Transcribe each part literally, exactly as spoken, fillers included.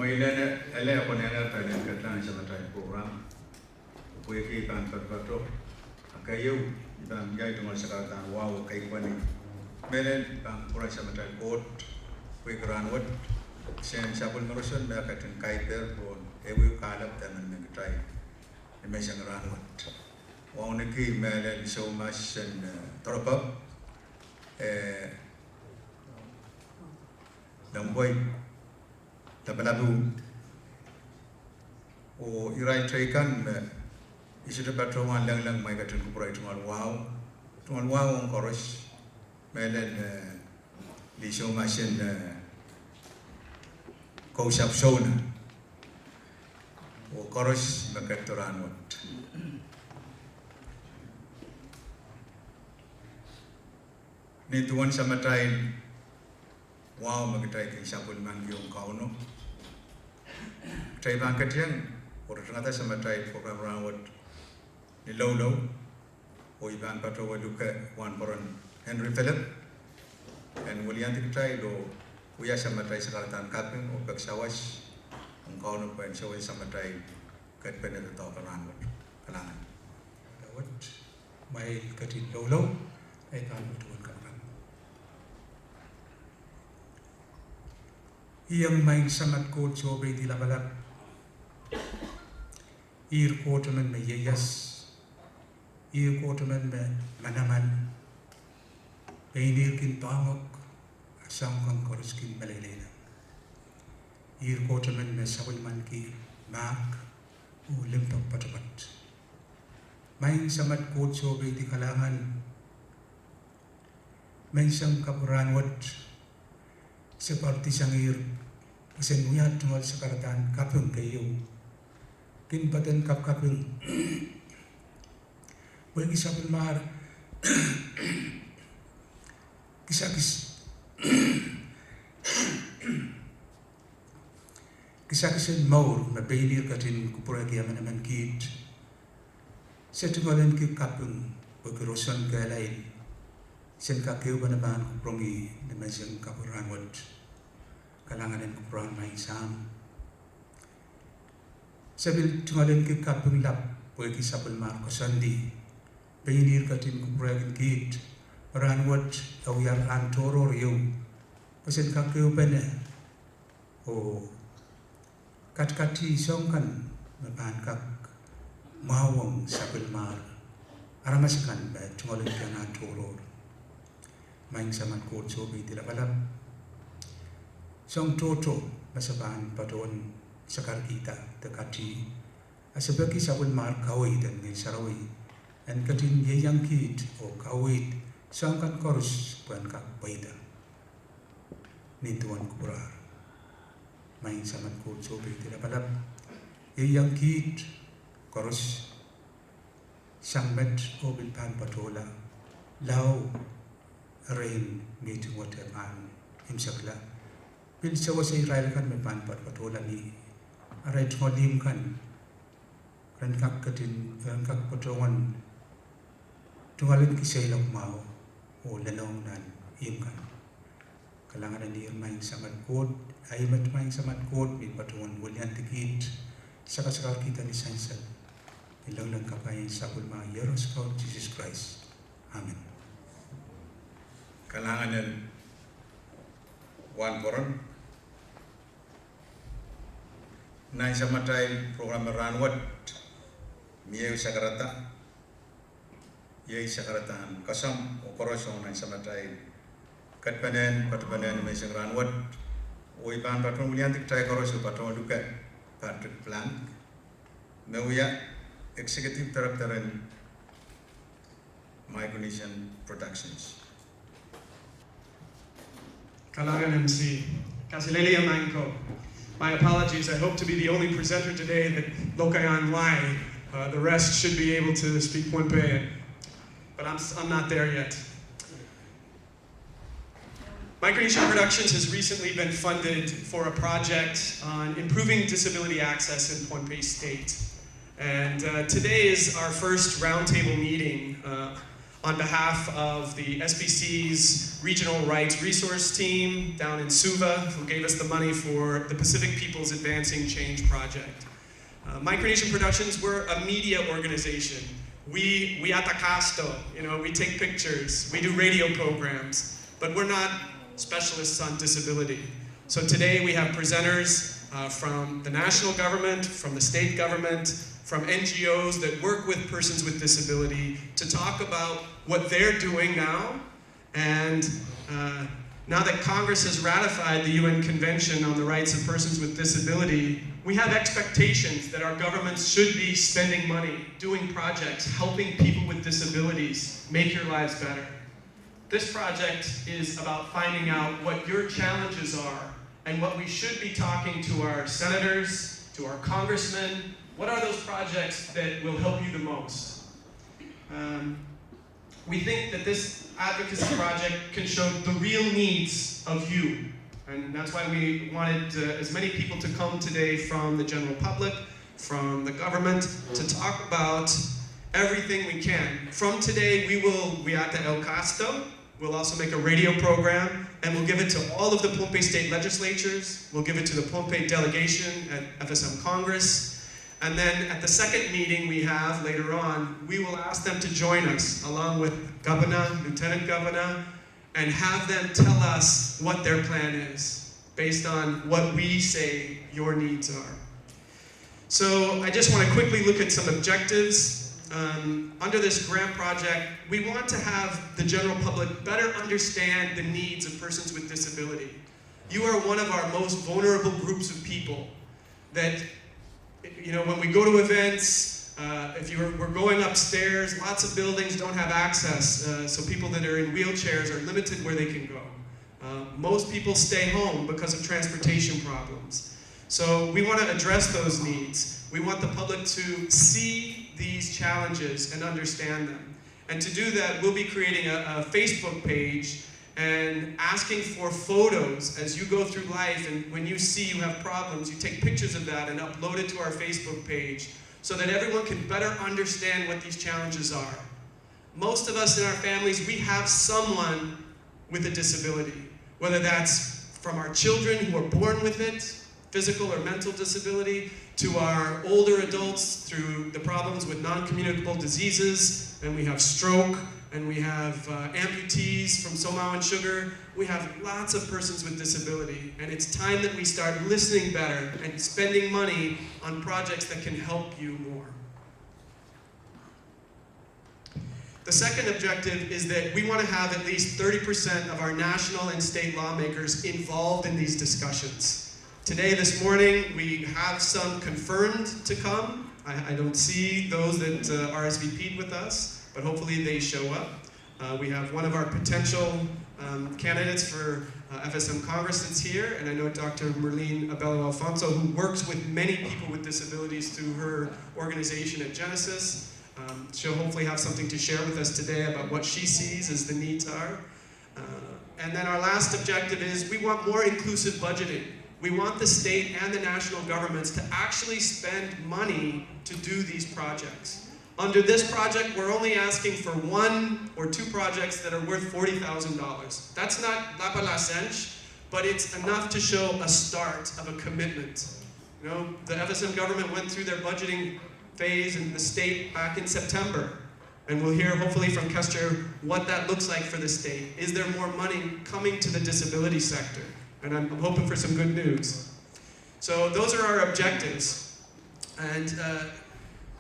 Mehlel, ele konehng pahn ketlahng samatail program. Pwehki I pahn patopato, a keieu, I pahn wiahda tungoal sakaradahn wahu oh kaipweni mehlel pahn kupwuren samatail Koht pwehki rahnwet, sen sapwellime roson me e ketin kaiper pohn ehuehu kahlap de emenemen kitail ni menseng rahnwet. Wauneki mehlel soumas en, eh, doropap, eh, lempwei, lapalap, oh irail teikan me I sohte patohwan lengleng ma I ketin kupwurei tungoal wahu, tungoal wahu ong koaros, mehlel, eh, lih soumas en, eh, Kousapw Souna, oh koaros me ketido rahnwet. Nin duwen samatail wahu me kitail kin sapwellimaniki ong Kauno, kitail pahn ketieng oh ritingada samatail program rahnwet ni loulou, oh I pahn patohwan luke Wahnporon Henry Philip en weliandi kitail oh wia samatail sakaradahn kaping oh peki sawas ong Kauno pwehn sewese samatail kedpene doadoahk en rahnwet. Kalahngan. Wet, kumwail ketin loulou, ei pahn patohwan kapakap. Ieng maing Samat Koht Sohpeidi Lapalap, ihr Koht emen me ieias, ihr Koht emen me manaman, pein ihr kin doahngok, a soahng kan koaros kin meleilei. Ihr Koht emen me sapwellimaniki mahk oh limpoak poatoapoat. Maing Samat Koht Sohpeidi, kalahngan, menseng kapw en rahnwet, se pwaridi sang ihr pwe sen wiahda tungoal sakaradahn kaping keieu, kin poaden kapkaping pwehki sapwellimar kisakis, kisakis en mour me pein ihr ketin kupwurehki emenemen kiht. Se tungoalenki kaping pwehki roson kehlail, sen kak ehupene pahn kupwurongi ni menseng kapw en rahnwet. Kalahngan en kupwuramwail, maing Sahm. Se pil tungoalenki kaping lap pwehki sapwellimar koasoandi, pein ihr ketin kupwurehkin kiht, me rahnwet e wiahier ahn tohrohr ieu, pwe sen kak ehupene oh katikati soahng kan me pahn kak mwahwong sapwellimar aramas akan me tungoalenki ahn tohrohr. Maing Samat Koht Sohpeidi Lapalap, soahng tohto me se pahn patohwan sakarkihda de kati, a se peki sapwellimar kaweid en Ngehn Sarawi en ketin ieiang kiht oh kaweid soahng kan koaros pwehn kak pweida. Nin duwen kupwurar, maing Samat Koht Sohpeidi Lapalap, ieiang kiht koaros sang met oh pil pahn patohla, lao erein mihting wet e pahn imwisekla, pil sewese irail kan me pahn patohla ni arail tungoal ihmw kan, ren kak ketin, ren kak patohwan tungoalenki seiloak mwahu oh lelohng nan ihmw kan. Kalahngan en ihr, maing Samat Koht, a ih met, maing Samat Koht, me patohwan weliandi kiht, sakasakarkihda ni sansal, ni lengleng kapai en sapwellimar Iehros Kaun Sises Krais. Amen. Kalahngan en Wahnporon. Nan samatail program en rahnwet, mie ehu sakarada, iei sakaradahn kasam oh koaros ong nan samatail kedpenen, kedpenen menseng rahnwet, oh I pahn patohwan weliandi kitail koaros oh patohwan luke Patrick Plank, me wia Executive Director en Micronesian Productions. Kalahngan M C. Kaselehlie maing ko. My apologies. I hope to be the only presenter today that lokaia en wai. Uh, the rest should be able to speak Pohnpei, but I'm, I'm not there yet. Micronesian Productions has recently been funded for a project on improving disability access in Pohnpei State. And, uh, today is our first roundtable meeting, uh, on behalf of the S P C's Regional Rights Resource Team down in Suva, who gave us the money for the Pacific Peoples Advancing Change Project. Uh, Micronesian Productions, we're a media organization. We, we atakasto, you know, we take pictures, we do radio programs, but we're not specialists on disability. So today we have presenters, uh, from the national government, from the state government, from N G Os that work with persons with disability to talk about what they're doing now. And, uh, now that Congress has ratified the U N Convention on the Rights of Persons with Disability, we have expectations that our governments should be spending money, doing projects, helping people with disabilities make your lives better. This project is about finding out what your challenges are and what we should be talking to our senators, to our congressmen. What are those projects that will help you the most? Um, we think that this advocacy project can show the real needs of you. And that's why we wanted, uh, as many people to come today from the general public, from the government, to talk about everything we can. From today, we will, we at the El Casto, we'll also make a radio program, and we'll give it to all of the Pohnpei state legislatures. We'll give it to the Pohnpei delegation at F S M Congress. And then at the second meeting we have later on, we will ask them to join us, along with governor, lieutenant governor, and have them tell us what their plan is based on what we say your needs are. So I just want to quickly look at some objectives. Um, under this grant project, we want to have the general public better understand the needs of persons with disability. You are one of our most vulnerable groups of people that, you know, when we go to events, uh, if you were, we're going upstairs, lots of buildings don't have access, uh, so people that are in wheelchairs are limited where they can go. Uh, most people stay home because of transportation problems. So we want to address those needs. We want the public to see these challenges and understand them. And to do that, we'll be creating a, a Facebook page and asking for photos as you go through life, and when you see you have problems, you take pictures of that and upload it to our Facebook page so that everyone can better understand what these challenges are. Most of us in our families, we have someone with a disability, whether that's from our children who are born with it, physical or mental disability, to our older adults through the problems with non-communicable diseases, and we have stroke, and we have, uh, amputees from Somao and Sugar. We have lots of persons with disability, and it's time that we start listening better and spending money on projects that can help you more. The second objective is that we want to have at least thirty percent of our national and state lawmakers involved in these discussions. Today, this morning, we have some confirmed to come. I, I don't see those that, uh, R S V P'd with us, but hopefully they show up. Uh, we have one of our potential, um, candidates for, uh, F S M Congress that's here, and I know Doctor Merlene Abelo Alfonso, who works with many people with disabilities through her organization at Genesis. Um, she'll hopefully have something to share with us today about what she sees as the needs are. Uh, and then our last objective is we want more inclusive budgeting. We want the state and the national governments to actually spend money to do these projects. Under this project, we're only asking for one or two projects that are worth forty thousand dollars. That's not lapalasenj, but it's enough to show a start of a commitment. You know, the F S M government went through their budgeting phase in the state back in September. And we'll hear hopefully from Kester what that looks like for the state. Is there more money coming to the disability sector? And I'm, I'm hoping for some good news. So those are our objectives. And, uh,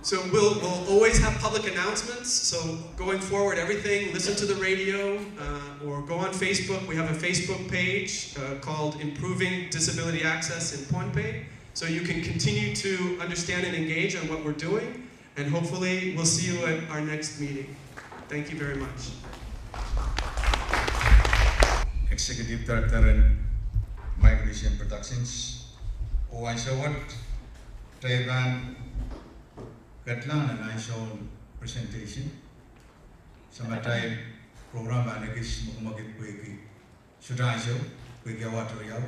so we'll, we'll always have public announcements. So going forward, everything, listen to the radio, uh, or go on Facebook. We have a Facebook page, uh, called Improving Disability Access in Pohnpei. So you can continue to understand and engage on what we're doing. And hopefully we'll see you at our next meeting. Thank you very much. Executive Director en Micronesian Productions. Oh ansou wet, kitail pahn ketlahng nan ansoun presentation. Samatail program pahn ekis mwekimwekid pwehki sohte ansou, pwehki awa riau.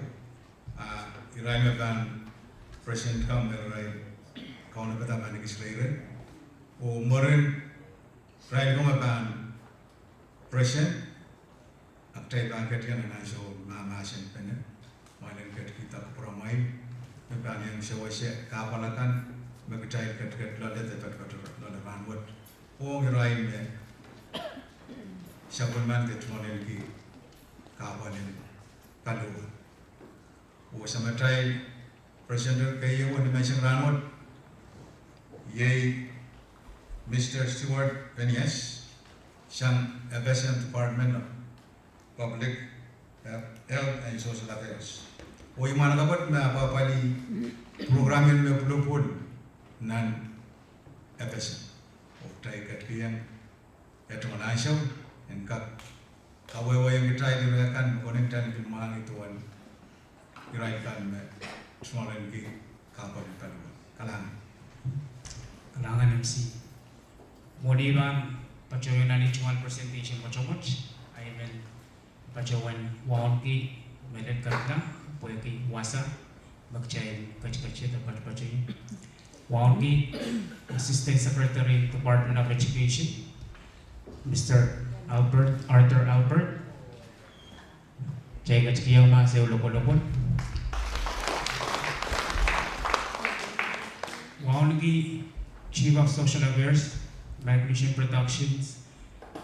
Ah, irail me pahn present kan me irail kaunopada pahn ekis reirei. Oh mwurin irail kan me pahn President, a kitail pahn ketikihong nan ansou mahmahsen pene, mwail en ketikihda kupwuramwail, me pahn iang sewese kahpwal akan, me kitail ketiket loale de patopato loale rahnwet. Ong irail me sapwellimaniki de tungoaleniki kahpwal en paliwar. Oh samatail President keieu en nimenseng rahnwet, iei Mister Stuart Phineas, sang F S M Department of Public Health and Social Affairs. Oh ih mwahnakapwet me apwapwalih program en me pwulopwul nan F S M. Oh kitail ketikihong eh tungoal ansou en kak kawehwehiong kitail irail kan me konehng kitail kin mwahngih duwen irail kan me tungoaleniki kahpwal en paliwar. Kalahngan. Kalahngan M C. Mwohni pahn patohieng nan ih tungoal presentation koasoakoasoakoa, I men patohwan wauneki mehlel kapinga pwehki wasa me kitail ketiket de patopato. Wauneki Assistant Secretary, Department of Education, Mister Albert, Arthur Albert. Kitail ketikihong ma sou lokolokol. Wauneki Chief of Social Affairs, Micronesian Productions,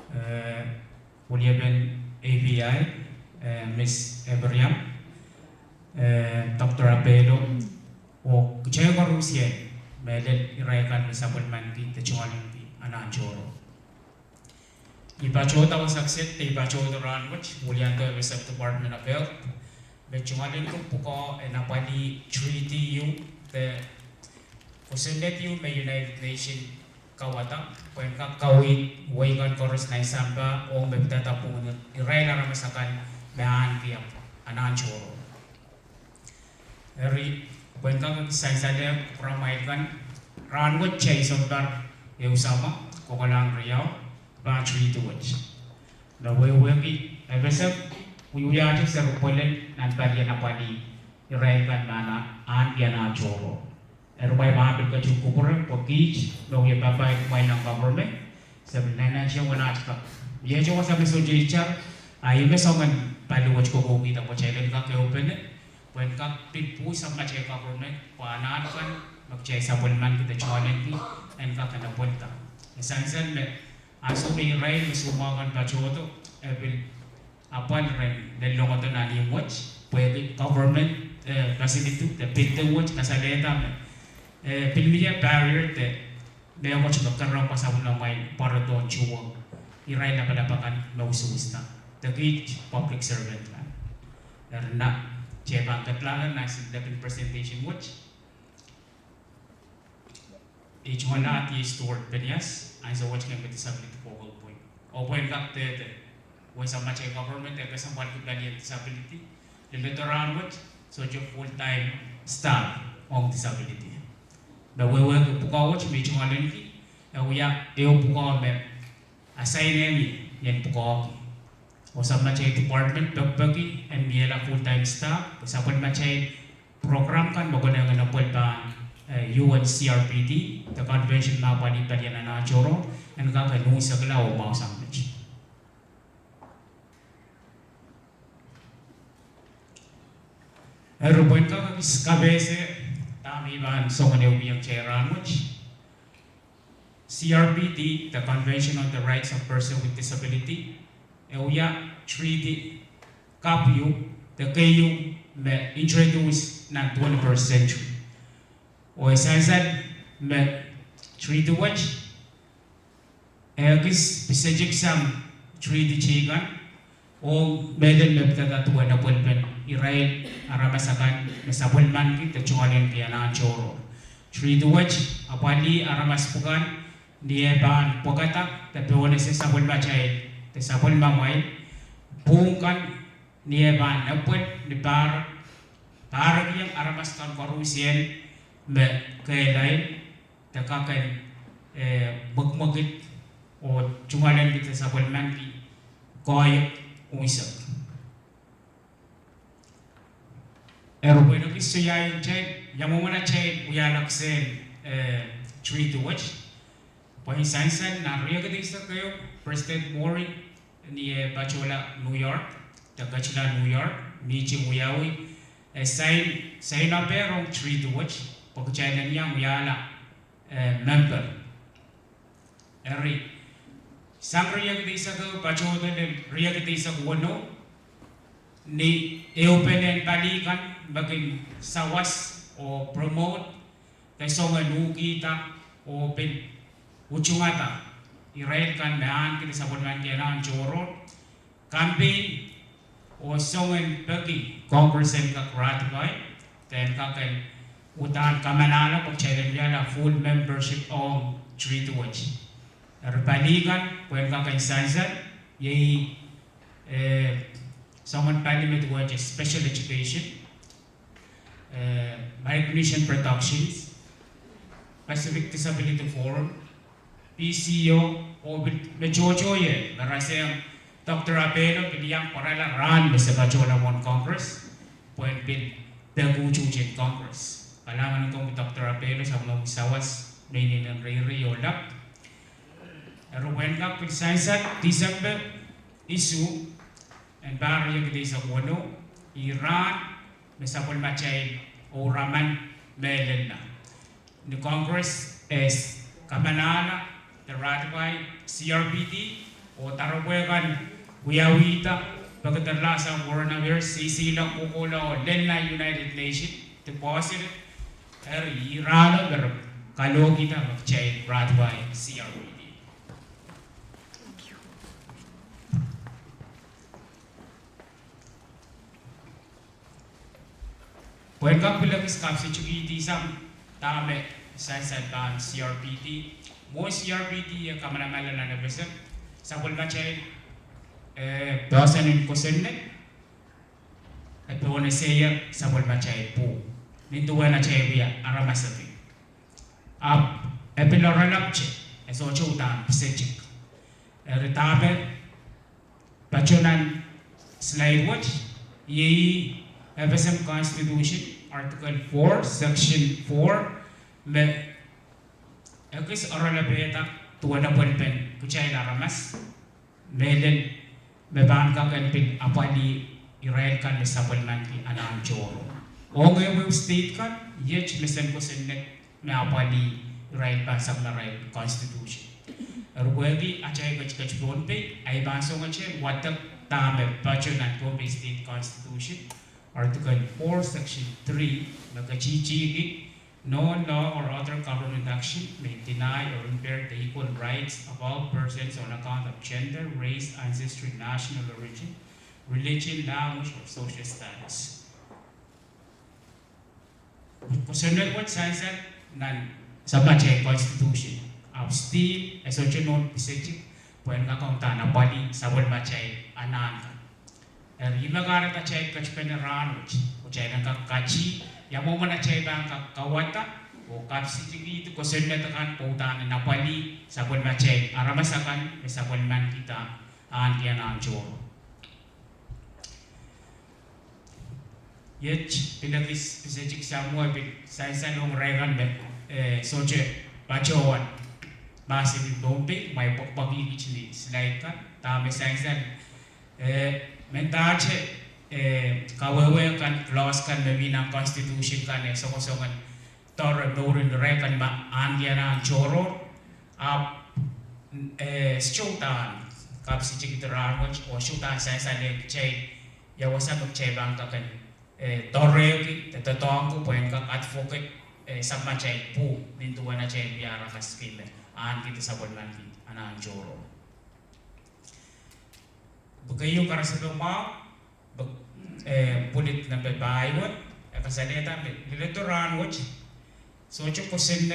eh, weliepen A V I, eh, Miss Abraham, eh, Doctor Apelo, oh kitail koarusie, mehlel irail kan me sapwellimaniki de tungoaleniki anahn tohrohr. I patohda wasa kiset de I patohdo rahnwet, wiliandi F S M Department of Health, me tungoaleniki pwukoa en apwalih treaty ieu de kosonned ieu me United Nation kauwada, pwehn kak kaweid wehi kan koaros nan sampah, oh me pidada pwungen irail aramas akan me ahneki anahn tohrohr. Eri, pwehn kak sansal kupwuramwail kan, rahnwet kitail sounpar ehu summer, kokolahng riau, pahn treaty wet. Me wehwehki F S M, wiwiahte seri pwelel nan palien apwalih irail kan me ahneki anahn tohrohr. Eri mwail pahn pil ketin kupwure pwe kiht me wia papah kumwail nan government, se pil nantihong wasa kak. Iei wasa me sohte itar, a ih me soangen pali wet kokoukihda pwe kitail en kak ehupene, pwehn kak pil pwuhsang matail government, pwe anahn kan me kitail sapwellimaniki de tungoaleniki, en kak en apwalihda. E sansal me ansou me irail me soumwahu kan patohdo, e pil apwal rehn lel longodo nan ihmw wet, pwehki government, eh, facility de building wet kasalehda me, eh, pil mie barrier de mehkot me kerehng sapwellimamwail pwarodohn tuhwong irail lapalap akan me usuhsda de kiht public servant kan. Eri na, kitail pahn kedlahng nan lepin presentation wet. Ih tungoal ahd iei Stuart Phineas, ansou wet ken me disability focal point. Oh pwehn kak dehde, wasa matail government e kesempwalki palien disability, limpoak rahnwet, sohte full time staff ong disability. Me wehwehki pwukoa wet me I tungoaleniki, e wia ehu pwukoa me assign-ih en pwukoahki. Oh sapwellimatail department pekipeki en miehla full time staff, pwe sapwellimatail program kan me konehng en apwalih pahn, eh, U N C R P D, de convention me apwalih palien anahn tohrohr, en kak en unsekla oh mwahu sang met. Eri pwehn kak kis kapehse, dahme I pahn soangen ehukihong kitail rahnwet. C R P D, de Convention on the Rights of Persons with Disability, e wia treaty kapw ieu, de keieu me introduce nan twenty-first century. Oh e sansal me treaty wet, e kis pisetiksang treaty teikan, oh mehlel me pidada duwen apwalipen irail aramas akan me sapwellimaniki de tungoaleniki anahn tohrohr. Treaty wet apwalih aramas pwukan ni eh pahn pwekada de pohnese sapwellimatail de sapwellimamwail pwuhng kan ni eh pahn epwel ni pahr, pahrekiong aramas kan koarusie me kehlail de kak en, eh, mwekmwekid oh tungoaleniki de sapwellimaniki koahiek unsek. Eri pwehn kis soai, ia mwomwen atail wiahla kisehn, eh, treaty wet, pwe I sansal nan riekid eisek ehu, President Mori, ni eh patohla New York, de ketila New York, mihting wiawi, eh, sain, sain ape rong treaty wet, pwe kitail en iang wiahla, eh, member. Eri, sang riekid eisek ehu patohdo lel riekid eisek weneu, ni ehupenen pali kan me kin sawas oh promote, de songen uhkihda oh pil utungada irail kan me ahneki sapwellimanki anahn tohrohr, campaign, oh songen peki Congress en kak ratify, de en kak en uhdahn kamanahla pwe kitail en wiahla full membership ong treaty wet. Eri pali kan pwe en kak en sansal, iei, eh, songen pali me duwehte special education, eh, Micronesian Productions, Pacific Disability Forum, P C O, oh pil me tohto ie, me rasehng Doctor Apelo pil iang pwarala rahn me se patohla mwohn Congress, pwe en pil peki utuht en Congress. Kalahngan en komwi Doctor Apelo, sapwellimomwi sawas me inenen reirei oh lap. Eri pwe en kak pil sansal, Tisempe isuh, en pahr riekid eisek weneu, ih rahn me sapwellimatail ouraman mehlel. Ni Congress eh kamanahla de ratify C R P D, oh doaropwe kan wiawihda, pekederla sang coronavirus, seiseiloak kohkohla oh lella United Nation deposit, eri ih rahno me re kalohkihda me kitail ratify C R P D. Pwe en kak pil ekis kapsitikihdi sang dahme sansal pahn C R P D. Mwohn C R P D e kamanamanla nan FSM, sapwellimatail, eh, poahsoan en kosonned e pohnese sapwellimatail pwuh nin duwen atail wia aramas ape. Ahpw e pil oaralapwte, e sohte uhdahn pisetik. Eri dahme patohnan slide wet, iei FSM Constitution, Article four, Section four, me ekis oaralapehda duwen apwalipen kitail aramas mehlel me pahn kak en pil apwalih irail kan me sapwellimanki anahn tohrohr. Ong ehuehu state kan, iet mesen kosonned me apwalih irail pahn sapwellimarail constitution. Eri pwehki atail ketiket Pohnpei, ahi pahn songosong wadek dahme patohnan Pohnpei State Constitution, Article four, Section three, me ketihtihki, no law or other government action may deny or impair the equal rights of all persons on account of gender, race, ancestry, national origin, religion, language, or social status. Kosonned wet sansal nan sapwellimatail constitution, ahpw still e sohte nohn pisetik pwe en kak uhdahn apwalih sapwellimatail anahn kan. Eri ih me kahrehda atail ketipene rahnwet, kitail en kak katie ia mwomwen atail pahn kak kauwada oh kapsitikihdi kosonned akan pwe uhdahn en apwalih sapwellimatail aramas akan me sapwellimankihda ahneki anahn tohrohr. Iet pil ekis pisetik sang mwo, e pil sansal ong irail kan me, eh, sohte patohwan mahsen en Pohnpei, ma e pwekpwekihkit ni slide kan, dahme sansal, eh, mendahte, eh, kawehwe kan, clause kan me mi nan constitution kan e songosong en doare mouren irail kan me ahneki anahn tohrohr, ahpw, eh, sohte uhdahn kapsitikihdi rahnwet oh sohte uhdahn sansalehng kitail ia wasa me kitail pahn kak en, eh, doarehki de doadoahngki pwe en kak advocate, eh, sapwellimatail pwuh nin duwen atail wia aramas kei me ahnekihda sapwellimanki anahn tohrohr. Pwe keieu karasepe mwahu, pwe, eh, bullet number pahieu, e kasalehda me leledo rahnwet, sohte kosonned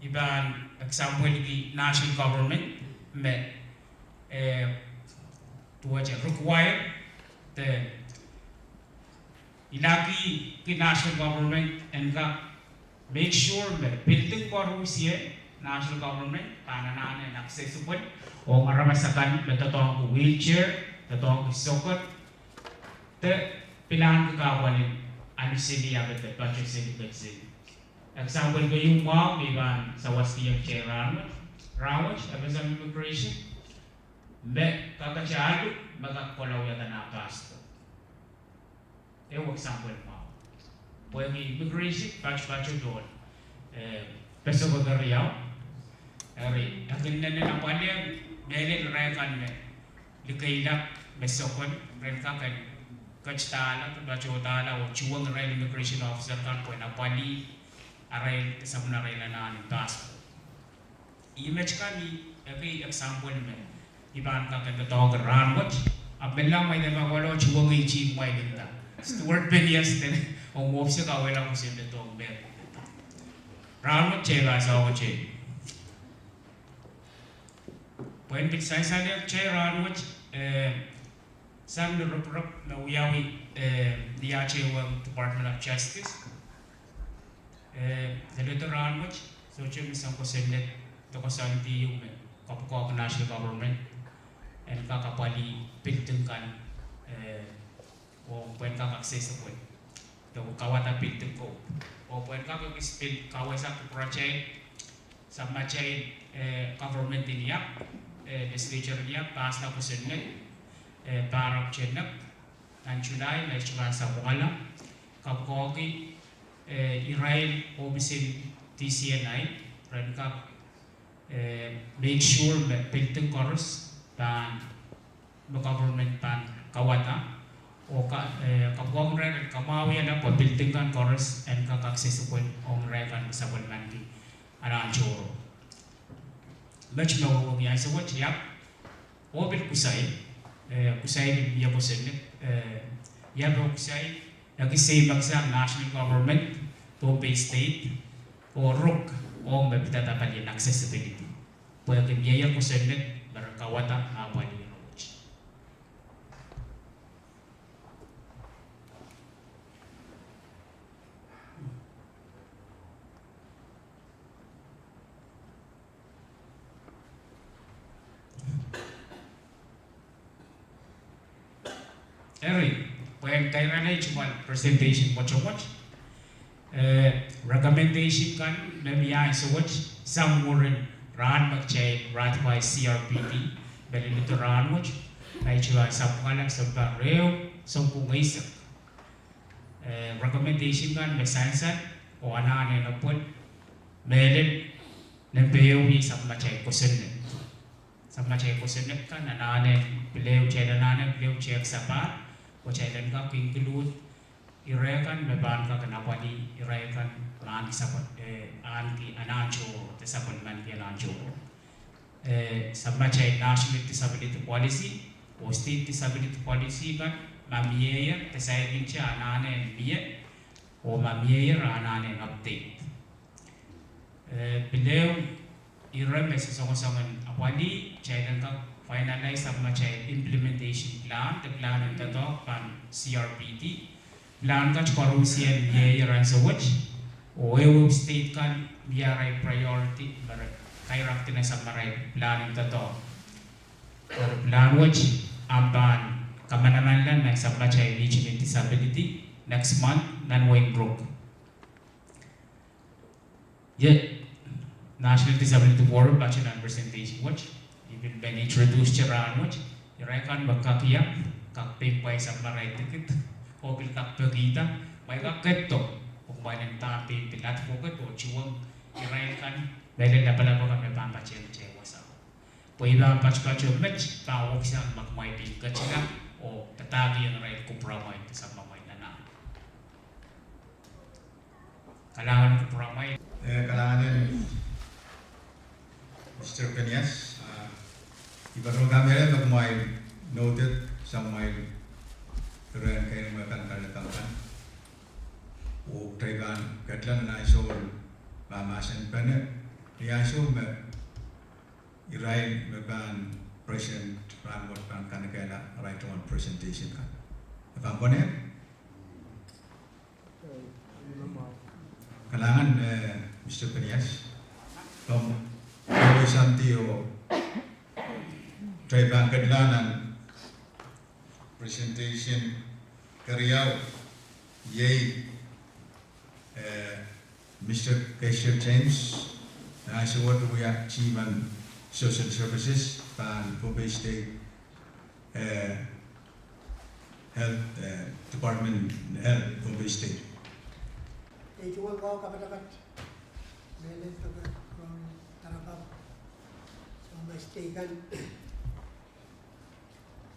I pahn example-ki national government me, eh, duwehte require de ilahki national government en kak make sure me building koaros en national government pahn anahne en accessible ong aramas akan me doadoahngki wheelchair, doadoahngki socket, de pil ahneki kahpwal en aluseli ahpw de pato seli ketseli. Example keieu mwahu me I pahn sawaskihong kitail rahnwet, rahnwet, FSM Immigration, Me kakete alu, me kak kohla wiahda nah passport. Ehu example mwahu. Pwehki immigration, patopato tohn, eh, pesoko keriau. Eri, e kin inenen apwalih, mehlel irail kan me likeilap me sokon, ren kak en ketidahla, patohdahla, oh tuhwong irail immigration officer kan pwehn apwalih arail, sapwellimarail anahn en passport. Ih met kan ih, ekei example me I pahn kak en doadoahngki rahnwet, ahpw menlau me I dehr kak kohla tuhwong ei team me I linda. Stuart Penias, dene, oh mwohn se kawehla kosonned ong me. Rahnwet te pahn sohte. Pwehn pil sansal iang te rahnwet, eh, sang ni roporop me wiawi, eh, ni atail wahn Department of Justice. Eh, leledo rahnwet, sohte me sang kosonned, de koasoandi ieu me, kapwukoahki national government, en kak apwalih building kan, eh, oh pwehn kak accessible. De kawada building ko. Oh pwehn kak ekis pil kawehsang project, sapwellimatail, eh, government en Iap, eh, legislature en Iap, pasla kosonned, eh, pahr ahpw tenek, nan July, me I sohte pahn sapwungala, kapwukoahki, eh, irail ohpis en D C N I, ren kak, eh, make sure me building koaros pahn, me government pahn kawada, oh ka, eh, kapwukoahki irail en kamwahwihala pwe building kan koaros en kak accessible ong irail kan me sapwellimaniki anahn tohrohr. Met me wehwehki ansou wet, Iap, oh pil kusail, eh, kusail pil mie kosonned, eh, Iap oh kusail, ekis sei me kisang national government, Pohnpei State, oh ruk, oh me pidada palien accessibility. Pwehki mie kosonned, me re kawada, me apwalih rahnwet. Eri, pwehn kairehla tungoal presentation pwoat, eh, recommendation kan me mie ansou wet, sang mwurin rahn me kitail ratify C R P D, me leledo rahnwet, me I sohte pahn sapwungala sounpar ehu, sounpwong eisek. Eh, recommendation kan me sansal, oh anahne en apwal, mehlel, nempe ehu iei sapwellimatail kosonned. Sapwellimatail kosonned kan anahne en pil ehu, kitail anahne en pil ehu tehk sapahl, oh kitail en kak include ire kan me pahn kak en apwalih irail kan me ahneki sapwel, eh, ahneki anahn tohrohr, de sapwellimaniki anahn tohrohr. Eh, sapwellimatail National Disability Policy, oh State Disability Policy kan, ma mieier, de saikinte anahne en mie, oh ma mieier anahne en update. Eh, pil ehu, ire me se songosong en apwalih, kitail en kak finalize sapwellimatail implementation plan, de plan en doadoahk pahn C R P D. Plan kat koaruhsie mieier ansou wet, oh ehu state kan mie arail priority, me re kairek dene sapwellimarail plan en doadoahk. Eri plan wet, ahpw pahn kamanamanla nan sapwellimatail Mihting en Disability, next month, nan wehin Ruk. Iei National Disability Forum patohwan presentation wet, I pil men introduce te rahnwet, irail kan me kak iang, kak pein pwain sapwellimarail tikit, oh pil kak pekihda, ma I kak ketido, oh kumwail en pahn pein pil advocate oh tuhwong irail kan, mehlel lapalap kan me pahn patehng te wasa. Pwe I pahn patopato met, pahn weksang ma kumwail pein ketila, oh padahkihong irail kupwuramwail, sapwellimamwail nan ah. Kalahngan kupwuramwail. Eh, kalahngan en Mister Penias, ah, I patohwan kamehlele me kumwail noted samwail ire en keimwseklahn kahrehda kan. Oh kitail pahn ketila nan ansou me mahsenpene, ni ansou me irail me pahn present rahnwet pahn kanekehla arail tungoal presentation kan. E pahn pwene? Kalahngan, eh, Mister Penias. Komw, komw sandio. Kitail pahn ketila nan presentation keriau, iei, eh, Mister Keister James, ansou wet wia chief en social services pahn Pohnpei State eh, Health, eh, Department, Health, Pohnpei State. Ei, duwen wahu kapatapat, mehlel pahpa Ron Tarapap, Pohnpei State kan,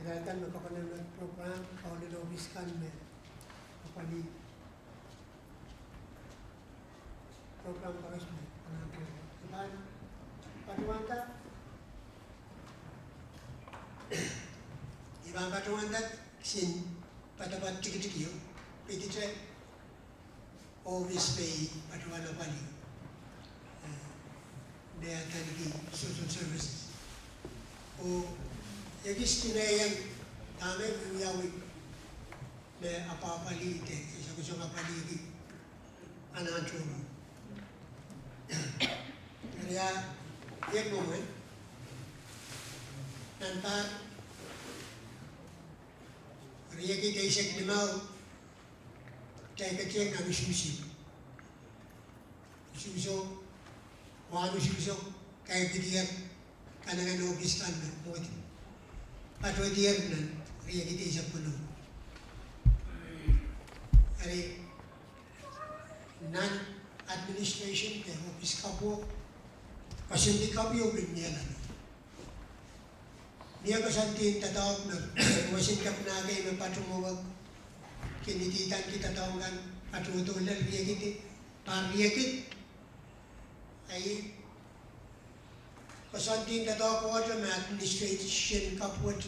irail kan me kokonono program, kaun en ohpis kan me apwalih program koaros me anahn tohrohr. I pahn patohwanda, I pahn patohwanda kisin patapat tikitik ieu, pidite ohpis me I patohwan apwalih, eh, me adaneki social services. Oh ekis kinaieng dahme wiawi me apwalih de, sokosong apwalihki anahn tohrohr. Eri ia, iet mwomwen, nan pahr riekid eisek limau, kitail ketieng nan usuhs, usuhso, wahn usuhso, kaipwidier kanengen ohpis kan me mwohd, patohdier nan riekid eisek weneu. Eri nan administration de ohpis kapwo, koasoandi kapw ieu pil mie loale. Mie koasoandin doadoahk me, mwohsin kepina kei me patohwan mwowe, kin idawehki doadoahk kan, patohdo lel riekid, pahr riekid, ahi koasoandin doadoahk wet me administration kapw wet,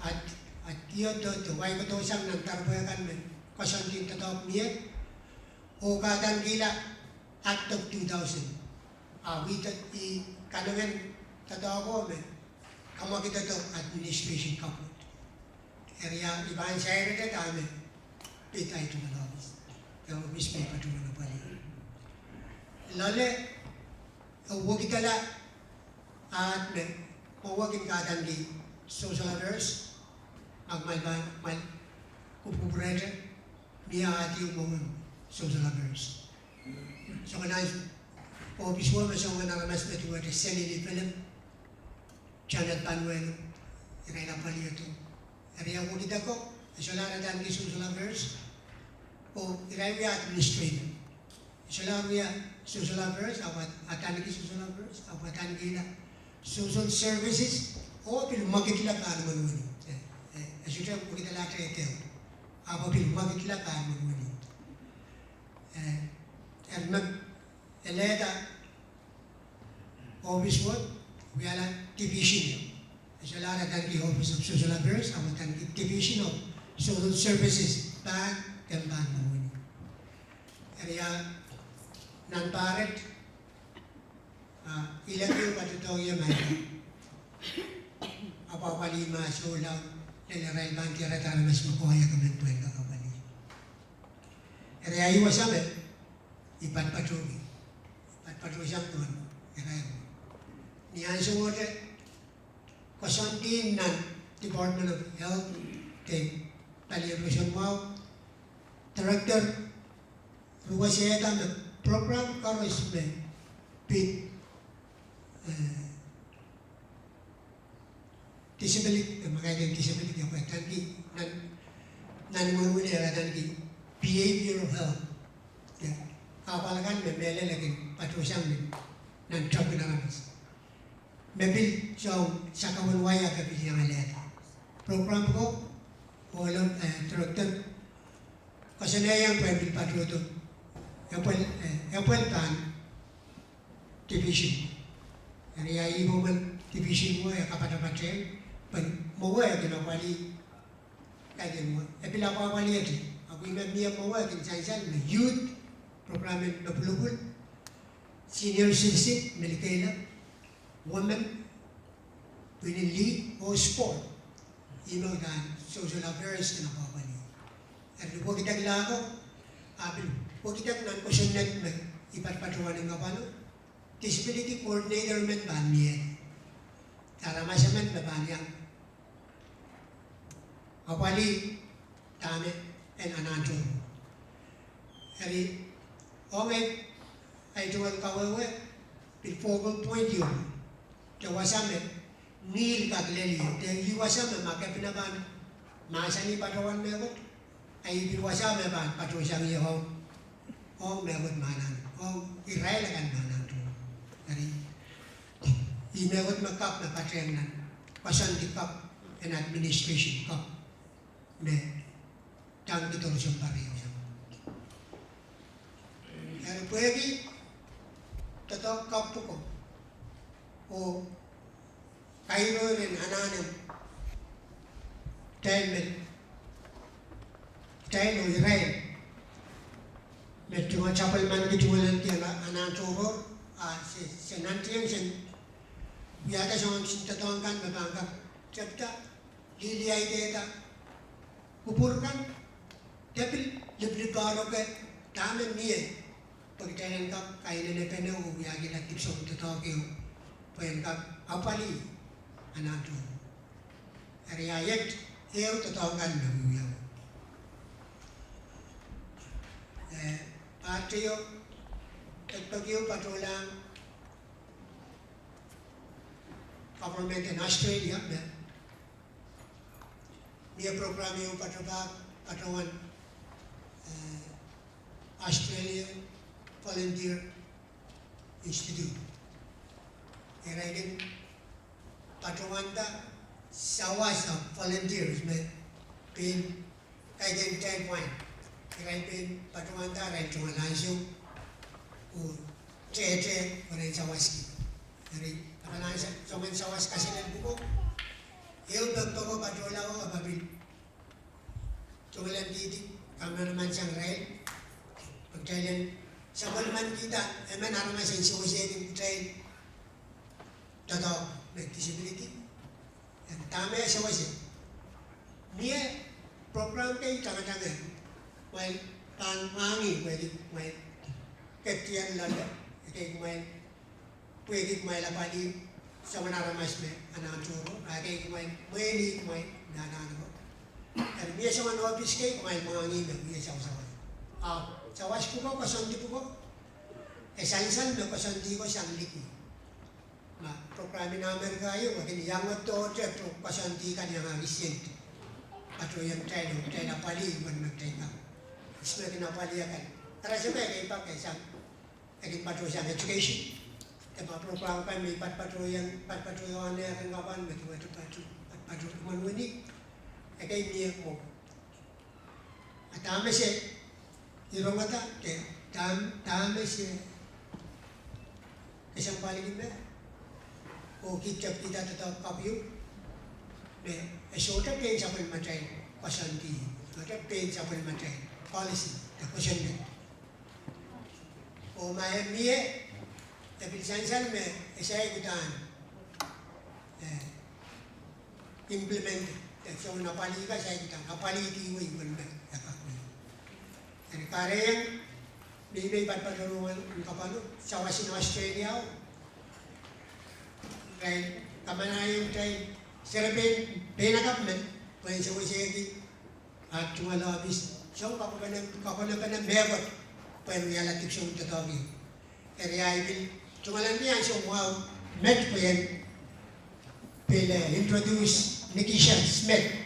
at, at iodo de waikodohsang nan doaropwe kan me koasoandin doadoahk mie, oh kadanekihla Act of two thousand. A wihda ih kanengen doadoahko me kamwakidodo administration kapw wet. Eri ia, I pahn sairada dahme pid ahi tungoal ohpis, de ohpis me I patohwan apwalih. Loale, e wekidala ahd me mwowe kin kadaneki social affairs, ma kumwail pahn, kumwail kupwukupwurehte, mie ahd ieu mwowe social affairs. Soangen ohpis wet me soangen aramas me duwehte Selili Philip, Janet Panuelu, irail apwalih eto. Eri ia, wekidako, e solahr adaneki social affairs, oh irail wia administrator. E solahr wia social affairs, ahpw adaneki social affairs, ahpw adanekihla social services, oh pil mwekidla pahn wenihmw. E, e, e sohte wekidalahte ehu, ahpw pil mwekidla pahn wenihmw. E, eri me elehda ohpis wet, wiahla division. E solahr adaneki Office of Social Affairs, ahpw adaneki Division of Social Services, pahn, ken pahn wenihmw. Eri ia, nan pahr et, a, I lel kei patohdo ie ma I apwapwalih ma sohla lel irail pahn diarada aramas me koahiek emen pwehn kak apwalih. Eri ia, I wasa me I patpatohki, I patpatohsang duwen irail. Ni ansou wet, koasoandi nan Department of Health de palien roson mwahu, director ruwesehda me program koaros me pid, eh, disability, eh, ma kaidehn disability, ahpw adaneki nan, nan imwen wini e adaneki behavioral health. Ia, kahpwal kan me mehlel e kin patohsang nan, nan tepkin aramas me pil soang sakau en wai ahpw e pil iang alehda. Program ko, ohl, eh, director koasoanehdi pwehn pil patohdo epwel, eh, epwel pahn division. Eri ia, ih mwomwen division wet e kapatapat, pwehn mwowe e kin apwalih kaidehn mwo. E pil apwapwalihedi, ahpw ih me mie mwowe e kin sansal me youth, program en me pwulopwul, senior citizen, me likeila, women, pwihn en lih, oh sport. Ih me udahn social affairs kin apwapwalih. Eri wekidekla ko, ahpw pil wekidek nan kosonned me I patpatohwan en kapwalo, disability coordinator men pahn mie, aramas emen me pahn iang apwalih dahme en anahn tohrohr. Eri, ong ei, ei tungoal kawehwe, pil focal point ieu, de wasa me ngihl kak lel ie. De ih wasa me ma kepina pahn mahsanih patohwan mehkot, a ih pil wasa me pahn patohsang ie ong, ong mehkot me anahne, ong irail akan me anahne. Eri, ih mehkot me kak me patehng nan koasoandi kak en administration kak me tangki doaropwe sounpar ieu. Eri pwehki doadoahk kak pwuko oh kairo en anahne, kitail me, kitail oh irail me tungoal sapwellimanki, tungoalendi anahn tohrohr, a se, se nantihong sen wiahda soangen doadoahk kan me pahn kak tepda, lihliaidehda kupwur kan, de pil lipilipwoarok dahme mie, pwe kitail en kak kainenepene oh wiahkihla dipwisou doadoahk ehu, pwe en kak apwalih anahn tohrohr. Eri iet ehu doadoahk kan me wiewia. Eh, part ehu, pekpek ehu patohlahng government en Australia me mie program ehu patohwan, patohwan, eh, Australian Volunteer Institute. Irail kin patohwanda sawas en volunteers me pein kaidehn kitail pwain. Irail pein patohwanda arail tungoal ansou oh tehte pwehn sawaski. Eri, a pahn sa-, soangen sawas kaselel pwuko. Ehu pekpeko patohla oh a pahn pil tungoalendiong kamanaman sang irail, pwe kitail en sapwellimankihda emen aramas en sewesehkin kitail doadoahk me disability. Eri dahme sewese? Mie program kei tangatang me kumwail pahn mwahngih pwehki kumwail ketier loale, ekei kumwail pwehki kumwail apwalih soangen aramas me anahn tohrohr, a ekei kumwail mwahngih kumwail me anahn tohrohr. Eri mie soangen ohpis kei kumwail mwahngih me mie sawasawas. A sawas pwuko, koasoandi pwuko, e sansal me koasoandi ko sang liki. Ma program en Amerika ieu, e kin iang tohte pwe koasoandi kan iang kisehn patohwan kitail, kitail apwalih uwen me kitail kan. Ihs me kin apwalih akan? Karasepe kei pak e sang e kin patohsang education. De ma program kan me I patpatohwan, patpatohwan eren kapwan me duwehte patoh, patpatohwan wenihmw, ekei mie mwo. A dahme se I rongada, de dahm-, dahme se kesempwalki me, oh kihda, kihda doadoahk kapw ieu, me e sohte pein sapwellimatail koasoandi, sohte pein sapwellimatail policy, de kosonned. Oh ma e mie, e pil sansal me e saik uhdahn, eh, implement, de soangen apwalih kan saik uhdahn apwalih kihwei uwen me e kak wia. Eri kahrehiong me I patpatohwan kapwano, sawas en Australia o, irail kamanahiong kitail serepein, pein akapw men, pwehn sewesehki ah tungoal ohpis, soangen kakonepene, kakonepene mehkot, pwehn wiahla dipwisou doadoahk ieu. Eri I pil tungoalendi ansou mwahu met pwehn pil introduce Nikisha Smith.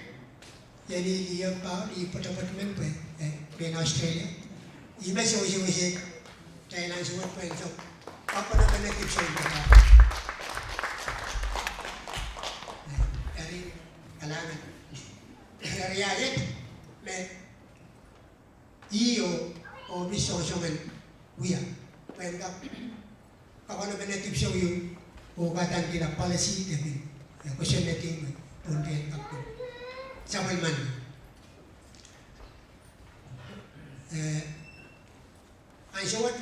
Ien ih lih power, ih poatopoat men pwe, eh, pein Australia. Ih me sewesewese kitail ansou wet pwehn soangen kakonepene dipwisou doadoahk. Eh, eri kalahngan. Eri iet me ih oh, oh me sohsoangen wia pwehn kak kakonepene dipwisou ieu, oh kadaneki policy de pil, eh, kosonned me pwehn kak sapwellimanki. Eh, ansou wet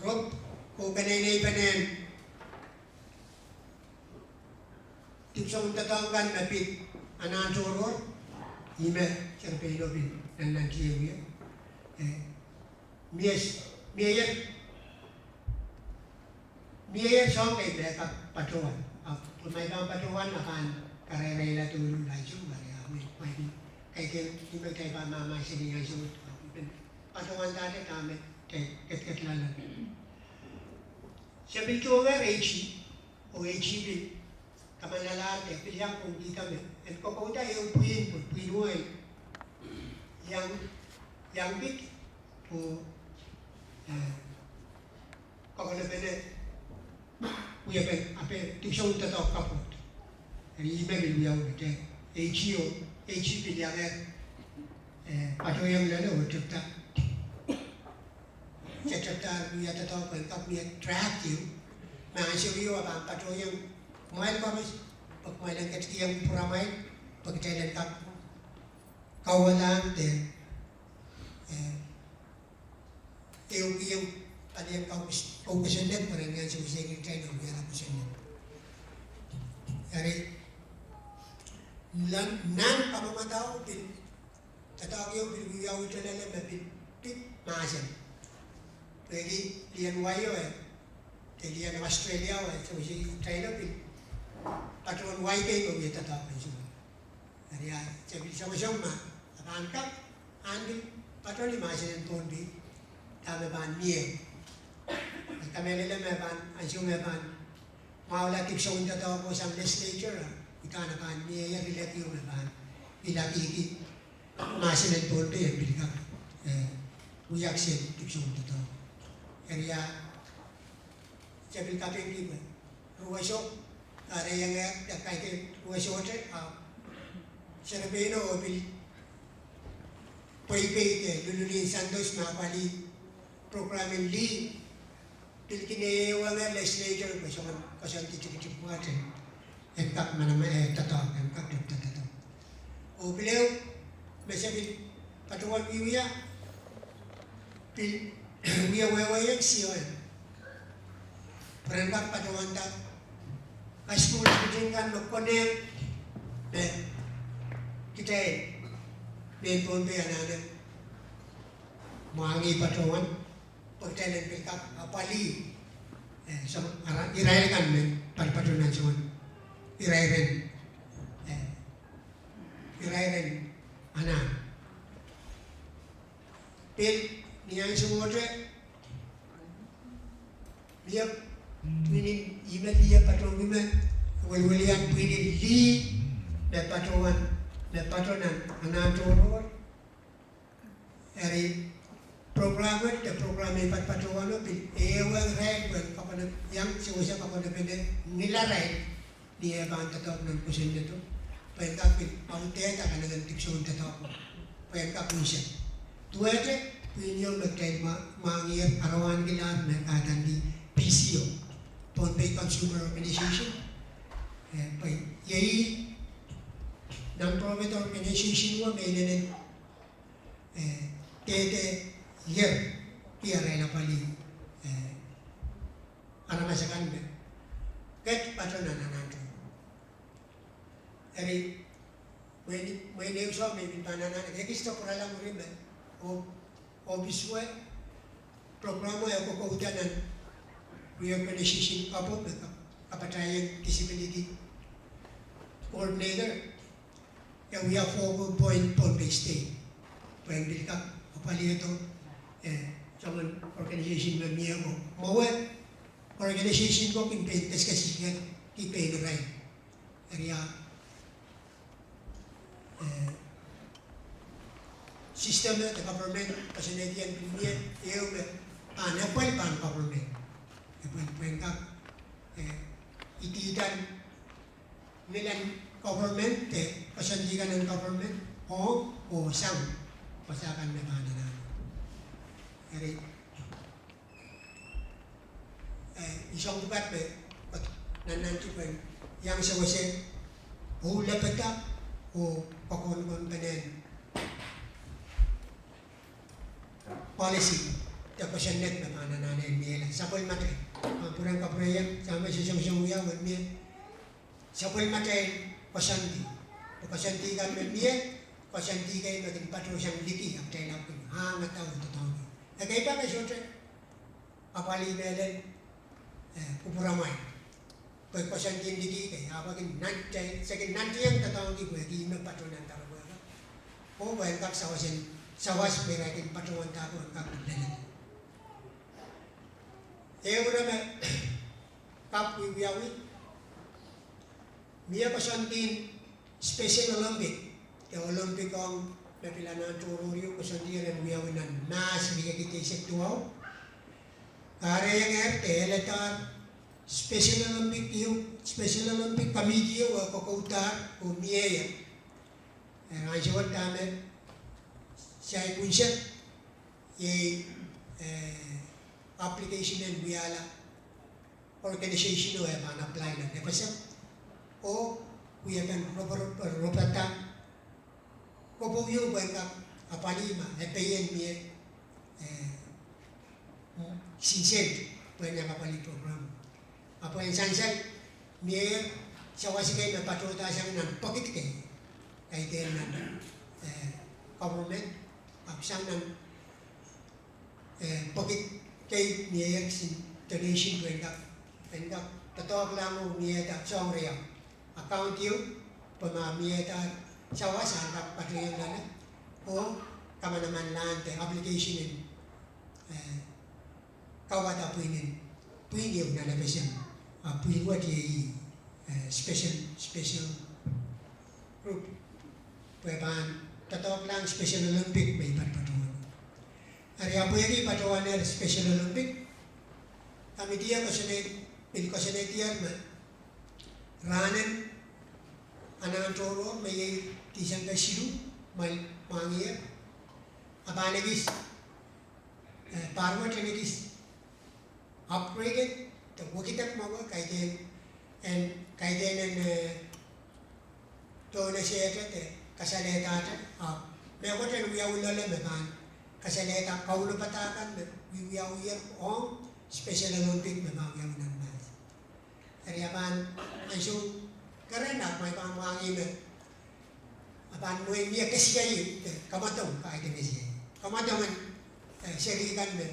Rob, ke peneinei pene dipwisou doadoahk kan me pid anahn tohrohr, ih me serepeino pil nannantieu ie. Eh, mie, mie iet, mie iet soahng kei me kak patohwan. Ahpw ma I pahn patohwan, a pahn karereila douluhl ansou, ma I, ah, me, ma I, kaidehn ih me kitail pahn mahmahsanih ansou, ah, I pil patohwandahte dahme kitail ketket loale. Se pil towe H E, oh H E pil Kamalahlahte pil iang pwungkihda me en kokouda ehu pwihn, pwihn wei, iang, iang pid, oh, eh, kokolopene wiepen ape dipwisoun doadoahk kapwot. Eri ihme pil wiawi te, H E O, H E pil iang, eh, patohiong loale oh tepda. Se tepda wia doadoahk pwe en kak mie track ieu. Me ansou ieu e pahn patohiong kumwail koaros, pwe kumwail en ketikihong pwuramwail, pwe kitail en kak kauwehla de, eh, ehukiong palien kau-, kosonned, pwe ren iang sewese kitail en wiahla kosonned. Eri, nan, nan kamwakamwadau pil doadoahk ieu pil wiawi loale me pil, pil mahsen. Pwehki lien wai o e, de lien Australia o e, sewese kitail o pil patohwan wai kei me wie doadoahk en sewese. Eri a, se pil sewese ma, a pahn kak, ahn pil patohwan mahsen en Pohnpei, dahme pahn mie. Kamehlele me pahn, ansou me pahn mwahula dipwisoun doadoahk sang legislature, uhdahn a pahn mie rilek ieu me pahn ilakihki mahsen en Pohnpei en pil kak, eh, wiahki dipwisoun doadoahk. Eri a, se pil kapingki pwe ruweso, a re iang, eh, kaidehn ruwesohte, a, serepeino oh pil pweipwei de lululin santos me apwalih program en lih, pil kin ehuong legislature pwe soangen koasoandi tipitipwate en kak manaman, eh, doadoahk, en kak tepda doadoahk. Oh pil ehu me se pil patohwan wiewia, pil wie wehwehki C O M. Pwe ren kak patohwanda kaskuhl siting kan me konehng me kitail mehn Pohnpei anahne mwahngih patohwan, pwe kitail en pil kak apwalih, eh, soangen irair kan me patopato nan soangen irairen, eh, irairen anahn. Pil ni ansou wet, mie pwihn en ih me lih patohwan me, welwelian pwihn en lih me patohwan, me patohwan anahn tohrohr. Eri program wet, de program me patopatohwano pil ehuong irail pwe en kak iang sewese kakonepene ngilarail ni eh pahn doadoahk nan kosonnedo, pwe en kak pil audehda kanengen dipwisoun doadoahk, pwe en kak unsek. Duwehte pwihn ieu me kitail mwa-, mwahngih arawankilahr me kadaniki P C O, Pohnpei Consumer Organization, eh, pwe iei non-profit organization wet me inenen, eh, dehde ier, ier en apwalih, eh, aramas akan me ket patohwan anahn tohrohr. Eri, mwein, mwein ehu soh me I pil pahn anahne, ekis de pwurala mwuri me, oh, oh pil wia program e kokouda nan reorganization kapw me ka-, kapatahieng disability coordinator, e wia focal point Pohnpei State. Pwe en pil kak apwalihdo, eh, soangen organization me mie ko. Mwowe organization ko kin pein kesikesik ki pein irail. Eri a, eh, system de government, koasoanehdi en pil mie ehu me pahn epwel pahn government. Epwel pwehn kak, eh, idihdan ngilen government de koasoandi kan en government, oh, oh sang, pwe sang kan me pahn anahne. Eri eh, I song pwukat me, pwe nannanti pwehn iang sewese, oh lepida, oh kokohn pene policy, de kosonned me pahn anahne miehla, sapwellimatail. Ah, pwuren kapwureiong, sang me se songosong wia, wen mie, sapwellimatail koasoandi. Pwe koasoandi kan me mie, koasoandi kei me kin patohsang liki, ahpw kitail ahpw kin, ah, ngehi dah doadoahngki. Ekei pak e sohte apwalih mehlel, eh, pwupwuramwail. Pwe koasoandi liki kei, ahpw kin nantihong, se kin nantihong doadoahngki pwehki ih me patohwan nan doaropwe. Oh, pwe en kak sawasen, sawas pwe irail kin patohwanda pwe en kak lelel. Ehu ire me kapw wiwiawi, Mie koasoandi en Special Olympic, de Olympic ong me pil anahn tohrohr ieu, koasoandi en wiawi nan Mahs riekid eisek duwau. Kahrehiong ehr de eladahr Special Olympic ieu, Special Olympic Committee ieu, eh, kokoudahr oh mie ie. Eh, ansou dahme saik unsek, iei, eh, application en wiahla organization o e pahn apply nan FSM. Oh wiepen ropo-, ropo-, ropohda, kopou ieu pwehn kak apwalih ma e pein mie, eh, sinsent pwehn iang apwalih program. Ahpw en sansal, mie sawas kei me patohda sang nan pokit kei, kaidehn nan, eh, government, ahpw sang nan, eh, pokit kei mie kisin donation pwehn kak, pwehn kak doadoahk lahng oh mie da soang riau. Account ieu, pwe ma mie da sawas ahn kak patohiong loale, oh kamanamanlahn de application en, eh, kauwada pwihn en, pwihn ieu nan FSM, ah, pwihn wet iei, eh, special, special group. Pwe pahn doadoahk lahng Special Olympic me I patohwan. Eri ahpw pwehki I patohwan ehr Special Olympic, committee e koasoanehdi, pil koasoanehdier me rahnen anahn tohrohr me iei Tisempe siluh, mwail mwahngiher, a pahn ekis, eh, pahr wet en ekis upgraded, de wekidek mwowe kaidehn en, kaidehn en, eh, donesehte de kasalehdahte, ahpw mehkot en wiawi loale me pahn kasalehda kaunopada kan me wiewiawier ong Special Olympic me pahn wiawi nan Mahs. Eri a pahn ansou keren ahpw ma I pahn mwahngih me a pahn mwein mie kesiaieu, eh, kamwadong, kaidehn kesiaieu. Kamwadong en, eh, seri kan me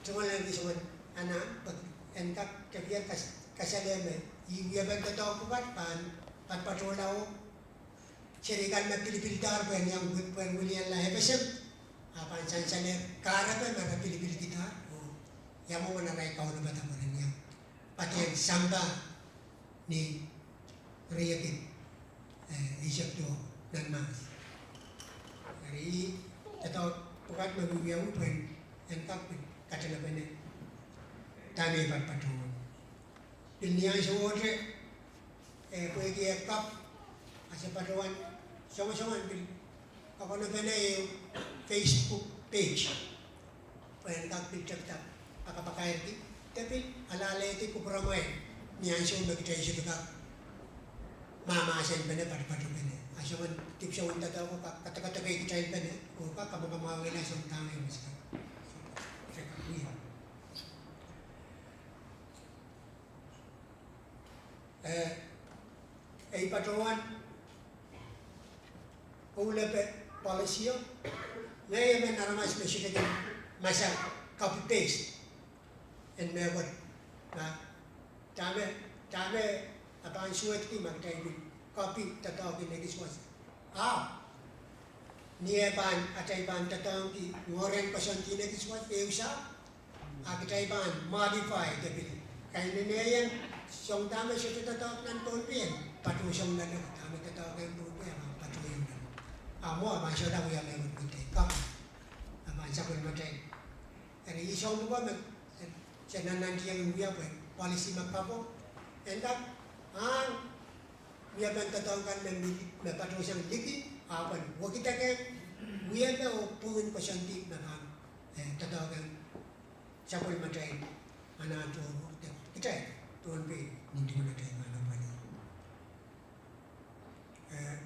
tungoal nan kisinlikin anahn, pwe en kak kepier kas-, kasale me I wiepen doadoahk pwukat pahn, pahn patohla oh seri kan me pilipildahr pwehn iang wi-, pwehn wilianla FSM, a pahn sansalehr kahrepe me re pilipilkidahr oh ia mwomwen arail kaunopada pwe ren iang patehng sampah ni riekid, eh, eisek duwau nan Mahs. Eri doadoahk pwukat me wiewiawi pwehn en kak pil katenepene dahme I patohwan. Pil ni ansowohte, eh, pwehki eh kak, a se patohwan songosong en pil kakonepene ehu Facebook page pwehn kak pil tepda pakapakairki, de pil alalehdi kupwuramwail ni ansou me kitail sohte kak mahmahsenpene, patopatopene. A soangen dipwisoun doadoahk ko kak kadokadokei kitail pene, oh kak kamwakamwahwihla soangen dahme I wia. Eh, ei patohwan, oh lepe policy o, ngehi emen aramas me sohte kin masak copy paste en mehkot. Ma dahme, dahme a pahn suwedki ma kitail pil copy doadoahk en ekis wasa? Ahpw ni eh pahn, atail pahn doadoahngki ngohren koasoandi en ekis wasa ehu sahpw, a kitail pahn modify de pil kainenehie soahng dahme sohte doadoahk nan Pohnpei en patohsong nan, dahme doadoahk en Pohnpei a pahn patohsong nan. A mwo a pahn sohte wia mehkot me kitail kak, a pahn sapwellimatail. Eri I sohte pwukoa me, eh, se nannantieng wia pwe policy me kapw en kak ahn wiepen doadoahk kan me, me patohsang liki, a pahn wekidekehng wiepe oh pwuhken koasoandi me pahn, eh, doadoahkehng sapwellimatail anahn tohrohr de kitail Pohnpei nin duwen atail pahn apwalih. Eh,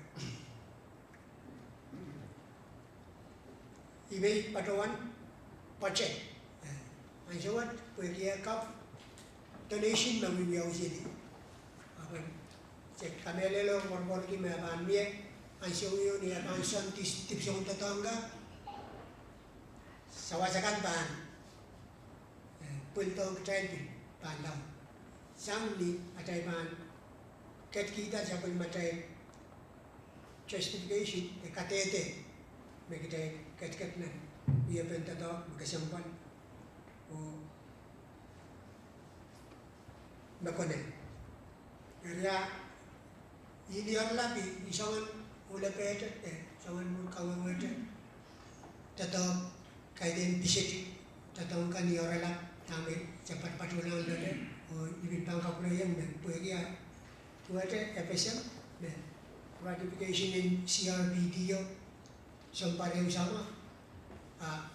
I pil patohwan budget. Eh, ansou wet pwehki eh kak donation me wiewiawi seli, a pahn se kamehlele oh mwormworki me pahn mie ansou ieu ni eh pahn sohte dipwisoun doadoahk kan, sawas akan pahn, eh, pwildohng kitail pil pahn laud. Sang ni atail pahn ketkihda sapwellimatail justification, eh, kadehde me kitail ketiket nan wiepen doadoahk me kesempwal oh me konehng. Eri a Ni oaralap, I soangen uhlepehte, eh, soangen mwuhr kawehwehte doadoahk, kaidehn piseti doadoahk kan ni oaralap, dahme se patpatohlahng loale, oh I pil pahn kapwureiong me pwehki ah duwehte FSM, me ratification en CRPD o, sounpar ehu sama, ah,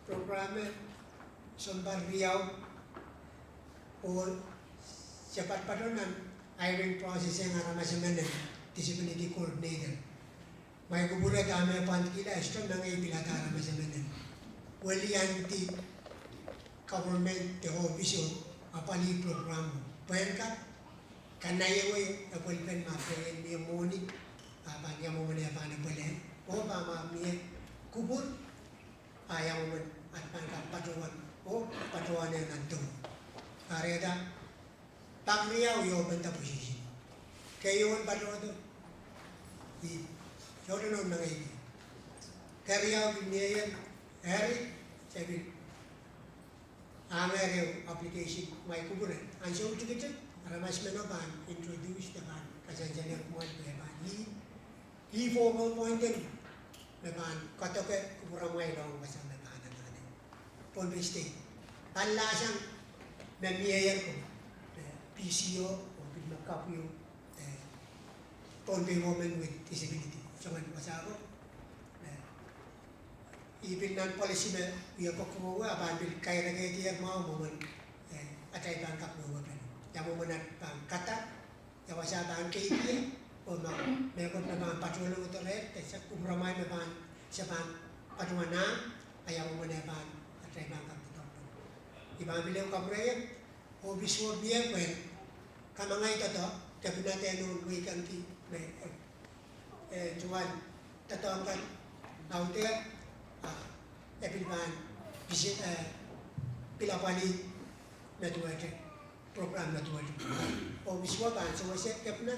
program e sounpar riau, oh se patpato nan hiring process en aramas emen en disability coordinator. Mwail kupwure dahme pwandikihla, e sohte mengei pilada aramas emen en weliandi government de office o apwalih program o. Pwehn kak kanaiehwei epwelpen ma pwe en mie mwohni, a pahn ia mwomwen e pahn epwele, oh ma ma mie kupwur, a ia mwomwen at pahn kak patohwan, oh patohwan e nan doh. Kahrehda pak riau I open the position. Keieu en patohdo, I sohte nohn mengei. Keriau pil mie ier, eri, se pil ahngehr ehu application mwail kupwure. Ansou tikitik, aramas meno pahn introduce de pahn kasansalehng kumwail pwe pahn ih, ih focal point en me pahn kadoke kupwuramwail ong wasa me pahn anahne Pohnpei State. Pahn lahsang me mie ier ko, eh, PCO, oh pil me kapw ieu, eh, Pohnpei Women with Disability. Soangen wasa ko, eh, I pil nan policy me I kokohwei, a pahn pil kairekehdier mwahu mwomwen, eh, atail pahn kak wehwehpen. Ia mwomwen at pahn kadahr, ia wasa pahn keidie, oh ma mehkot me pahn patohlong doadoahk, de se kupwuramwail me pahn, se pahn patohwan, a ia mwomwen e pahn, atail pahn kak doadoahk. I pahn pil ehu kapwureiong, oh pil sohte mie pwehn kamangaiada, de pil nan dehn oh weekend ki me, eh, tungoal doadoahk kan audehr, ah, e pil pahn pisi, eh, pil apwalih me duwehte, program me duwehte. Oh pil sohte pahn sewese kepina,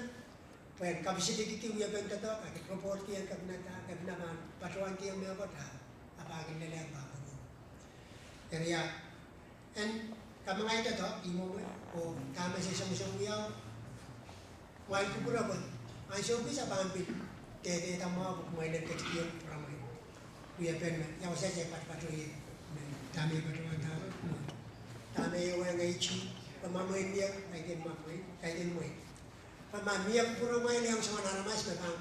pwehn kapisikihdi wiepen doadoahk, a kepina, report kihong kepina, kepina pahn patohwan kihong mehkot, a pahn kin lelehng pahn kokohwei. Eri ia en kamangaiada, I mwomwen, oh dahme se songosong wiawi, mwail kupwure pwe ansou kis a pahn pil dehdehda mwahu pwe kumwail en ketikihong kupwuramwail wiepen me ia wasa se patpato ie, me dahme I patohwanda, dahme I wehwehki, pwe ma mwein mie, kaidehn ma mwein, kaidehn mwein. Pwe ma mie kupwuramwail iang soangen aramas me pahn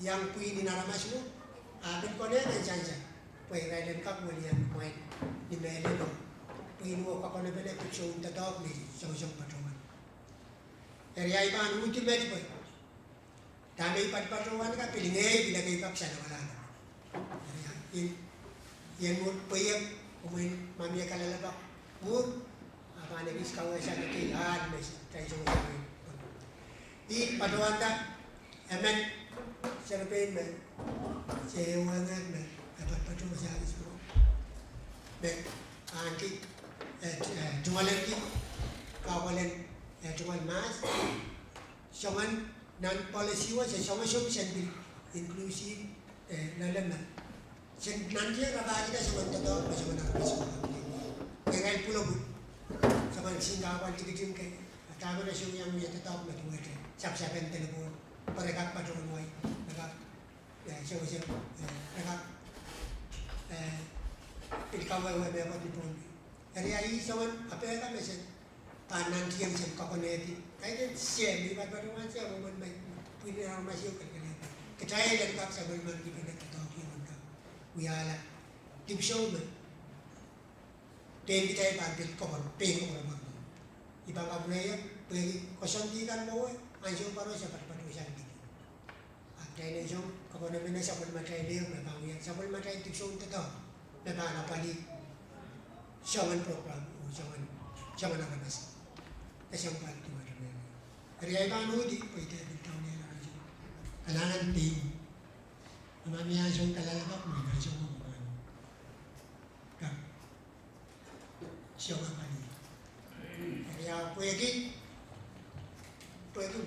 iang pwihn en aramas mwo, a pil konehng en sansal pwe irail en kak weliandi kumwail ni mehlel, pwihn oh kakonepene dipwisoun doadoahk me I songosong patohwan. Eri ia I pahn uhdi met pwe dahme I patpatohwan ka pil ngehi pil ekei pak salokalahte. Eri ia I en mwur pweiek, oh mwein ma mie kalelapak mwur, a pahn ekis kawehwehki ahl me kitail songosong. I patohwanda emen serepein me se ehuehngehr me e patpato wasa kis mwo, me ahneki, eh, eh, tungoalenki, kahpwal en, eh, tungoal mahs, soangen nan policy wet se songosong sen pil inclusive, eh, loale me sen nantihong rapahkihda soangen doadoahk me soangen aramas me pahn kihong. Kitail pwulopwul, soangen sin kahpwal tikitik kei, a dahme re sohte iang mie doadoahk me duwehte sapsapen delepwohn, pwe re kak patohwan wai, re kak, eh, sewese, eh, re kak, eh, pil kawehwe mehkot ni Pohnpei. Eri ia I soangen apehda me sen pahn nantihong sen kakonehdi. Kaidehn se, me I patpatohwan se, mwomwen me pwihn en aramas ieu kelekelehpw. Kitail en kak sapwellimaniki pene doadoahk ieu en kak wiahla dipwisou me pein kitail pahn pil koapworopworopwor. I pahn kapwurehiong pwehki koasoandi kan mwowe, ansou pwaro se patpatosang dipwisou. A kitail en song kakonepene sapwellimatail ehu me pahn wia sapwellimatail dipwisoun doadoahk me pahn apwalih soangen program oh soangen, soangen aramas. E soang pahn duwehte me. Eri ia I pahn uhdi pwe I dehr pil taunehla ansou. Kalahngan pein. A ma mie ansou kalelapak mwo, I pahn song mwo pahn kak song apwalih. Ia pwehki, pwehki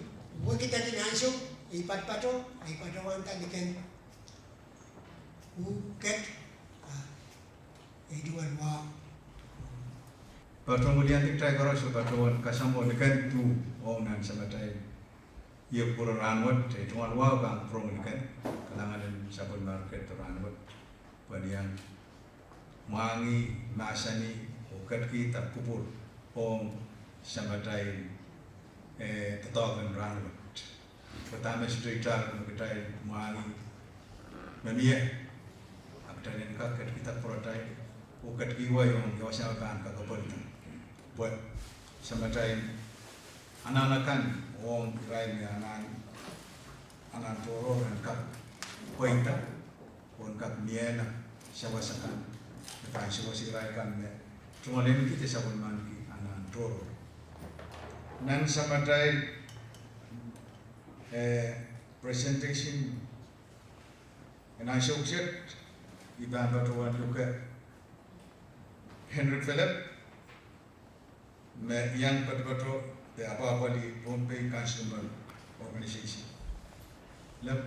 wekidek en ansou, I patpato, I patohwanda liken uh ket, ah, I tungoal wahu. Patohwan weliandi kitail koaros oh patohwan kasamwo liken uh ong nan samatail Ie pwuren rahnwet, ei tungoal wahu pahn pwurehng likin kalahngan en sapwellimarail ket rahnwet, pwehn iang mwahngih, mahsanih, oh ketikihda kupwur ong samatail, eh, doadoahk en rahnwet. Pwe dahme sohte itar me kitail mwahngih me mie, a kitail en kak ketikihda pwuratail, oh ketikihwei ong ia wasa me pahn kakapwalda. Pwe samatail anahn akan, ong irail me anahn, anahn tohrohr en kak pweida, oh en kak miehla sawas akan, me pahn sewese irail kan me tungoal enkihda sapwellimaniki anahn tohrohr. Nan samatail, eh, presentation en ansou kiset, I pahn patohwan luke Henry Philip, me iang patopato de apwahpwalih Pohnpei Consumer Organization. Lep.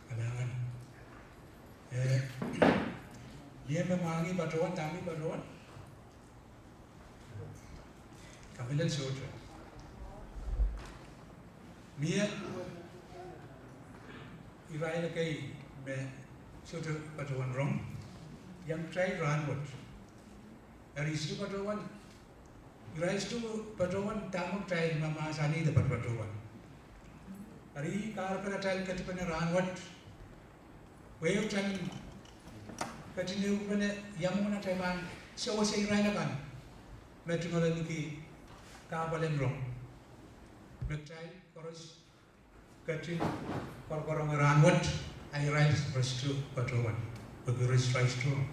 Kalahngan. Eh, mie me mwahngih patohwan, dahme I patohwan? Kamehlel sohte. Mie irail ekei me sohte patohwan rong iang kitail rahnwet. Eri sohte patohwan, irail sohte patohwan dahme kitail mahmahsanih de patopatohwan. Eri kahrepen atail ketipene rahnwet, pwe kitail ketin ehupene ia mwomwen atail pahn sewese irail akan me tungoal ahneki kahpwal en rong, me kitail koaros ketin koarkoaronge rahnwet, a irail re sohte patohwan, pwehki re sohte rong.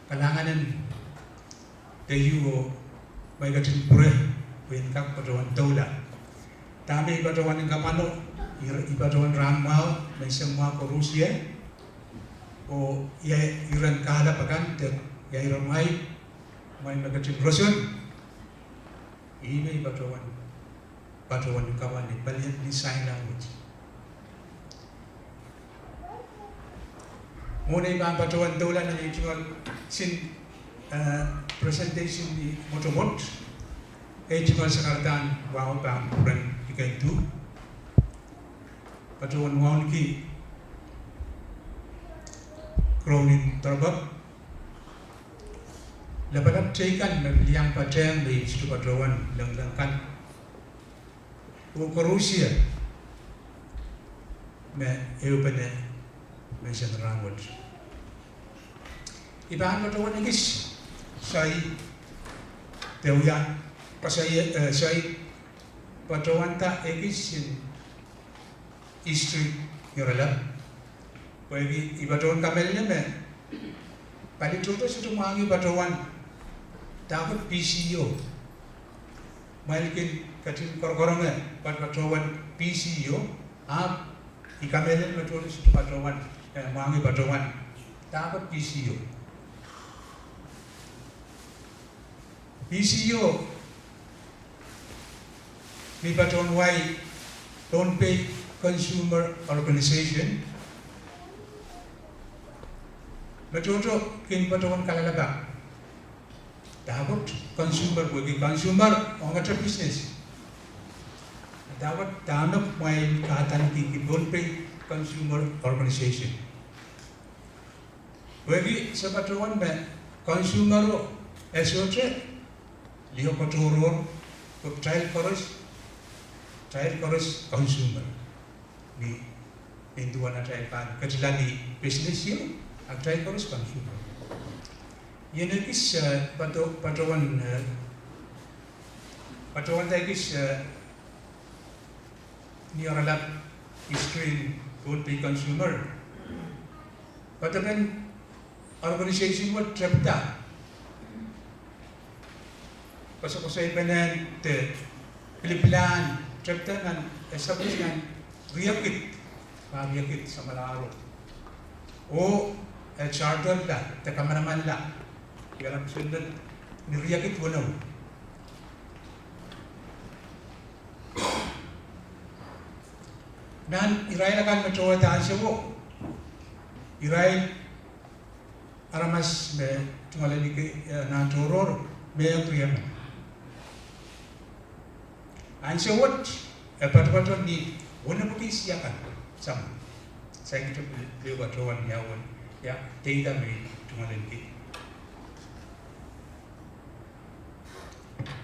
Kalahngan en de iuo, me I ketin pwure pwe I en kak patohwan doula. Dahme I patohwan en kamwano, I, I patohwan rahn mwahu, menseng mwahu koaros ie, oh ia iren kahlap akan de ia iren mwahu, mwahu me ketin roson, ih me I patohwan, patohwan kawan ni palian ni sign language. Mwohn ei pahn patohwan doula nan ei tungoal sin, eh, presentation ni mwotomwot, ei tungoal sakaradahn wahu pahn pwuren I ken duh. Patohwan wauneki Crown en Doropwuok, lapalap teikan me pil iang patehng me I sohte patohwan, lengleng kan, oh koaros ie me ehupene menseng rahnwet. I pahn patohwan ekis, soai, de wia, pwe soai, eh, soai patohwanda ekis en history ni oaralap. Pwehki I patohwan kamehlele me pali tohto sohte mwahngih patohwan dahkot P C O. Kumwail kin ketin koarkoaronge patohwan P C O, ahpw I kamehlele me tohto sohte patohwan, eh, mwahngih patohwan dahkot P C O. P C O, me patohwan wai Pohnpei Consumer Organization, me tohto kin patohwan kalelapak dahkot consumer, pwehki consumer ong ete business. Dahkot dahme kumwail kahdaneki Pohnpei Consumer Organization. Pwehki se patohwan me consumer o e sohte lioke tohrohr, pwe kitail koaros, kitail koaros consumer. Ni, ni duwen atail pahn ketila ni business ieu, a kitail koaros consumer. Ien ekis, eh, pato-, patohwan, eh, patohwanda ekis, eh, ni oaralap history en Pohnpei Consumer. Patohwan organization wet tepda, koasokoasoipen de pilipilahn tepda nan, establish nan riekid, pahr riekid samwalahro. Oh e charterla de kamanamanla, iang kosonned ni riekid weneu. Nan irail akan me towehda ansouo, irail aramas me tungoaleniki, eh, nan tohrohr me ong riemen. Ansou wet, e patopato ni wenepwiki siakan, sang, saikinte pil, pil patohwan ia wen, ia, deida me tungoaleniki.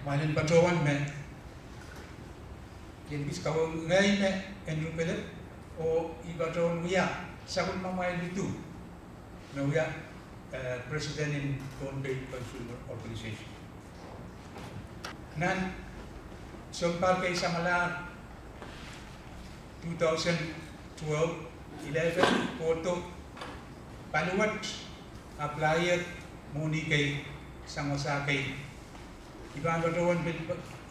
Mwail en patohwan me, ien kis kawe ngehi me Andrew Philip, oh I patohwan wia sapwellimamwail idu, me wia, eh, president en Pohnpei Consumer Organization. Nan sounpar kei samwalahr two thousand twelve, eleven, kohdo, paliwet apply-er mwohni kei sang wasa kei. I pahn patohwan pil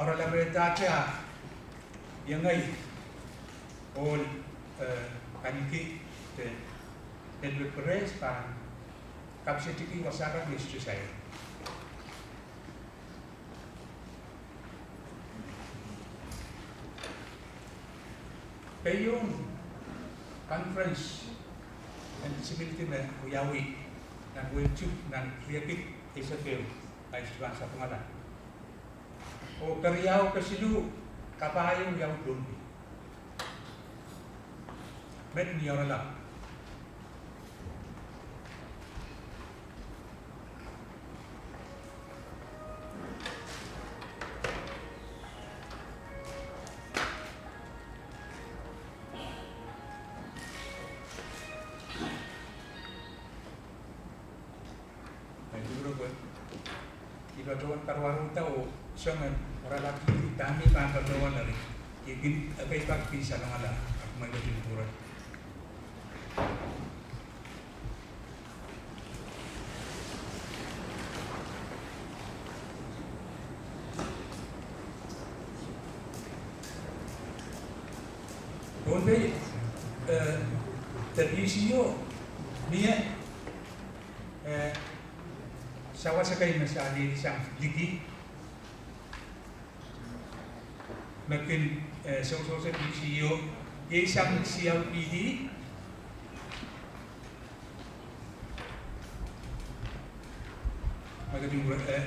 oaralapehda ahte a iengei ohl, eh, ahneki de Edward Perez pahn kapisetiki wasa kan me I sohte sair. Pein conference en disability me wiawi nan wehi Chuuk nan riekid eisek ehu, ahi span sapwungala. Oh keriau kesiluh kapai wiawi Pohnpei. Met ni oaralap. Ahi, I patohwan karuwaruhda oh soangen oaralap, dahme I pahn patohwan eri. I kin, eh, ekei pak kin salongala, ahpw me I ketin kupwure. Pohnpei, eh, de P C O, mie, eh, sawas kei me se alehdi sang liki, me kin, eh, sewesewese P C O, iei sang C R P D. Me ketin, eh,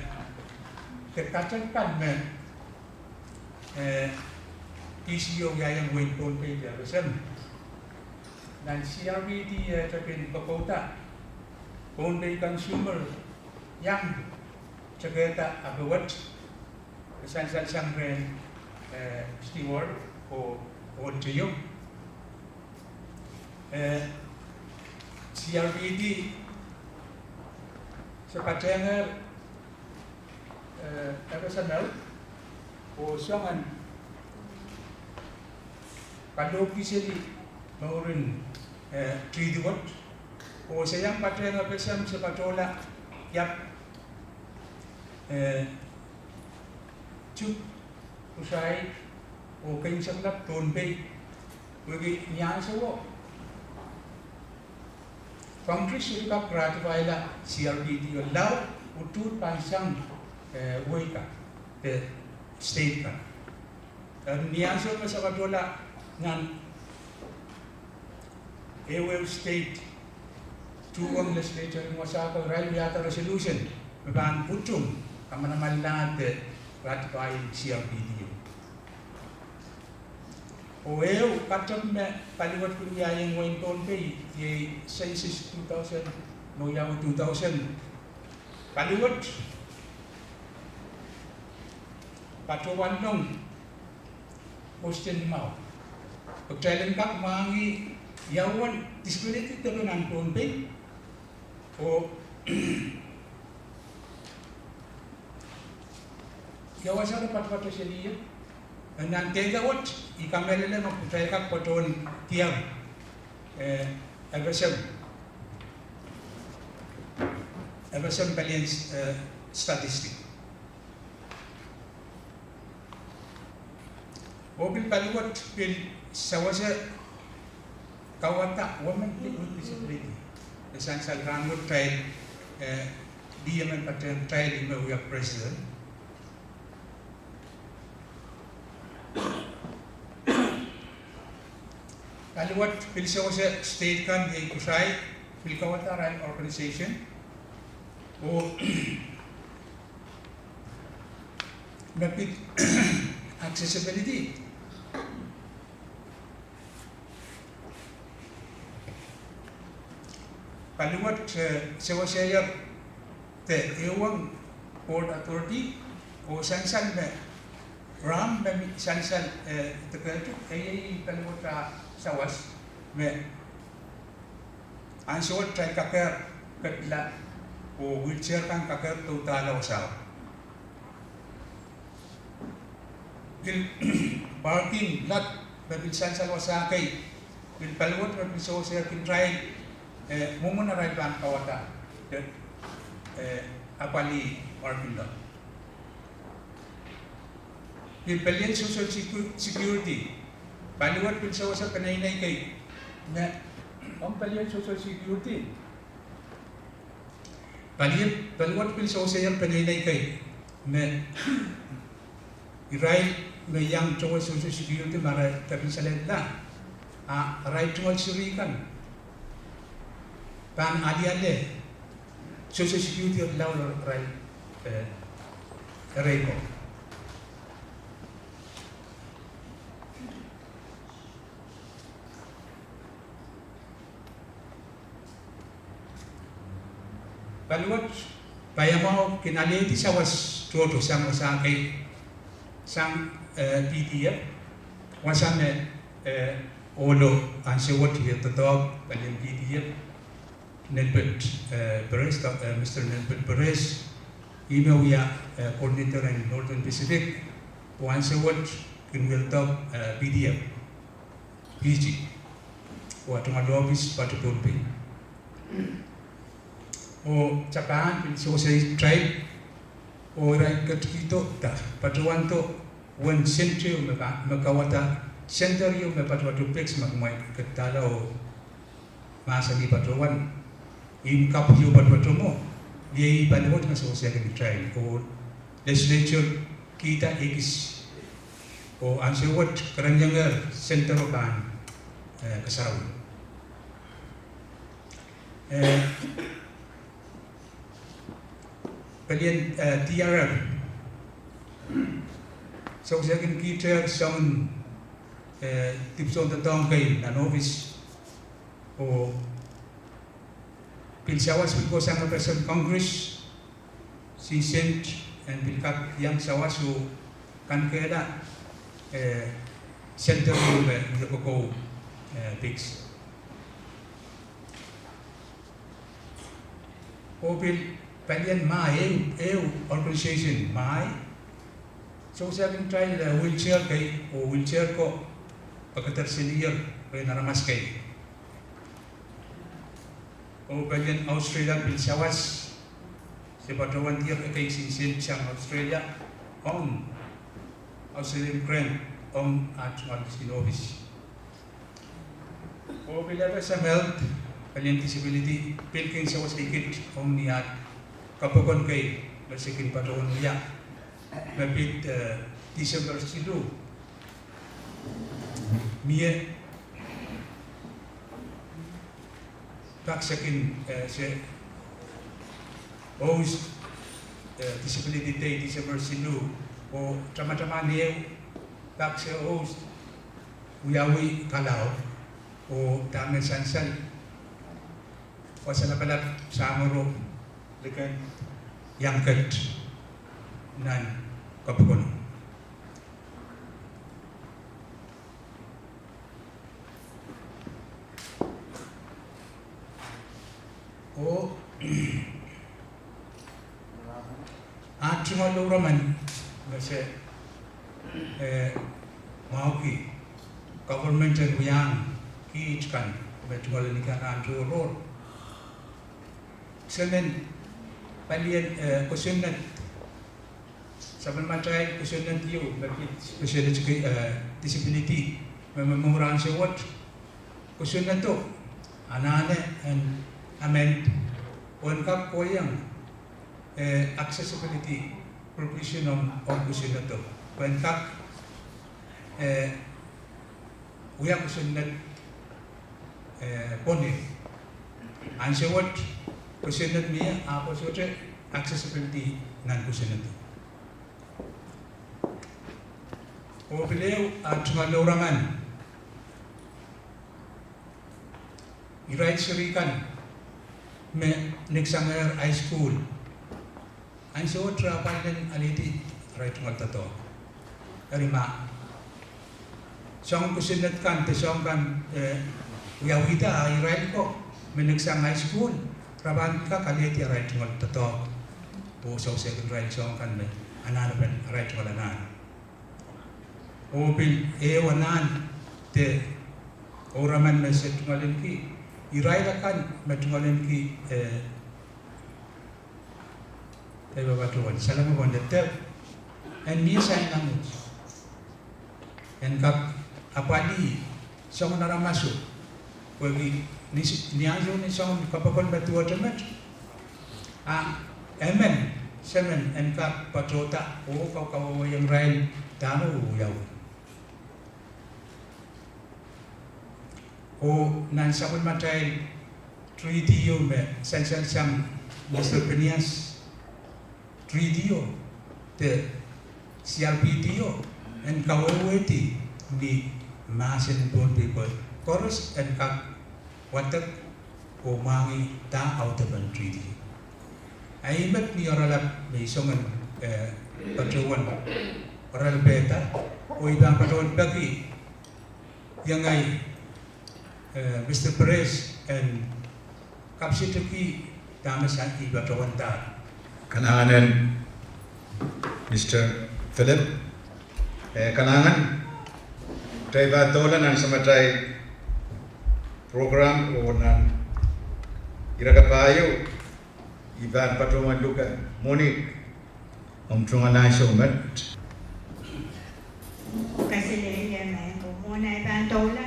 de katepe kan me, eh, P C O ieiang wehin Pohnpei de F S M. Nan C R P D, eh, te kin kokouda Pohnpei Consumer iang tekehda ape wet, sansal sang rehn, eh, steward oh, oh teio. Eh, C R P D, se patehng, eh, F S M L, oh soangen kalohki seli mouren, eh, treaty wet, oh se iang patehng F S M se patohla iap, eh, Chuuk, Kusai, oh keimwseklap Pohnpei, pwehki ni ansouo Congress sohte kak ratify-la C R P D oh lao utuht pahn sang, eh, wehi kan, de state kan. Eri ni ansou me se patohla nan ehuehu state, tuhwong legislature en wasa ko, irail wiahda resolution me pahn utung kamanamanlahn de ratify C R P D. Oh ehu katepe me paliwet kin wiahiong wehin Pohnpei, iei census two thousand, me wiawi two thousand. Paliwet patohwanlong question limau. Pwe kitail en kak mwahngih ia uwen disability depe nan Pohnpei. Oh ia wasa me patopato seli ie. Nan dehde wet, I kamehlele me kitail kak patohwan diar, eh, F S M, F S M palien, eh, statistic. Oh pil paliwet pil sewese kauwada women with disability. E sansal rahnwet kitail, eh, D M en patehng kitail me wia president. Paliwet pil sewese state kan iei kitail pil kauwada arail organization oh me pid accessibility. Paliwet, eh, sewesehier de ehuong board authority oh sansal me, rahn me mi sansal, eh, de kehtik, e iei paliwet ah sawas me ansou wet kitail kakehr ketla oh wheelchair kan kakehr doudahla wasao. Pil parking lot me pil sansal wasa kei, pil paliwet me pil sewese kin irail, eh, mwomwen arail pahn kauwada, eh, apwalih parking lot. Pil pelien social secu-, security, paliwet pil sewese peneinei kei, me ong pelien social security. Paliwet, paliwet pil sewesehier peneinei kei, me irail me iang towe social security ma re tepin selella, a arail tungoal seri kan pahn aliale social security lao irail, eh, ereiko. Paliwet paiamwahu kin alehdi sawas tohto sang wasa kei, sang, eh, P D F, wasa me, eh, ohlo ansou wet wie doadoahk palien P D F, Nelpet, eh, Perez, eh, Mister Nelpet Perez, ih me wia, eh, coordinator en Northern Pacific, oh ansou wet kin wie doadoahk, eh, P D F, Fiji, oh a tungoal ohpis patohwan Pohnpei. Oh Japan pil sewese kitail, oh irail ketikihdo, da, patohwando uwen center me pa-, me kauwada center ieu me patohwado PICS me kumwail ketidala oh mahsanih patohwan, ih kapw ieu patohwado mwo, iei paliwet me sewese kin kitail, oh legislature kihda ekis, oh ansou wet kereniengehr center o pahn, eh, kasarawi. Eh, pelien, eh, D R F sewese kin kitail soangen, eh, dipwisoun doadoahk kei nan ohpis, oh pil sawas pil kohsang President Congress, sinsent en pil kak iang sawas oh kanekehla, eh, center ieu me kokou, eh, PICS. Oh pil pelien mah ehu, ehu organization mah, sewese kin kitail, eh, wheelchair kei, oh wheelchair ko pekeder selier rehn aramas kei. Oh pelien Australia pil sawas, se patohwan dier ekei sinsent sang Australia ong Australian grant ong at ngal sin ohpis. Oh pil F S M Health, pelien disability, pil kin sewese kit ong ni at kapokon kei me se kin patohwan wia, me pid, eh, December siluh. Mie pak se kin, eh, se host, eh, Disability Day December siluh, oh tamataman ehu pak se host wiawi kalaho, oh dahme sansal, wasa lapalap, samworo, liken iang ket nan kapokon. Oh at tungoal louraman me se, eh, mwahuki government en wiahiong kiht kan me tungoal ni kan ahn tohrohr. Se men pelien, eh, kosonned, sapwellimatail kosonned ieu me pid special educa-, eh, disability me, me mour ansou wet. Kosonnedo anahne en amend oh en kak kohiong, eh, accessibility provision ong, ong kosonnedo. Pwe en kak, eh, wia kosonned eh, pwon. Ansou wet kosonned mie, ahpw sohte accessibility nan kosonned. Oh pil ehu, ah, tungoal lourangan irail seri kan me nek sang high school. Ansou wet re apwal en alehdi arail tungoal doadoahk. Eri ma soangen kosonned kan de soahng kan, eh, wiawihda, ah irail ko me nek sang high school, re pahn kak alehdi arail tungoal doadoahk oh sewese irail soahng kan me anahnepen arail tungoal anahn. Oh pil ehu anahn de ouraman me se tungoal ahneki, irail akan me tungoal ahneki, eh, de pahpa tohn salama pwon de, en mie sain language. En kak apwalih soangen aramaso, pwehki ni, ni ansou ni soangen kapokon me duwehte met, ah, emen, semen en kak patohda oh kawehwehiong irail dahme wiawi. Oh nan sapwellimatail treaty o me sansal sang Mister Phineas, treaty o de C RPD o en kawehwehdi ni mahsen en Pohnpei pwe koaros en kak wadek oh mwahngih dah audepen treaty. Ahi met ni oaralap me I soangen, eh, patohwan oaralapehda, oh I pahn patohwan peki iang ahi, eh, Mister Perez en kapsiteki dahme sang I patohwandahr. Kalahngan en Mister Philip. Eh, kalahngan, kitail pahn doula nan samatail program oh nan ire kapahieu, I pahn patohwan luke Monique, omw tungoal ansou met. Kaselehlie maing ko, mwohn ahi pahn doula,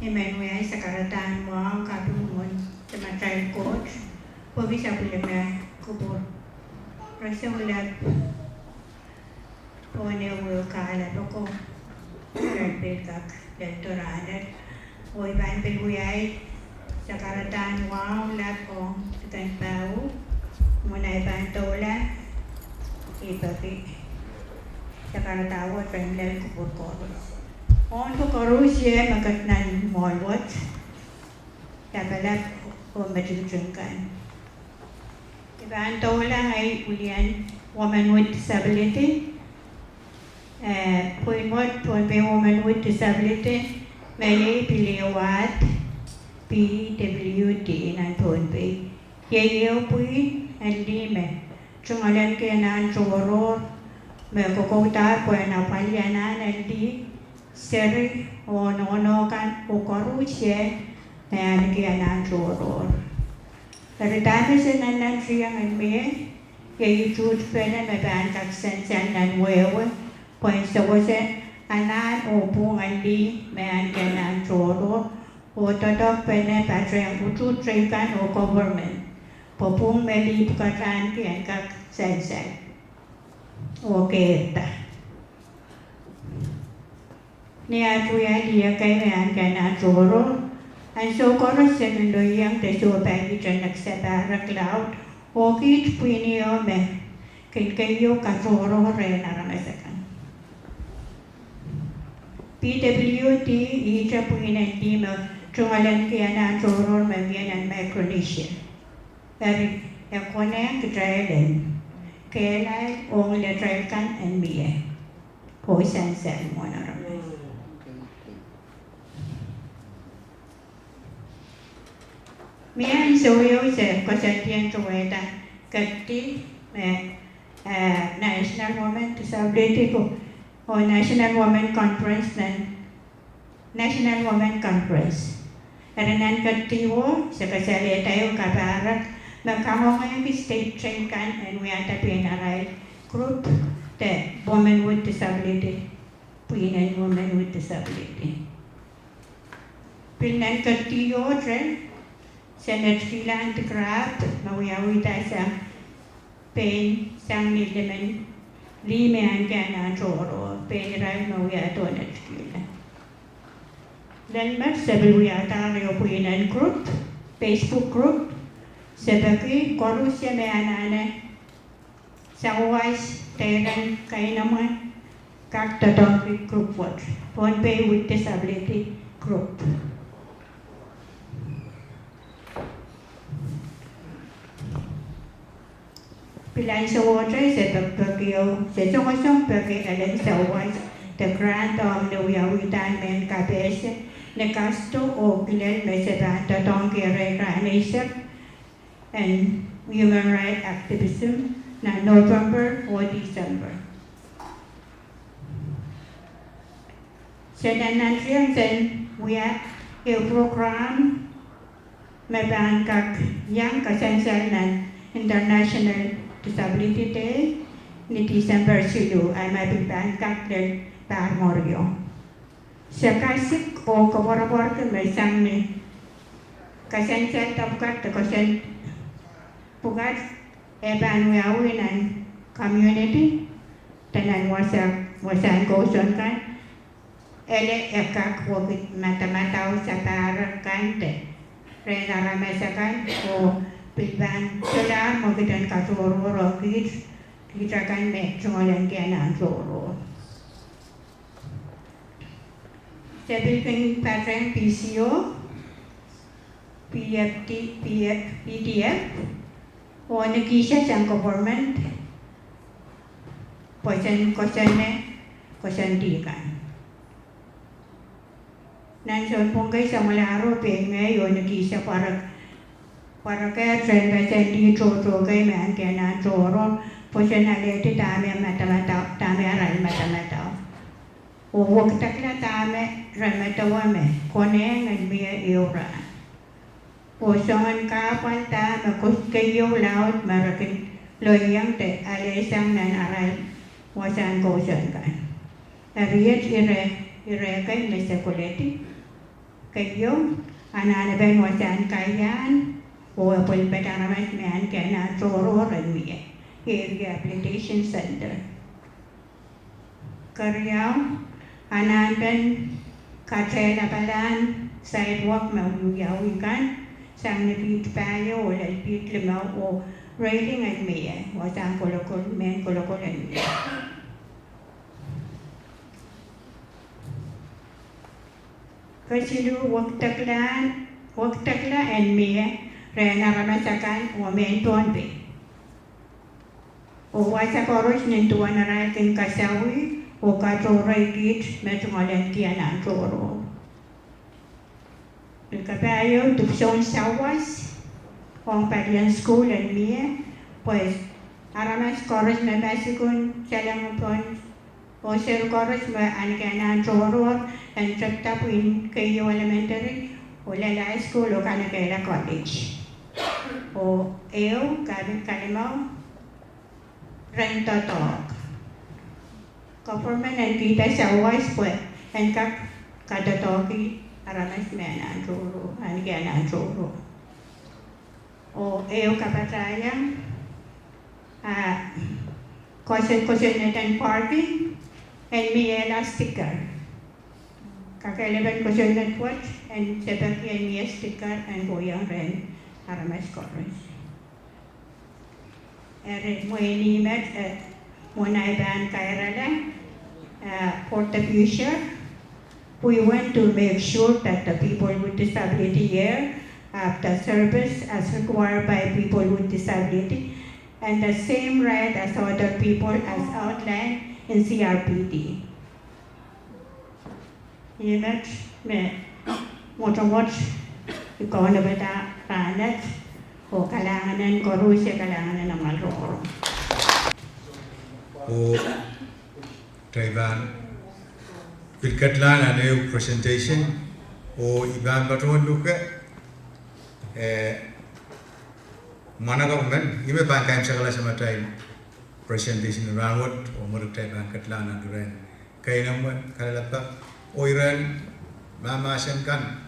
I men wiahi sakaradahn wahu kaping mwohn samatail Koht pwehki sapwellime kupwur. Re solahr pohn ehu kahlap oko, re pil kak lel doarahnwet. Oh I pahn pil wiahi sakaradahn wahu lap ong Dihken Pahu, mwohn ahi pahn doula, I peki sakarada wet pahn lel kupwur koaros. Ong koaros me ket nan mwohl wet, lapalap oh metikitik kan. I pahn doula ngehi wilian Women with Disability, eh, pwihn wet Pohnpei Women with Disability, me iei pil ehu wahd P W D nan Pohnpei. Iei ehu pwihn en lih me tungoal ahneki anahn tohrohr me kokoudahr pwehn apwalih anahn en lih, seri oh nohno kan oh koaros me ahneki anahn tohrohr. Eri dahme se nannantihong en mie, iei tuht pene me pahn kak sansal nan wehwe pwehn sewese anahn oh pwuhngen lih me ahneki anahn tohrohr, oh doadoahk pene patehng utuht teikan oh government pwe pwuhng me lih pwukat ahneki en kak sansal oh keirda. Ni at wia lih ekei me ahneki anahn tohrohr, ansou koaros se kin loieng de sohpeikihte neksapahre cloud, oh kiht pwihn ieu me kin keieu katohrohr rehn aramas akan. P W D ihte pwihn en lih me tungoal ahneki anahn tohrohr me mie nan Micronesia. Eri e konehng kitail en kehlail ong letail kan en mie oh sansal mwohn aramas. Mie ansou ieu se koasoandien towehda kedi me, eh, National Women Disability ko, oh National Women Conference nan National Women Conference. Eri nan kediwo se kasalehda ehu kapahrek me kangoangehki state teikan en wiahda pein arail group de Women with Disability, pwihn en Women with Disability. Pil nan kediwohte se netikihla de Grab me wiawihda sang pein sang ni limen lih me ahneki anahn tohrohr, pein irail me wiahdo netikihla. Lel met se pil wiahda ehu pwihn group, Facebook group, se peki koaros me anahne sawas, tehren, keinemwe, kak doadoahngki group wet, Pohnpei with Disability group. Pilahn sewese, se pek, peki, se songosong peki elen sawas de grant ong ni wiawihda mehn kapehse ni kasdo oh kilel me se pahn doadoahngki erein rahn eisek en human rights activism nan November oh December. Se nannantieng sen wia ehu program me pahn kak iang kasansal nan International Disability Day ni December siluh, a me pil pahn kak lel pahr morio. Se kasik oh koapworopworki me sang ni kasansal pwukat de koasoandi pwukat, e pahn wiawi nan community de nan wasa, wasahn kousoan kan, ele e kak wekid madamadau sapahrek kan de rehn aramas akan, oh pil pahn solahr mwekid en katohrohr ong kiht, kiht akan me tungoalenki anahn tohrohr. Se pil kin patehng P C O, P F D, P F, P D F, oh nikihsang government pwoson, koasoane, koasoandi kan. Nan sounpwong kei samwalahro pein ngehi oh nikihsang pwarek, pwarek rehn koasoandi tohto kei me ahneki anahn tohrohr, pwoson alehdi dahme madamadau, dahme arail madamadau, oh wekidekla dahme re medewe me konehng en mie ehu rahn, oh soangen kahpwal dahme kos, keieu laud me re kin loieng de alehsang nan arail wasahn kousoan kan. Eri iet ire, ire kei me se koledi. Keieu, anahnepen wasahn kaiahn oh apwalih aramas me ahneki anahn tohrohr en mie, Rehabilitation Center. Keriau, anahnepen katehlapalahn sidewalk me wiawi kan, sang ni piht pahieu oh lel piht limau oh railing en mie, wasahn kolokol, mehn kolokol en mie. Kesiluh, wekidekla, wekidekla en mie rehn aramas akan oh mehn Pohnpei, oh wasa koaros nin duwen arail kin kasawih oh katohrehki kiht me tungoalenki anahn tohrohr. Pil kapahieu, dipwisoun sawas ong palien sukuhl en mie, pwe aramas koaros me maskun, salengupon, oh seri koaros me ahneki anahn tohrohr en tepda pwihn keieu elementary oh lel high school oh kanekehla college. Oh ehu, kapit kalimau, rehn doadoahk. Government en kihda sawas pwe en kak kadoadoahki aramas me anahn tohrohr, ahneki anahn tohrohr. Oh ehu kapatahieng, ah, kosonned, kosonned en parking en miehla sticker. Kakehlapen kosonned wet en se peki en mie sticker en kohieng rehn aramas koaros. Eri mwein ih met, eh, mwein ei pahn kairala, eh, for the future, we want to make sure that the people with disability here have the service as required by people with disability and the same right as other people as outlined in C R P D. Ih met me mwotomwot I kaunopadahr rahnwet, oh kalahngan en koaros, kalahngan en amwail rongorong. Oh kitail pahn pil ketlahng nan ehu presentation, oh I pahn patohwan luke, eh, mwahnakapw men, ih me pahn kaimwisekala samatail presentation en rahnwet, oh mwurin kitail pahn ketlahng nan rehn keinemwe, kalelapak, oh irehn mahmahsen kan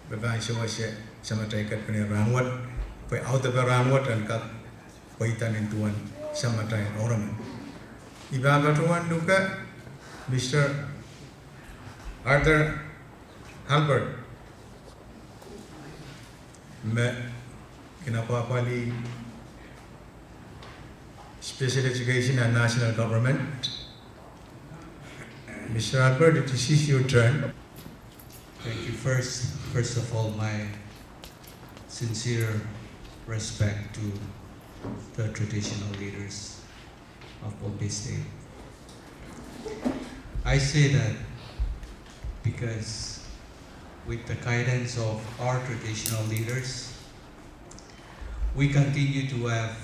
me pahn sewese samatail ketpene rahnwet, pwe audepe rahnwet en kak pweida nin duwen samatail oremen. I pahn patohwan luke Mister Arthur Halbert. Me kin apwahpwalih Special Education and National Government. Mister Albert, it is your turn. Thank you. First, first of all, my sincere respect to the traditional leaders of Pohnpei State. I say that because with the guidance of our traditional leaders, we continue to have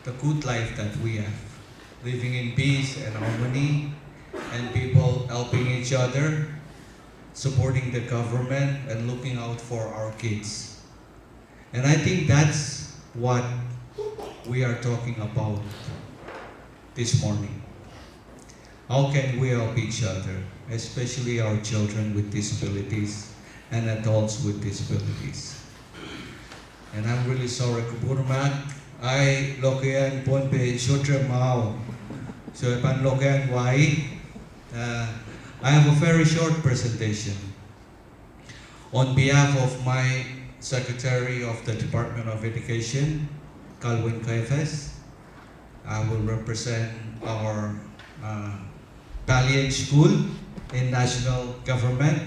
the good life that we have, living in peace and harmony, and people helping each other, supporting the government, and looking out for our kids. And I think that's what we are talking about this morning. How can we help each other, especially our children with disabilities and adults with disabilities? And I'm really sorry, Kupwur Mak, ahi lokaia en Pohnpei sohte mwahu. So I pahn lokaia wai. Uh, I have a very short presentation. On behalf of my Secretary of the Department of Education, Calvin Caiaphas, I will represent our uh, Pali Age School in national government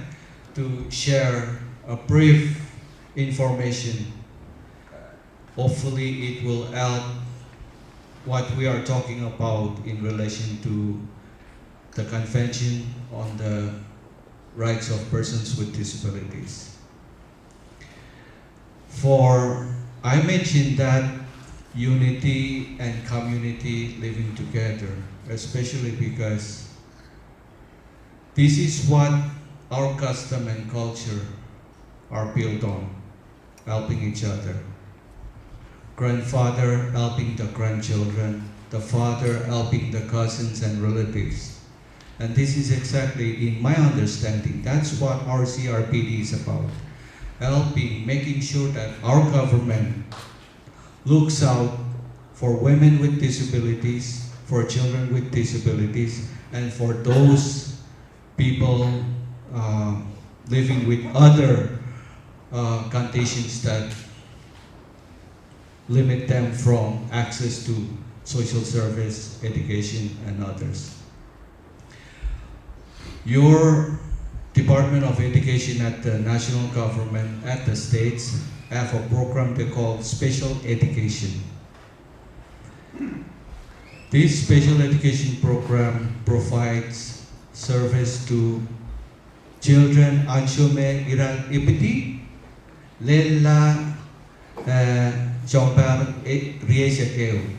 to share a brief information. Hopefully, it will help what we are talking about in relation to the Convention on the Rights of Persons with Disabilities. For I mentioned that unity and community living together, especially because this is what our custom and culture are built on, helping each other. Grandfather helping the grandchildren, the father helping the cousins and relatives. And this is exactly, in my understanding, that's what our C R P D is about. Helping, making sure that our government looks out for women with disabilities, for children with disabilities, and for those people uh, living with other uh, conditions that limit them from access to social service, education, and others. Your Department of Education at the national government, at the states, have a program they call special education. This special education program provides service to children ansou me ira ipwidi lella, eh, sounpar, eh, rieisek ehu.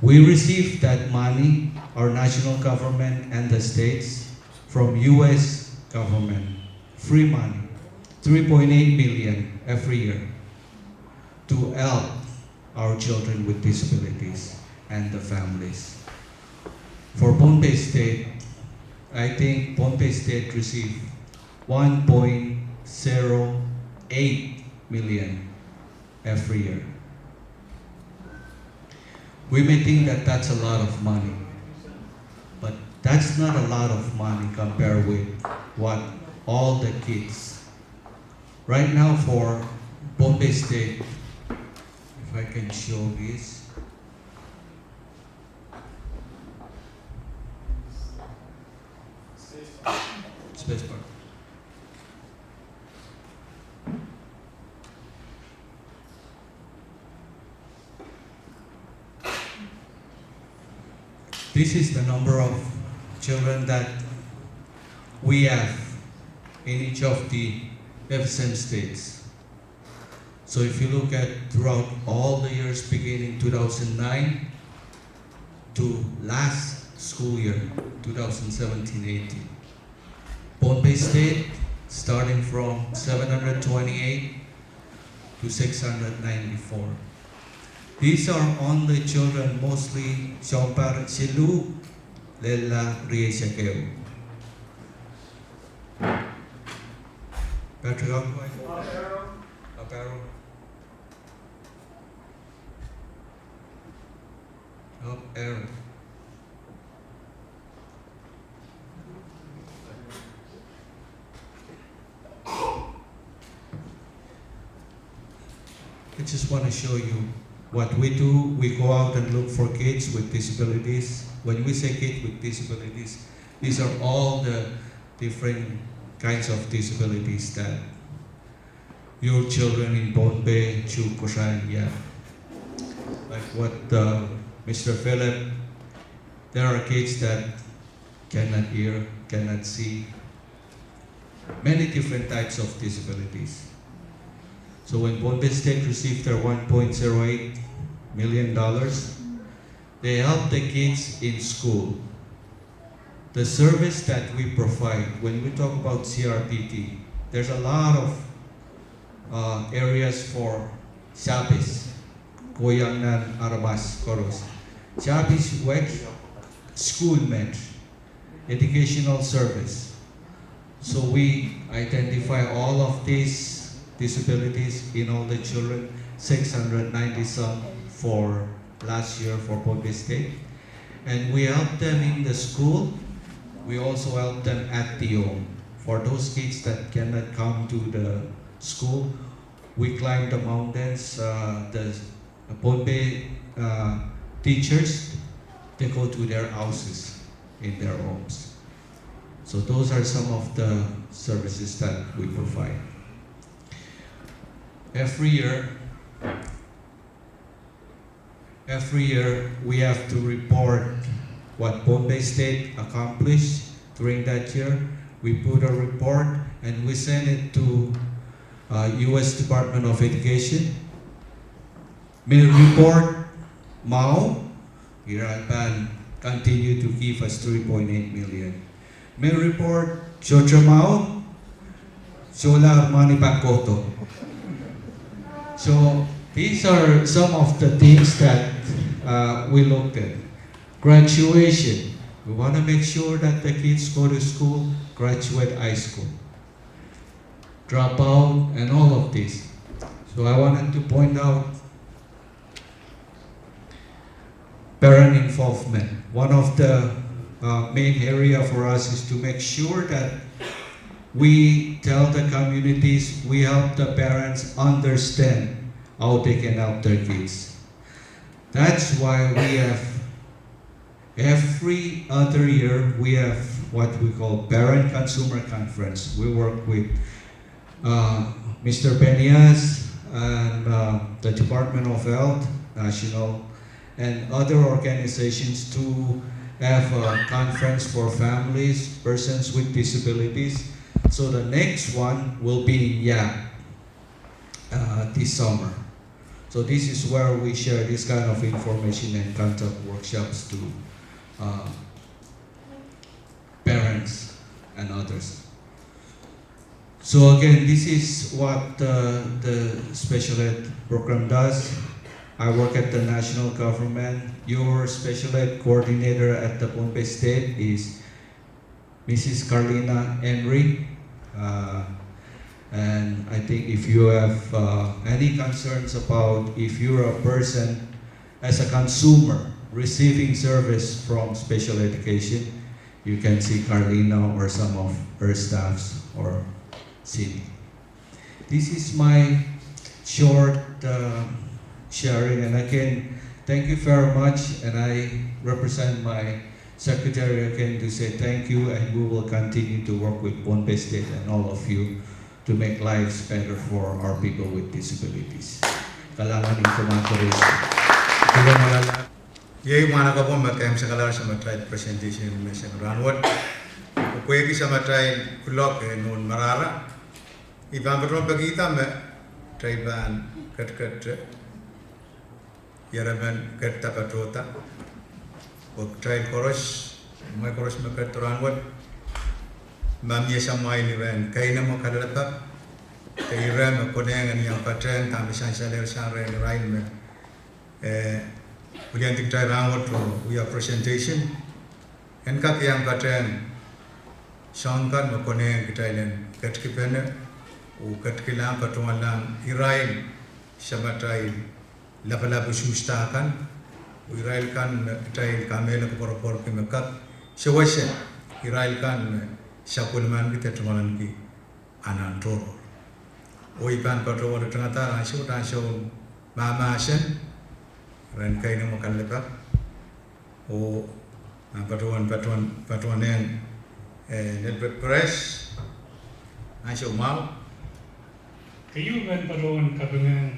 We receive that money, our national government and the states, from U S government. Free money, three point eight million every year to help our children with disabilities and the families. For Pohnpei State, I think Pohnpei State receive one point zero eight million every year. We may think that that's a lot of money, but that's not a lot of money compared with what all the kids right now for Pohnpei State, if I can show this. Spacebar. This is the number of children that we have in each of the F S M states. So if you look at throughout all the years beginning two thousand nine to last school year, two thousand seventeen eighteen, Pohnpei State, starting from seven hundred twenty-eight to six hundred ninety-four. These are only children, mostly sounpar siluh lella rieisek ehu. Patrick, up arrow. Up arrow. I just want to show you what we do. We go out and look for kids with disabilities. When we say kids with disabilities, these are all the different kinds of disabilities that your children in Pohnpei, Chuuk, Korail, yeah. Like what, uh, Mister Philip, there are kids that cannot hear, cannot see, many different types of disabilities. So when Pohnpei State received their one point zero eight million dollars, they help the kids in school. The service that we provide, when we talk about C R P D, there's a lot of, uh, areas for service. Kohieng nan aramas koaros. Service wet, school met, educational service. So we identify all of these disabilities in all the children, six hundred ninety some for last year for Pohnpei State. And we help them in the school. We also help them at the home. For those kids that cannot come to the school, we climb the mountains. Uh, the Pohnpei, uh, teachers, they go to their houses in their homes. So those are some of the services that we provide. Every year, every year we have to report what Pohnpei State accomplished during that year. We put a report and we send it to, uh, U S Department of Education. Me report mwahu, ira pahn continue to give us three point eight million. Me report sohte mwahu, solahr mwahnipakkohdo. So these are some of the things that, uh, we looked at. Graduation. We want to make sure that the kids go to school, graduate high school, drop out, and all of this. So I wanted to point out parent involvement. One of the, uh, main area for us is to make sure that we tell the communities, we help the parents understand how they can help their kids. That's why we have, every other year, we have what we call Parent Consumer Conference. We work with, uh, Mister Penias and, uh, the Department of Health, National, and other organizations to have a conference for families, persons with disabilities. So the next one will be in Yap, uh, this summer. So this is where we share this kind of information and conduct workshops to, uh, parents and others. So again, this is what, uh, the special ed program does. I work at the national government. Your special ed coordinator at the Pohnpei State is Missus Carlina Henry. Uh, and I think if you have, uh, any concerns about if you're a person as a consumer receiving service from special education, you can see Carlina or some of her staffs or see me. This is my short, uh, sharing, and again, thank you very much, and I represent my secretary again to say thank you, and we will continue to work with Pohnpei State and all of you to make lives better for our people with disabilities. Kalahngan en Koht koaros. Iei mwahnakapwo me keimwseklahr samatail presentation me seng rahnwet. Pwehki samatail kuloak eh nohn marahra, I pahn patohwan pekihda me kitail pahn ketiket, ieremen ketiket patohda. Pwe kitail koaros, mwein koaros me ketido rahnwet, ma mie samwail iren keinemwe kalelapak, de ire me konehng en iang patehng dahme sansalehr sang rehn irail me, eh, wiliandi kitail rahnwet oh wia presentation, en kak iang patehng soahng kan me konehng kitail en ketikipene, oh ketikihla patohwanlahng irail samatail lapalap usuhsda kan, oh irail kan me kitail kamehlele koapworopworki me kak sewese irail kan me sapwellimaniki de tungoaleniki anahn tohrohr. Oh I pahn patohwan ritingada ansou, ansoun Mahmahsen, ren kainene me kalelapak, oh, ah, patohwan, patohwan, patohwan ong, eh, Nelpek Press, ansou mwahu. Keieu men patohwan kaping ong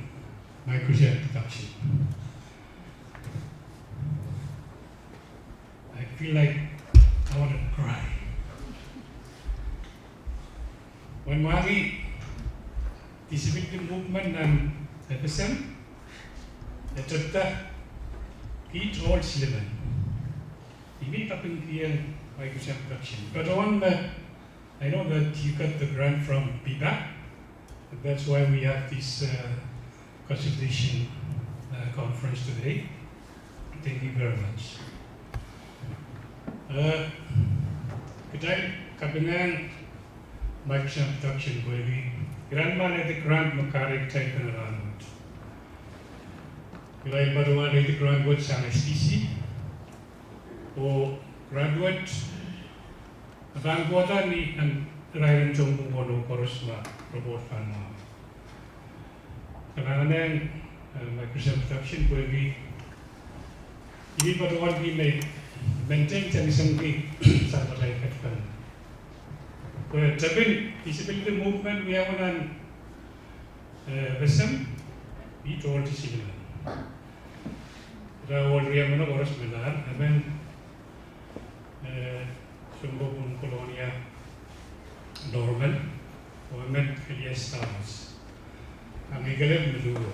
Microsoft Production. I feel like I want to cry. Wen mwahngih disability movement nan F S M, e tepda kiht ohl silimen. I men kapingkihong Microsoft Production. Patohwan me, I know that you got the grant from PPAC, and that's why we have this, uh, consultation, uh, conference today. Thank you very much. Uh, kitail kaping ong Microsoft Production pwehki irail me alehdi grant me kahrehiong kitail pene rahnwet. Irail patohwan alehdi grant wet sang S D C, oh grant wet e pahn kohda ni en irail en tohnpwong oh koaros me report pahn mwahu. Kalahngan ong, eh, Microsoft Production pwehki ih patohwan kin maintain tengsenki sang atail ketipan. Pwe tepin disability movement wiawi nan, eh, F S M, ih tohn disability. Ira ohl riemeno koaros me lahr, emen, eh, Sounkohp en Kolonia Norman, oh emen Elias Thomas. A mie kelehpw me luhwe.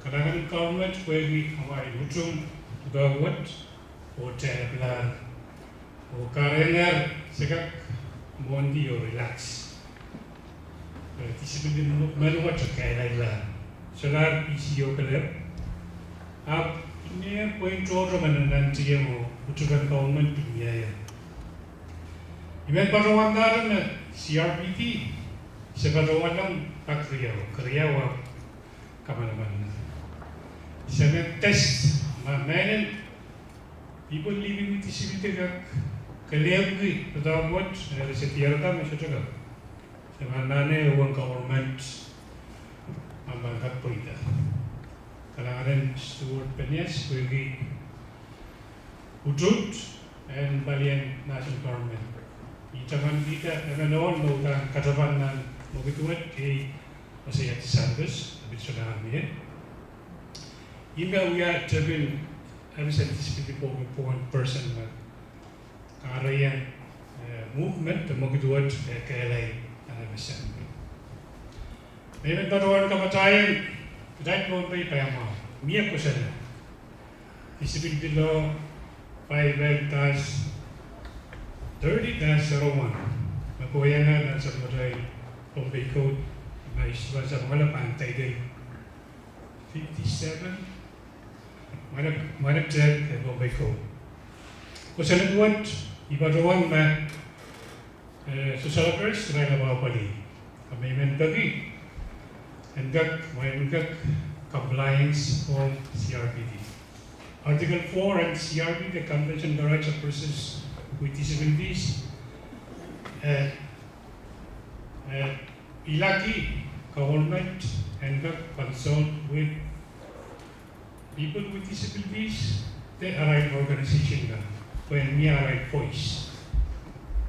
Kalahngan en government pwehki amwail utung doadoahk wet, oh tepla, oh kahrehiong se kak mwohndi oh relax. Eh, disability movement wet e kehlailla. Solahr P C O kelehpw. Ahpw mie pwein tohto me nantiong oh utung en government pil mie. I men patohwan dahte me C R P D, se patohwan ong pak riau, keriau ahpw kamanaman. Se men test ma mehlel people living with disability kak kelehpwki doadoahk wet, eh, se diarada me sohte kak. Se pahn anahne uwen government me pahn kak pweida. Kalahngan en Stuart Penyas pwehki utung en palien national government. I taman kihda emen ohl me uhdahn katapan nan mwekid wet, iei Hosea DeSantis, a pil solahr mie. Ih me wia tepin F S M Disability Focal Point person me kahrehiong, eh, movement de mwekid wet, eh, kehlail nan F S M. Me I men patohwan kapatahieng kitail Pohnpei pahmwahu, mie kosonned. Disability Law five L dash thirty dash zero one me kohieng nan sapwellimatail Pohnpei Code, ma I sohte pahn sapwungala pahn Title fifty-seven, mwanek, mwanek tehk en Pohnpei Code. Kosonned wet, I patohwan me, eh, social workers irail apwapwalih. A me I men peki en kak, me en kak compliance ong C R P D. Article four en C R P D, the Convention on the Rights of Persons with Disabilities, eh, eh, ilaki government en kak consult with people with disabilities, de arail organization kan, pwehn mie arail voice.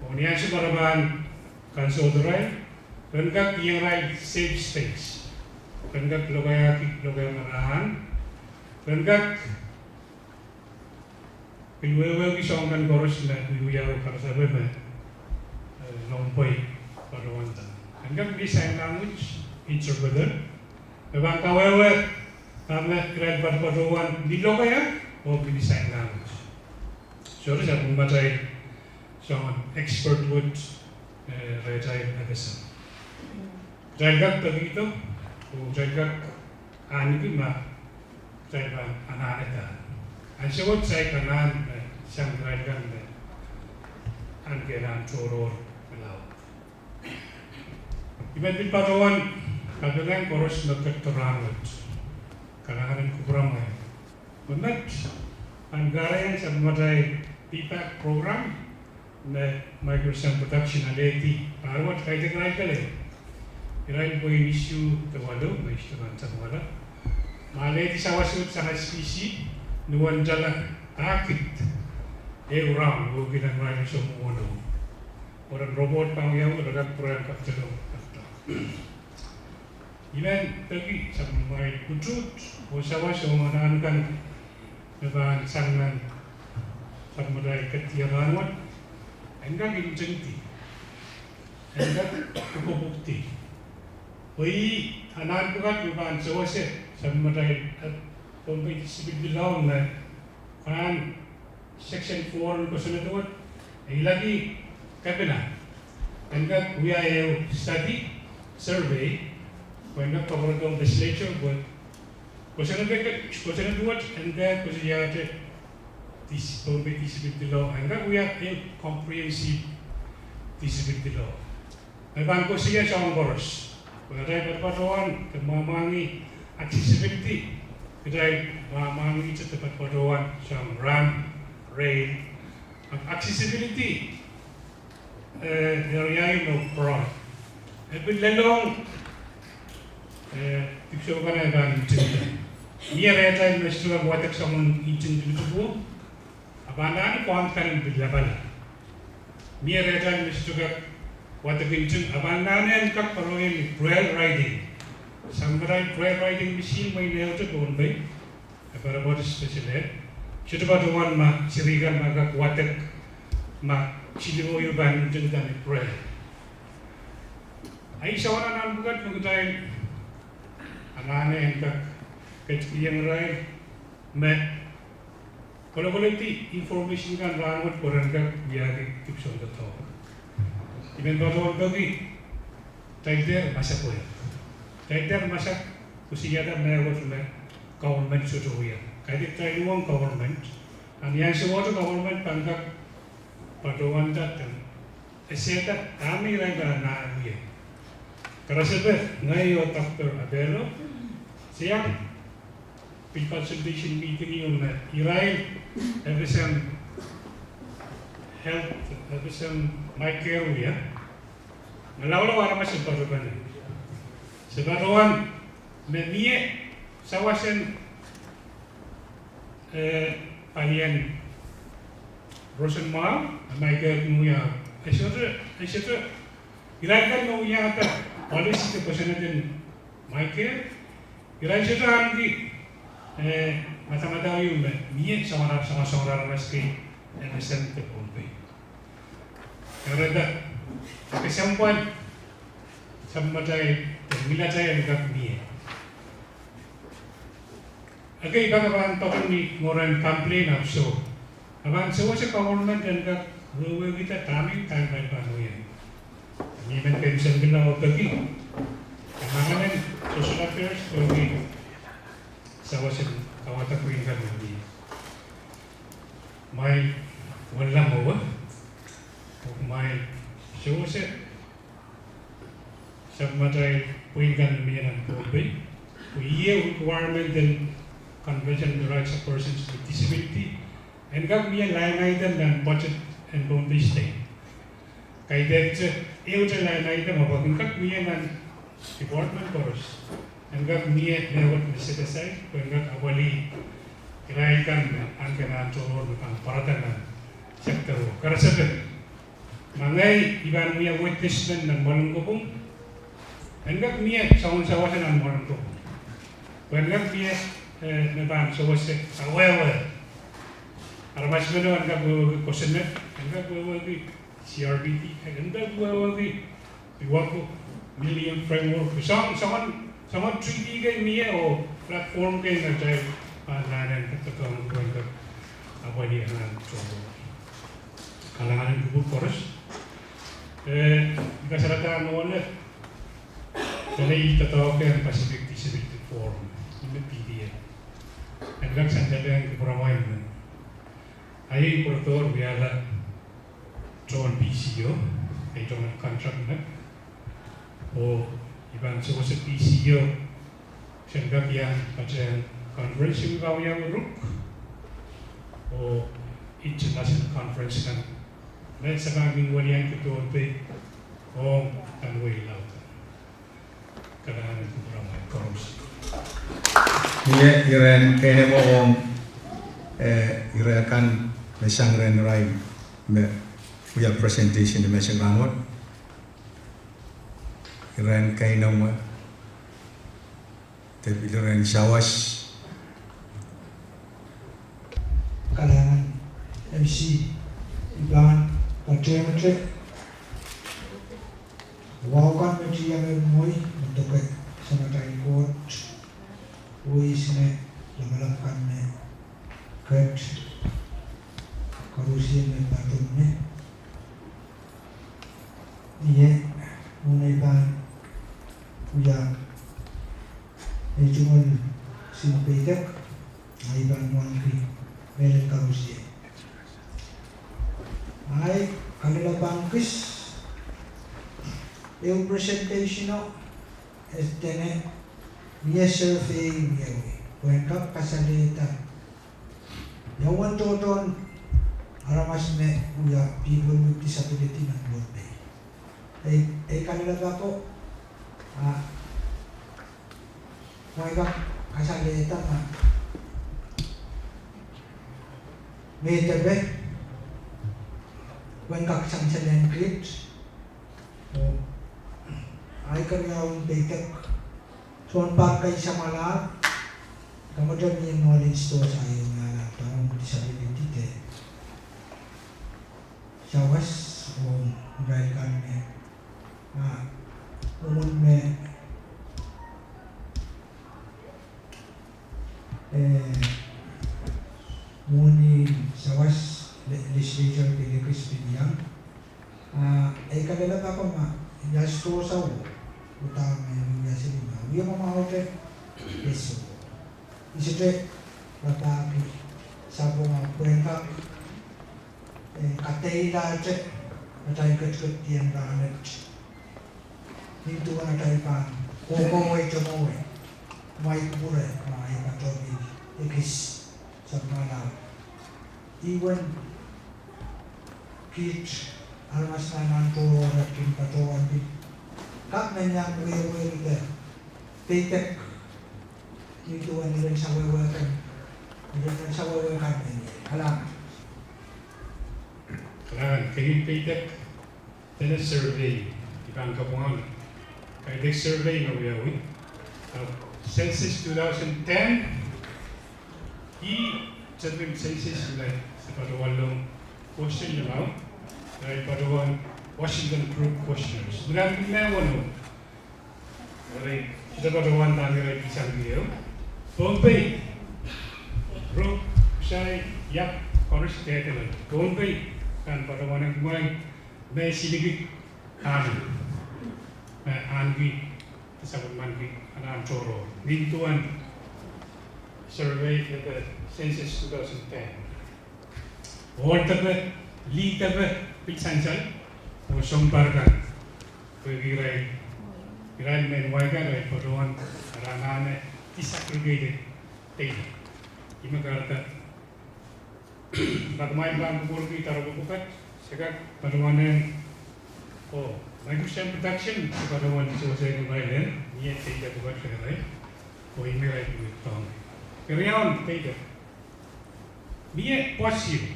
Oh ni ansou me re pahn consult irail, ren kak iang irail safe space. Ren kak lokaiahki lokaia me re ahn. Ren kak pil wehwehki soahng kan koaros me wiwiawi karasepe me, eh, Pohnpei patohwanda. Ren kak mie sign language interpreter me pahn kawehwe dahme irail patohwan ni lokaia oh mie sign language. Sohte sapwellimatail soangen expert wet, eh, rehtail F S M. Kitail kak pekihdo, oh kitail kak ahneki ma kitail pahn anahneda. Ansou wet kitail anahne, eh, sang kitail kan me ahneki nan tohrohr me laud. I men pil patohwan kaping ong koaros me ketido rahnwet. Kalahngan en kupwuramwail. Me met, pahn kahrehiong sapwellimatail PPACT program me Microsound Production alehdi, pahr wet kaidehk irail kelehpw. Irail pwein issue de walu, me I sohte pahn sapwungala. Ma lehdi sawas wet sang S P C, ni wantala akit, ehu rahn, oh kilang rahn soangen weneu. Oren robot pahn wiawi, oren program kapitalo kapitalo. I men peki sapwellimomwi utuht oh sawas oh anahn kan me pahn sang nan sapwellimatail ketiket rahnwet, en kak ntingdi, en kak pwupwukdi. Pwe ih anahn pwukat me pahn sewese sapwellimatail, eh, Pohnpei Disability Law me pahn Section four en kosonned wet, e ilaki kepina en kak wia ehu study, survey, pwe en kak pwarodohng legislature pwe kosonned wet, kosonned wet en kak koasoiahte dis-, Pohnpei Disability Law, en kak wia ehu comprehensive disability law. Me pahn koasoia soahng koaros. Pwe atail patopatohwan de mwahngih accessibility, kitail mwahngih de patopatohwan soahng rahn, rehi, accessibility, eh, area me broad. E pil lelohng, eh, dipwisou kan e pahn ntingdi. Mie rehtail me sohte kak wadek soangen ntingdi lipilipil. A pahn anahne font kan en pil lapalap. Mie rehtail me sohte kak wadek nting, a pahn anahne en kak pwarohng braille writing. Sapwellimatail braille writing machine mwein ehute Pohnpei, e pahn pwoat special ed. Sohte patohwan ma seri kan ma kak wadek ma siliho ieu pahn ntingda ni braille. A ih soangen anahn pwukat me kitail anahne en kak ketikihong irail me kolokoledi information kan rahnwet pwe ren kak wiahki dipwisoun doadoahk. I men patohwan peki, kitail dehr masak wet. Kitail dehr masak koasoiahda mehkot me government sohte wia. Kaidehn kitail uhwong government, a ni ansou wet government pahn kak patohwanda de esehda dahme irail pahn anahne wia. Karasepe, ngehi oh Doctor Apelo, se iang pil consultation meeting ieu me irail F S M Health, F S M MyCare wia, me laulau aramas en patohwan. Se patohwan me mie sawas en, eh, palien roson mwahu, MyCare kin wia, e sohte, e sohte, irail kan me wiahda policy de kosonned en MyCare, irail sohte ahneki, eh, madamadau ieu me mie soangen, soangen, soangen aramas kei F S M de Pohnpei. Kahrehda kesempwal sapwellimatail, ngihlatail en kak mie. Ekei pak e pahn pahn ni moren complain ahpw soh. E pahn sewese government en kak wehwehkihda dahme kitail pahn wia. Ni men ken sendila oh peki, e manaman en social affairs pwehki sawas en kawadek pwihn kan me mie. Kumwail wella mwowe, oh kumwail sewese sapwellimatail pwihn kan me mie nan Pohnpei, pwe iei requirement en Convention on the Rights of Persons with Disability, en kak mie line item nan budget en Pohnpei State. Kaidehkte ehute line item, ahpw e kin kak mie nan department koaros. En kak mie mehkot me set aside, pwe en kak apwalih irail kan me ahneki nan tohrohr me pahn pwarada nan sector wo. Karasepe, ma ngehi I pahn mie witness men nan mwoalen kopwung, en kak mie soangen sawas nan mwoalen kopwung. Pwe en kak mie, eh, me pahn sewese kawehwe. Aramas meno en kak wehwehki kosonned, en kak wehwehki C R P D, en kak wehwehki Iwako Millennium Framework, soangen, soangen, soangen treaty kei mie oh platform kei me kitail pahn anahne en kak doadoahngki pwe en kak apwalih anahn tohrohr. Kalahngan en kupwur koaros. Eh, I kasalehda nohno, dene I doadoahk en Pacific Disability Forum, me P D F. En kak sansalehng kupwuramwail me ahi pwurodohr wiahla tohn P C O, ei tohn contract me. Oh I pahn sewese P C O, sen kak iang patehng conference me pahn wiawi Ruk, oh international conference kan me se pahn kin welianki Pohnpei ong nan wehi laud. Kalahngan en kupwuramwail koaros. Mie iren keinemwe ong, eh, ire kan me sang rehn irail me wia presentation me sang rahnwet. Iren keinemwe, de pil iren sawas. Kalahngan M C, I pahn katehnete wahu kan me tiange mwohi me doke Samatail Koht, oh ihs me lamalam kan me ket, koarusie me patohwan me ie, mwohn ei pahn wia ei tungoal sin peidek, a I pahn wauneki mehlel koarusie. Ahi kalelapak kis, ehu presentation o, e dene mie survey wiawi pwehn kak kasalehda ia uwen tohtohn aramas me wia people with disability nan Pohnpei. Ei, ei kalelapak o, a, mwein kak kasalehda ma me depe pwehn kak sansalehng kiht, oh ahi keriaun peidek, sounpar kei samwalahr, kamote mie knowledge to sahi ong ahi tohn disability de sawas ong irail kan me, a, mwohn me, eh, mwohni sawas le-, legislature delegate pil iang. A, ei kalelapak o ma, ia sohte sawas, uhdahn me ia sili ma, ia mwomwohdiso. I sohte rapahki sapwung pwehn kak, eh, kadeilahte atail ketiket en rahnwet. Nin duwen atail pahn kohkohwei tohmwowe, mwahi kupwure, mwahi patohwan ekis, samwalahr. Ihwen kiht aramas nan tohrohr kin patohwan pil kak men iang wehwehki peidek nin duwen iren sawehwe kan, iren sawehwe kan men ie. Kalahngan. Kalahngan, keieun peidek, dene survey, I pahn kapwungala. Kaidehk survey me wiawi. Ahpw census two thousand ten, ih tepin census me se patohwanlong question limau, irail patohwan Washington Group questionnaires. Irail me wano, irail, se patohwan nan irail pil sang ieu. Pohnpei, Ro, Kusai, Iap, koaros dehdehla. Pohnpei kan patohwan en kumwail me silikid ahnen, me ahneki, de sapwellimaniki anahn tohrohr. Nin duwen survey de census two thousand ten. Ohl depe, lih depe, pil sansal, oh sounpar kan. Pwehki irail, irail mehn wai kan, irail patohwan, irail anahne desegregated data. Ih me kahrehda ma kumwail pahn kupwurki doaropwe pwukat, se kak patohwan en, oh, Microsoft Production, se patohwan sewese kumwail en, mie data pwukat rehrail, oh ih me irail pil tong. Keriaun data. Mie pwoson,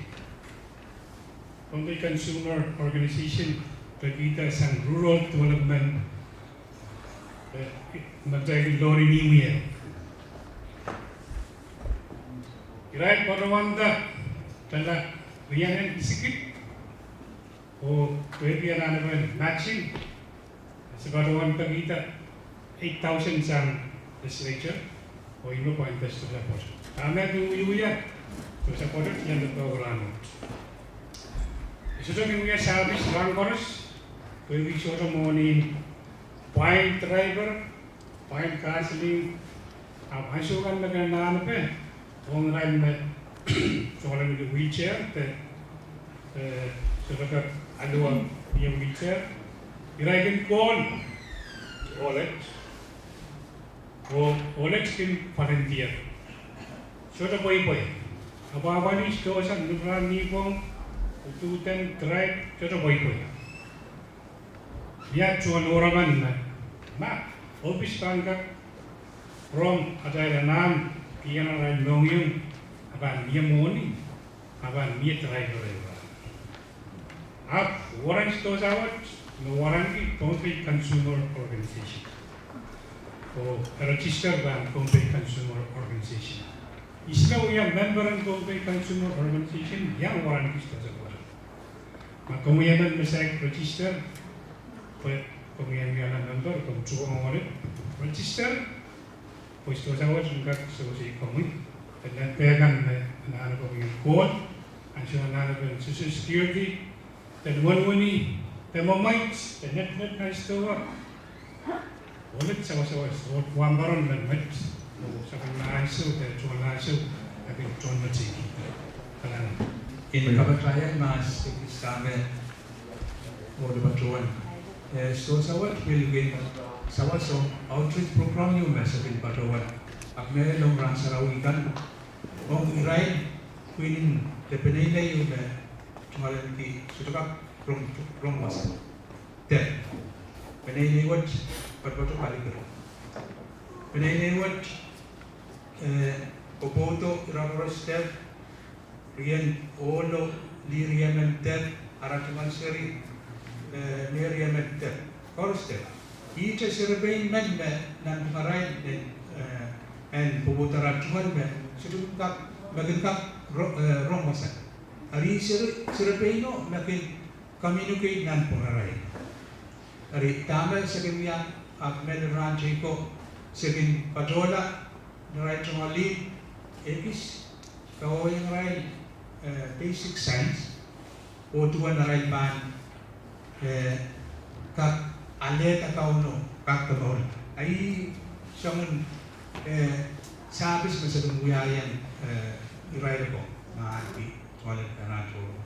Pohnpei Consumer Organization, pekihda sang rural development, eh, me kitail kin lohri ni mie. Irail patohwanda dahla riehn en isikid, oh pwehki anahnepen matching, se patohwan pekihda eight thousand sang legislature, oh ih me pwain pes to support. Dahme kin wiewia, to support ian de pwe rahnwet. I sohte kin wia service rahn koaros, pwehki sohte mwohni pwain driver, pwain gasoline, ahpw ansou kan me kin anahnepe, ong irail me sohla ni wheelchair, de, eh, sohla kak aluwa ie wheelchair, irail kin call Olet, oh Olet kin volunteer. Sohte pweipwei. Apwahpwalih, dohsang, nipwurahn, nipwong, ududen, drive, sohte pweipwei. Ia tohn orepen me, ma ohpis pahn kak rong atail anahn Kihong arail mohngiong, a pahn mie mwohni, a pahn mie driver. Ahpw warrant sidohsa wet me warrant ki Pohnpei Consumer Organization. Oh register pahn Pohnpei Consumer Organization. Ihs me wia member en Pohnpei Consumer Organization, iang warrant ki sidohsa wet. Ma komwi emen me saik register, pwe komwi en wiahla member, komw tuhwong wet register. Pwe sidohsa wet en kak sewese komwi, de nan pehkan me anahne komwi en call, ansou anahnepen Social Security, de wenewene, de mwemwet, de netnet nan sidohwa. Ohl et sawasawas, ohl wahnpoaron me met, oh sapwellime ansou, de tungoal ansou, a kin tohnmetehki. Kalahngan. En kapatahieng Mas, se kis dahme ohl patohwan. Eh, sidohsa wet pil kin sawas ong outreach program ieu me se kin patohwan. Ahpw me long rahn sarawi kan. Ong irail pwihnen de peneinei ieu me tungoal ahneki sohte kak rong, rong wasa. Dep. Peneinei wet, patopato kalikir. Peneinei wet, eh, kopoudo ira koaros dep, rien ohlo lih riemen dep, ara tungoal seri, eh, me riemen dep. Koaros dep. Ihte serepein men me nanpwungarail me, eh, en kopoudo ara tungoal me, sohte kak, me kin kak ro-, eh, rong wasa. Eri sere-, serepeino me kin communicate nanpwungarail. Eri dahme se kin wia, ahpw me ni rahn teiko, se kin patohla, ni irail tungoal lih, ekis, kawehwehiong irail, eh, basic science, oh duwen arail pahn, eh, kak alehda Kauno, kak komour. Ahi soangen, eh, service me se kin wiahiong, eh, irail ko, ma ahneki tungoal en anahn tohrohr.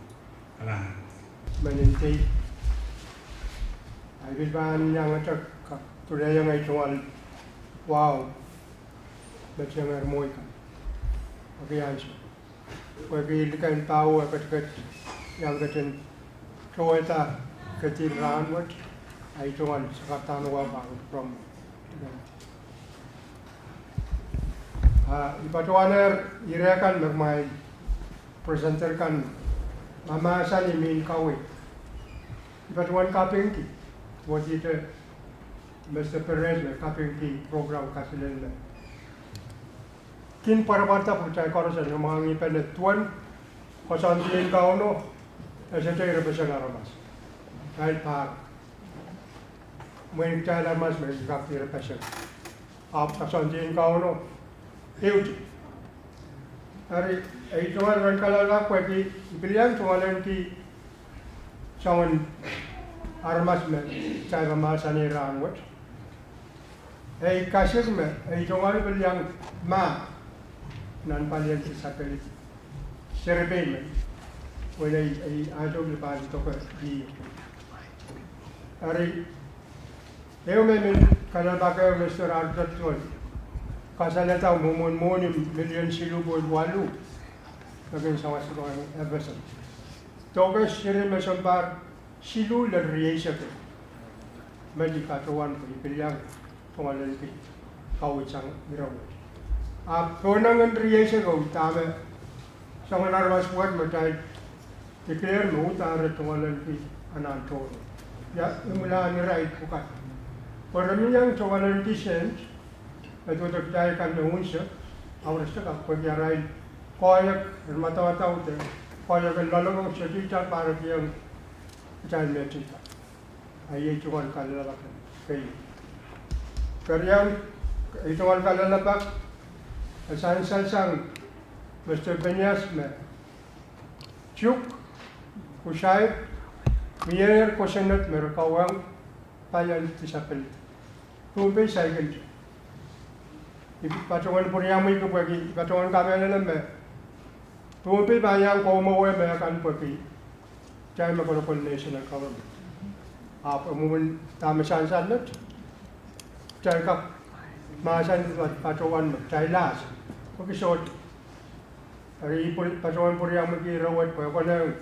Kalahngan. Menen tei. Ahi pil pahn iang ete kak dulehiong ei tungoal wahu me tengehng mwohni kan. Pwehki ansou. Pwehki liken pahu e ketiket iang ketin towehda ketin rahn wet, ahi tungoal sakadahn wahu pahn rong. Ah, I patohwanehr ire kan me kumwail presenter kan mahmahsanih mehn kaweid. I patohwan kapingki, wodite Mister Perez me kapingki program kaselel me kin pwarapwarada pwe kitail koaros en mwahngih pene duwen koasoandien Kauno, e sohte irepeseng aramas. Kitail pahr mwein kitail aramas me kak irepeseng. Ahpw koasoandien Kauno ehute. Eri, ei tungoal ren kalelapak pwehki I pil iang tungoal ahneki soangen aramas me kitail mahmahsanih rahn wet. Ei kasik me ei tungoal pil iang mah nan palien disability. Serepein men. Well, ei, ei, I don't know about the, eri, ehu me I men kalelapak ehu Mister Arthur Tony kasalehda mwomwen mwohni million siluh point waluh me kin sawas lokaia FSM. Doke siri me sounpar siluh lel rieisek. Me I patohwan pwe I pil iang tungoal ahneki kaweid sang ire wet. Ahpw pohnangin rieisek, dahme soangen aramas wet me kitail declare me uhdahn re tungoal ahneki anahn tohrohr. Ia, imwilahn irail pwukat. Pwe re men iang tungoal ahneki sent, e duwehte kitail kan me unsek, ahpw re sohte kak pwehki arail koahiek en madamadau de koahiek en loalokong sohte kitail pahrekiong kitail me tida. Ahi ei tungoal kalelapak kei. Keriau, ei tungoal kalelapak, e sansal sang Mister Benias me Chuuk, Kusaik, mieier kosonned me re kawehng palien disability. Pohnpei saikinte. I patohwan pwuriamwei pwehki, I patohwan kamehlele me Pohnpei pahn iang kowe me kan pwehki kitail me kolokol national government. Ahpw mwomwen dahme sansal met, kitail kak mahsanih patohwan me kitail ahs, pwehki sohte. Eri I patohwan pwuriamweiki ire wet pwe e konehng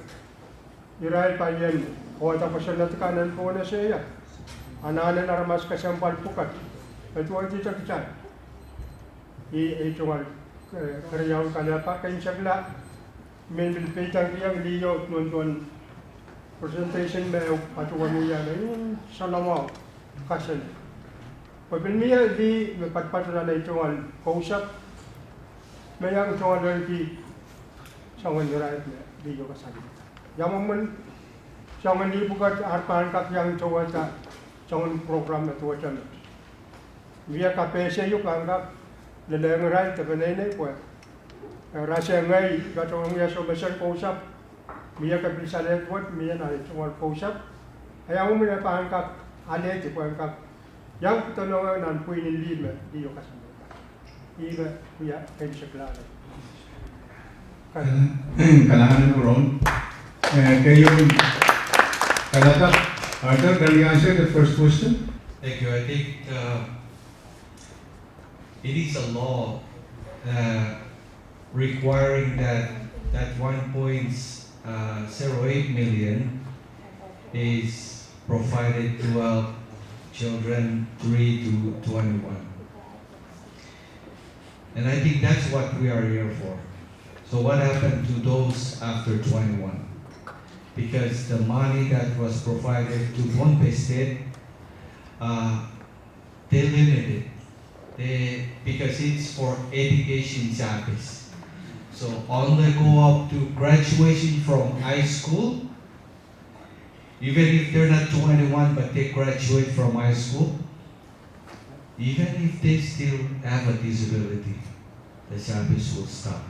irail palien kohda kosonned kan en pohnese ia, anahnen aramas kesempwal pwukat, e duwehte kitail. Ih, ei tungoal Eh, keriaun kalelapak, ken sekla, I men pil peidek iang liho duwen duwen presentation me patohwan wia me I soanamwahu kasale. Pwe pil mie lih me patopato nan ei tungoal kousapw, me iang tungoal ahneki soangen irair me liho kasale. Ia mwomwen soangen lih pwukat ar pahn kak iang towehda soangen program me duwehte met. Mie kapehse ieu pahn kak lelehng irail de peneinei pwe, eh, rasehng ngehi patohwan wia soh mesen kousapw, mie ke pil salehd wet, mie nan ei tungoal kousapw. Ia mwomwen e pahn kak alehdi pwe en kak iang pedolong nan pwihnen lih me liho kasale. Ih me wia ken sekla. Kalahngan en Kuron. Eh, keieun kalelapak, Arthur, can you answer the first question? Thank you. I think, uh, it is a law, uh, requiring that that one point zero eight million is provided to help children three to twenty-one. And I think that's what we are here for. So what happened to those after twenty-one? Because the money that was provided to Pohnpei State, uh, they limited. They, because it's for education service. So only go up to graduation from high school, even if they're not twenty-one, but they graduate from high school, even if they still have a disability, the service will stop.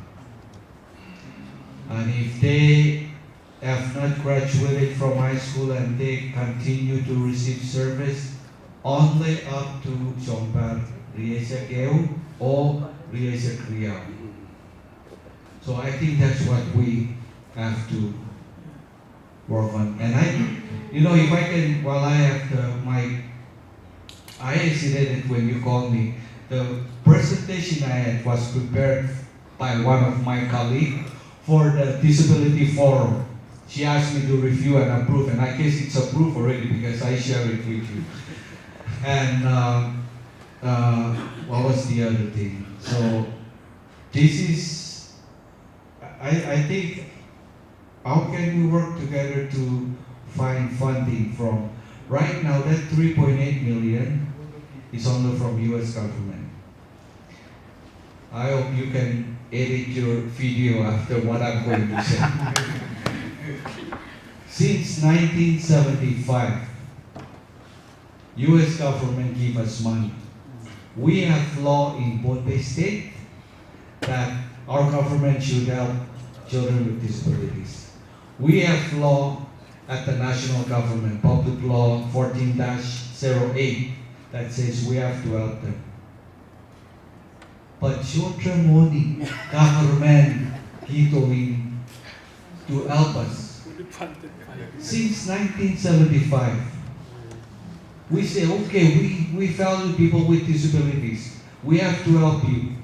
And if they have not graduated from high school and they continue to receive service, only up to sounpar rieisek ehu or rieisek riau. So I think that's what we have to work on. And I, you know, if I can, while I have the mic, I hesitated when you called me. The presentation I had was prepared by one of my colleague for the disability forum. She asked me to review and approve, and I guess it's approved already because I share it with you. And, um, uh, what was the other thing? So this is, I, I think, how can we work together to find funding from, right now, that three point eight million is only from U S government. I hope you can edit your video after what I'm going to say. Since nineteen seventy-five, U S government give us money. We have law in Pohnpei State that our government should help children with disabilities. We have law at the national government, Public Law fourteen dash zero eight, that says we have to help them. But sohte mwohni government kihdo to help us. Since nineteen seventy-five, we say, okay, we, we value people with disabilities. We have to help you.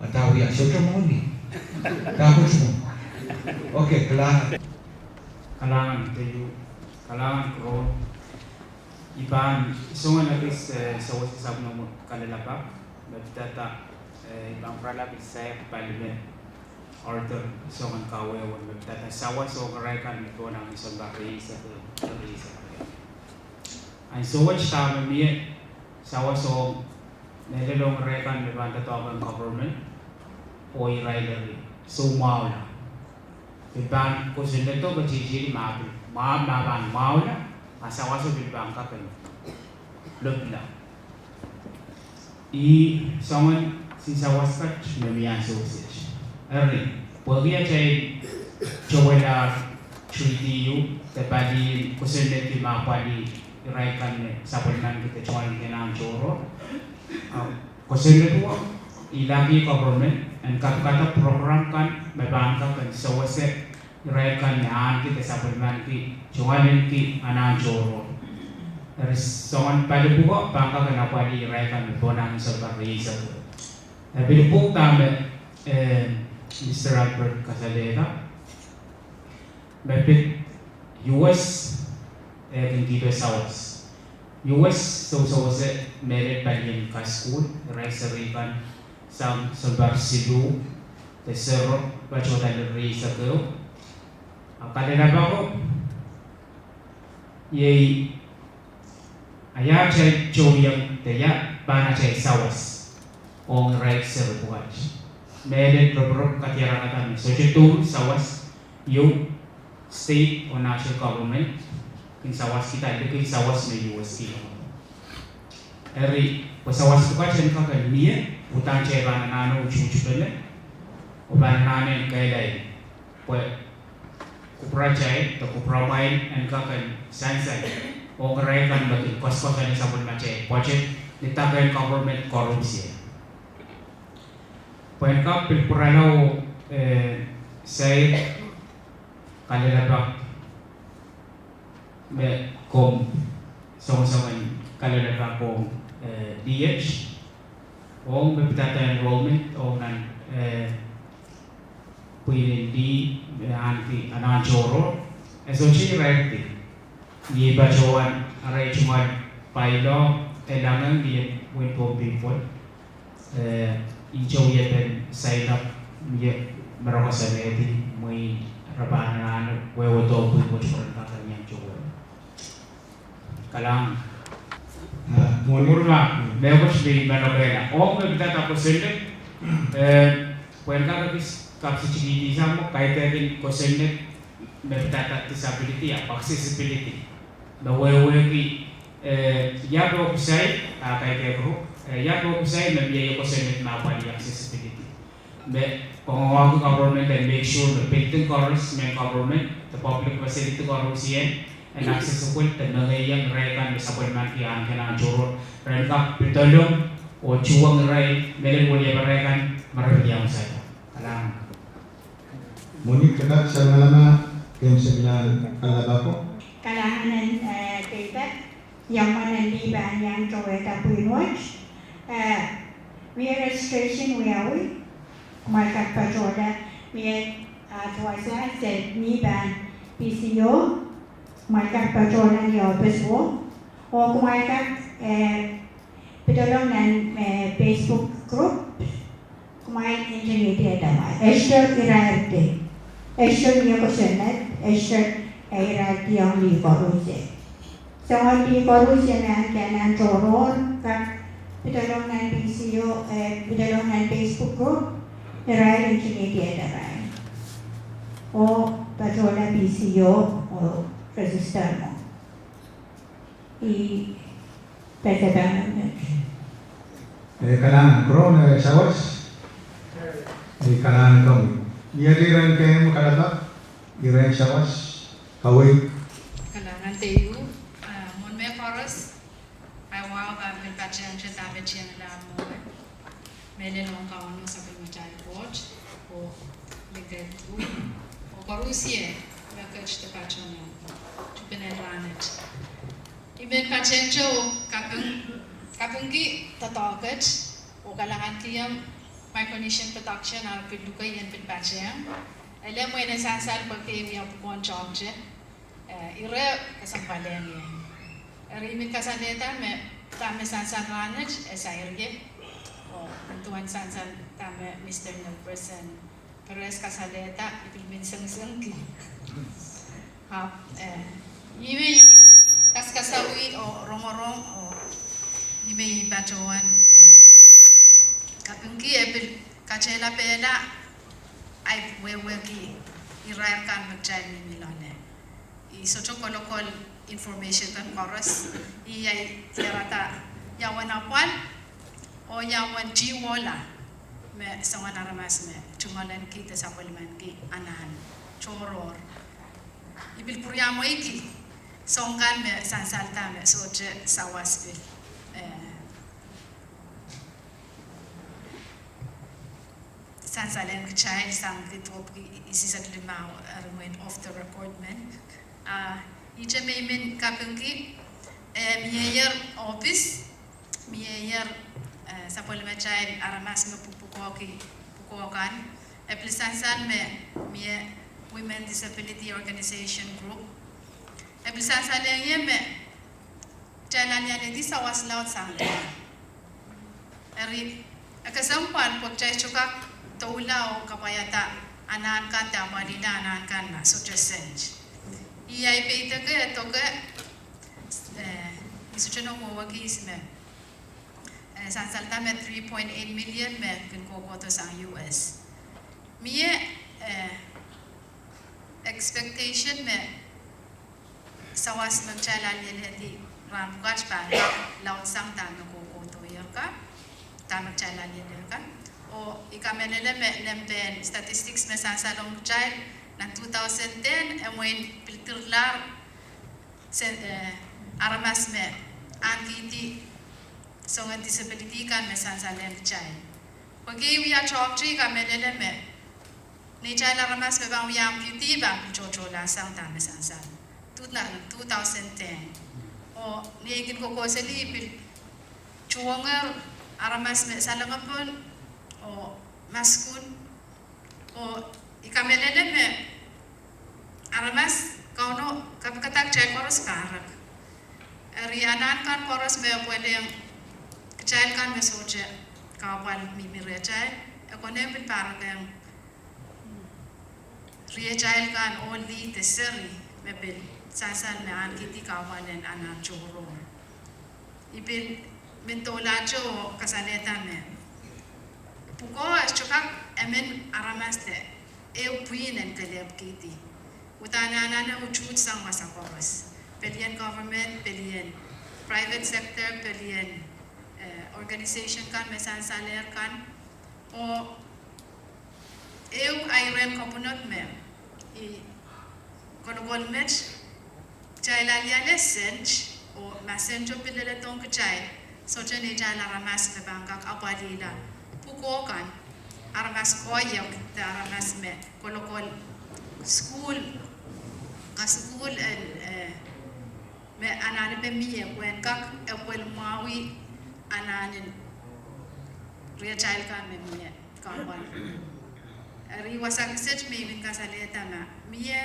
Ata wia sohte mwohni. Dahkot mwohni. Okay, kalahngan. Kalahngan, thank you. Kalahngan Kuron. I pahn song en ekis, eh, sewese sapwellime kalelapak, me pidada, eh, I pahn pwurala pil saik pali me Arthur song en kawehwe me pidada sawas ong irail kan me pohnangin sounpar rieisek, rieisek. Ansou wet dahme mie sawas ong, mehlel ong irail kan me pahn doadoahk ong government, oh irail eri soumwahula. Pil pahn kosonnedo, ketihtihdi ma pil, ma, ma pahn mwahula, a sawaso pil pahn kak en lopila. Ih soangen sin sawas kat me mie ansou kiset. Eri, pwehki atail towehla treaty ieu, de pali kosonned me pali irail kan me sapwellimanki de tungoal en anahn tohrohr. Ah, kosonned wet, ilahki government en kapikada program kan me pahn kak en sewese irail kan me ahneki de sapwellimanki tungoal en anahn tohrohr. Eri soangen pali pwuko pahn kak en apwalih irail kan me pohnangin sounpar rieisek. E pil pwukat me, eh, Mister Albert kasalehda me pil U S, eh, kin kihdo sawas. U S sousewese mehlel palien kasukuhl, irail seri kan, sang sounpar siluh de sero, patohda lel rieisek ehu. A kalelapak ko, iei a ia atail tohn de ia pahn atail sawas ong irail seri pwukat. Mehlel ropirop kadiarada me sohte dour sawas ieu state oh national government kin sawaskihda likin sawas me U S D. Eri, pwe sawas pwukat en kak en mie, uhdahn kitail pahn anahne utuhtupene, oh pahn anahne en kehlail pwe kupwuratail de kupwuramwail en kak en sansal ong irail kan me kin koasoakoasoane sapwellimatail budget ni dake en government koaros ie. Pwe en kak pil pwurala oh, eh, sair kalelapak me komw songosong en kalelapak ong, eh, D H, ong me pidada enrollment ong nan, eh, pwihn en D, eh, ahneki anahn tohrohr, e sohte irairdi. Iei patohwan arail tungoal bylaw e langehng ni wehin Pohnpei pwon. Eh, ihte wiepen sign up, ie me re koasoanehdi mwein re pahn anahne wehwehdo pwihn wet pwe ren kak en iang tohrohr. Kalahngan. Ah, mwohni. Murma, mehkot me I men okehla. Ong me pidada kosonned, eh, pwe en kak ekis kapsitikihdi sang mwo kaidehkin kosonned me pidada disability, ah, accessibility. Me wehwehki, eh, ia pokusai, ah, kaidehk group, eh, ia pokusai me mie ie kosonned me apwalih accessibility. Me kangoangehki government en make sure me building koaros, mehn government, de public facility koaros ien, en accessible, de mengeiong irail kan me sapwellimaniki ahneki anahn tohrohr, ren kak pedolong, oh tuhwong irail, mehlel welieparail kan, me re pil iang saida. Kalahngan. Mwohni, ke kak salimalama, ke salimalahn kalelapak ko. Kalahngan, eh, David. Ia mwomwen en lih pahn iang towehda pwihn wet. Eh, mie registration wiawi, kumwail kak patohla, mie, ah, duwehte se mih pahn P C O, kumwail kak patohla ni ohpis wo, oh kumwail kak, eh, pedolong nan, eh, Facebook group, kumwail introduce-ehda amwail. Ester irairdi. Ester mie kosonned, Ester, eh, irairdi ong lih koaros. Soangen lih koaros me ahneki anahn tohrohr, kak pedolong nan P C O, eh, pedolong nan Facebook group, irail introduce-ehda arail. Oh patohla P C O, oh register mwo. I patohda me. Eh, kalahngan, Korohn, eh, sawas. Eh, kalahngan komwi. Ni adi ren kemw kalelapak, irail sawas, kawei. Kalahngan Teiu, ah, mwohn me koaros, ahi wahu pahn pil patehngte dahme I tiengla mwo. Mehlel ong Kauno, sapwellimatail Koht, oh liked, oh koaros me ket de patohwan nan tupenen rahnwet. I men patehngte oh kaping, kapingki doadoahk et, oh kalahngankihong Micronesian Production, ah, pil luke I en pil patehng. Ele mwein e sansal pwehki e wia pwukoahn toahkte. Eh, ire kesempwal ong ie. Eri I men kasalehda me dahme sansal rahnwet e sair ie. Oh, I men duwen sansal dahme Mister Nelson Perez kasalehda, I pil men sengisengki. Ahpw, eh, ih me I kaskasawih oh rongorong oh ih me I patohwan, eh, kapingki e pil katelapehla ahi wehwehki irair kan me kitail mihmi loale. I sohte kolokol information kan koaros. I ahi diarada ia uwen apwal, oh ia uwen tiwohla me soangen aramas me tungoalenki de sapwellimaniki anahn tohrohr. I pil pwuriamweiki soang kan me sansalda me sohte sawas pil, eh, sansal ong kitail sang kid wopki isisek limau, eh, eri mwein off the record men. Ah, ihte me I men kapingki, eh, mieier ohpis, mieier, eh, sapwellimatail aramas me pwupwukoahki pwukoa kan. E pil sansal me mie Women Disability Organization Group. E pil sansal ong ie me kitail anahne alehdi sawas laud sang lel. Eri, E kesempwal pwe kitail sohte kak doula oh kapwaiada anahn kan de apwalihla anahn kan ma sohte sent. Ih ahi peidek e doke, eh, I sohte nohn wehwehki ihs me, eh, sansalda me three point eight million me kin kohkohdo sang U S. Mie, eh, expectation me sawas me kitail alialehdi rahn pwukat pahn kak laudsang dahme kohkohdohier kan, dahme kitail alialehdi kan. Oh I kamehlele me nempe en statistics me sansalong kitail nan two thousand ten, e mwein pil dirlahr, eh, aramas me ahnekihdi soangen disability kan me sansalehng kitail. Pwehki I wia toahkte, I kamehlele me neitail aramas me pahn wia ahnekihdi pahn pil tohtohlahsang dahme sansal, two thousand ten. Oh ni ei kin kokohseli pil tuwonger aramas me salengopon oh maskun. Oh I kamehlele me aramas, Kauno kapikada kitail koaros pahrek. Eri anahn kan koaros me pwelehng kitail kan me sohte kahpwal mihmi rehtail, e konehng pil pahrekehng riatail kan oh lih de seri me pil sansal me ahnekihdi kahpwal en anahn tohrohr. I pil men doulahte oh kasalehda me pwukoa e sohte kak emen aramas de ehu pwihn en kelehpwkihdi. Uhdahn anahne utuht sang wasa koaros. Pelien government, pelien private sector, pelien, eh, organization kan me sansalehr kan. Oh ehu ahi rehn kapwunod me I kolokol met, kitail aliale sent, oh ma sent o pil leledohng kitail, sohte neitail aramas me pahn kak apwalihla pwukoa kan, aramas koahiek de aramas me kolokol sukuhl, kasukuhl en, eh, me anahnepe mie pwehn kak epwel mwahuih anahnen riatail kan me mie kahpwal. Eri wasa kiset me I men kasalehda ma mie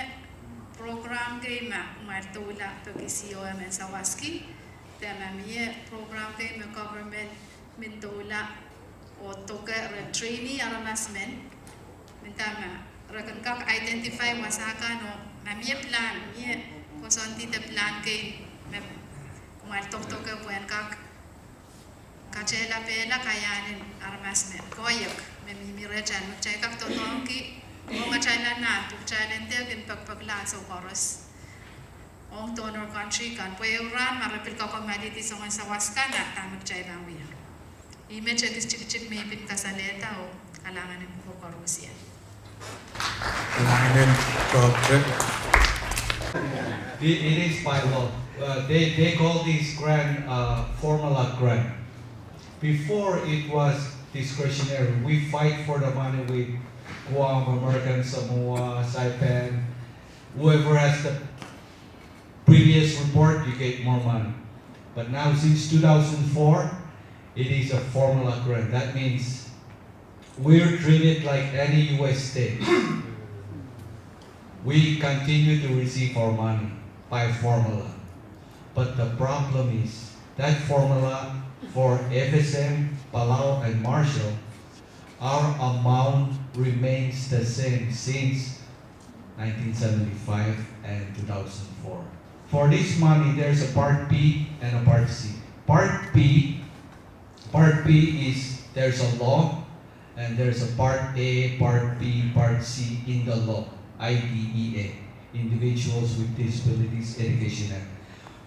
program kei ma kumwail doula peki C O M en sawaski, de ma mie program kei me government men doula oh doke rehn trainee aramas men, men dahme re kin kak identify wasa kan oh ma mie plan, mie koasoandi de plan kei me kumwail dokdoke pwehn kak katehlapehla kaiahnen aramas me koahiek me mihmi rehtail me kitail kak doadoahngki ong atail anahn pwe kitail en dehr kin pekipekla ansou koaros ong donor country kan pwe ehu rahn ma re pil kakommoalehdi soangen sawas kan a dahme kitail pahn wia. Ih met ekis tikitik me I pil kasalehda oh kalahngan en kupwur koaros. Kalahngan en Doctor. It, it is by law. Uh, they, they call this grant, uh, formula grant. Before it was discretionary. We fight for the money with Guam, American Samoa, Saipan, whoever has the previous report, you get more money. But now, since two thousand four, it is a formula grant. That means we're treated like any U S state. We continue to receive our money by formula. But the problem is that formula for F S M, Palau, and Marshall, our amount remains the same since nineteen seventy-five and two thousand four. For this money, there's a Part B and a Part C. Part B, Part B is, there's a law, and there's a Part A, Part B, Part C in the law, I D E A, Individuals with Disabilities Education Act.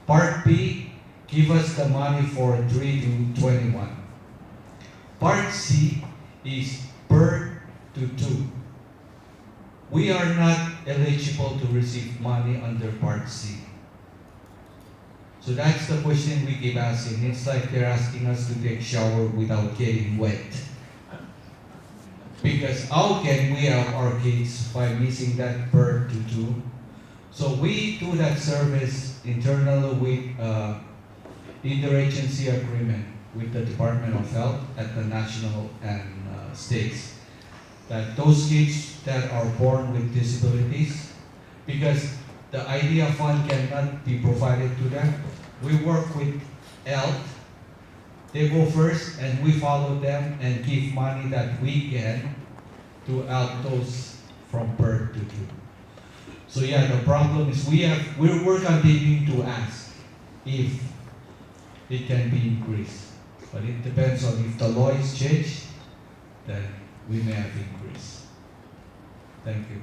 Part B give us the money for three to twenty-one. Part C is PERT to two. We are not eligible to receive money under Part C. So that's the question we keep asking. It's like they're asking us to take shower without getting wet. Because how can we help our kids by missing that PERT to two? So we do that service internally with, uh, interagency agreement with the Department of Health at the national and, uh, states, that those kids that are born with disabilities, because the IDEA fund cannot be provided to them, we work with health They go first and we follow them and give money that we can to help those from birth to two. So yeah, the problem is we have, we're, we're continuing to ask if it can be increased. But it depends on if the law is changed, then we may have increase. Thank you.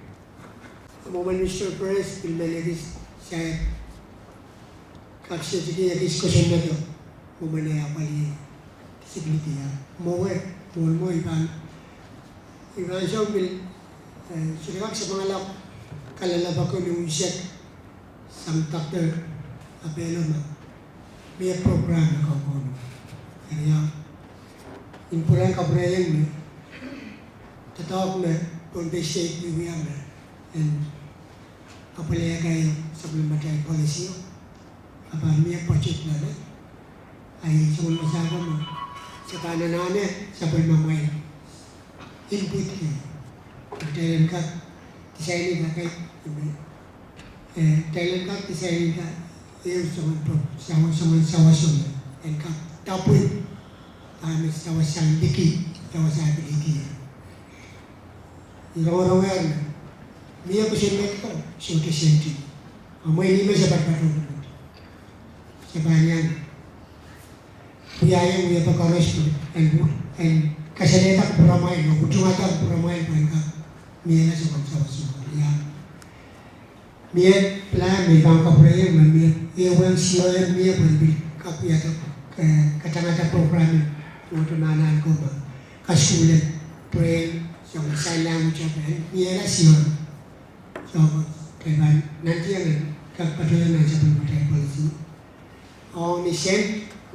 Mwomwen Mister Perez, pil men ekis sair kak sehse ekis kosonnedo, mwomwen eh apwalih disability ah. Mwowe, mwowe, mwowe I pahn, I pahn soang pil, eh, sohte kak sapwungala kalelapak en unsek sang Doctor Apelo ma mie program me kaukaun. Eri ah, I pwurehng kapwurehiong me doadoahk me Pohnpei State wiewia me en apwalih ekei sapwellimatail policy o, a pahn mie budget loale. Ahi sapwellime wasa ko me se pahn anahne sapwellimamwail input kei. Kitail en kak design-ih kei, eh, kitail en kak design-ih ehu soangen pro-, soangen, soangen sawas o me en kak tapwin, ah, me sawas sang liki, sawas ability. I rongorong me mie kosonned ko sohte senti. A mwein ih me se pahn patohwan, se pahn iang wia, iang wia pwe koaros en, en kasalehda pwuramwail, o utungada pwuramwail pwe en kak miehla soangen sawas o. Ia. Mie plan me I pahn kapwurehiong me mie, ewen siohn mie pwe en pil kak wiahda, eh, katangada program en, oh, te ma anahn ko me kasukuhl en braille, soangen sign language, a pahn miehla siohn. So, ke pahn nantihong en kak patohwan nan sapwellimatail policy. Ong ni sen,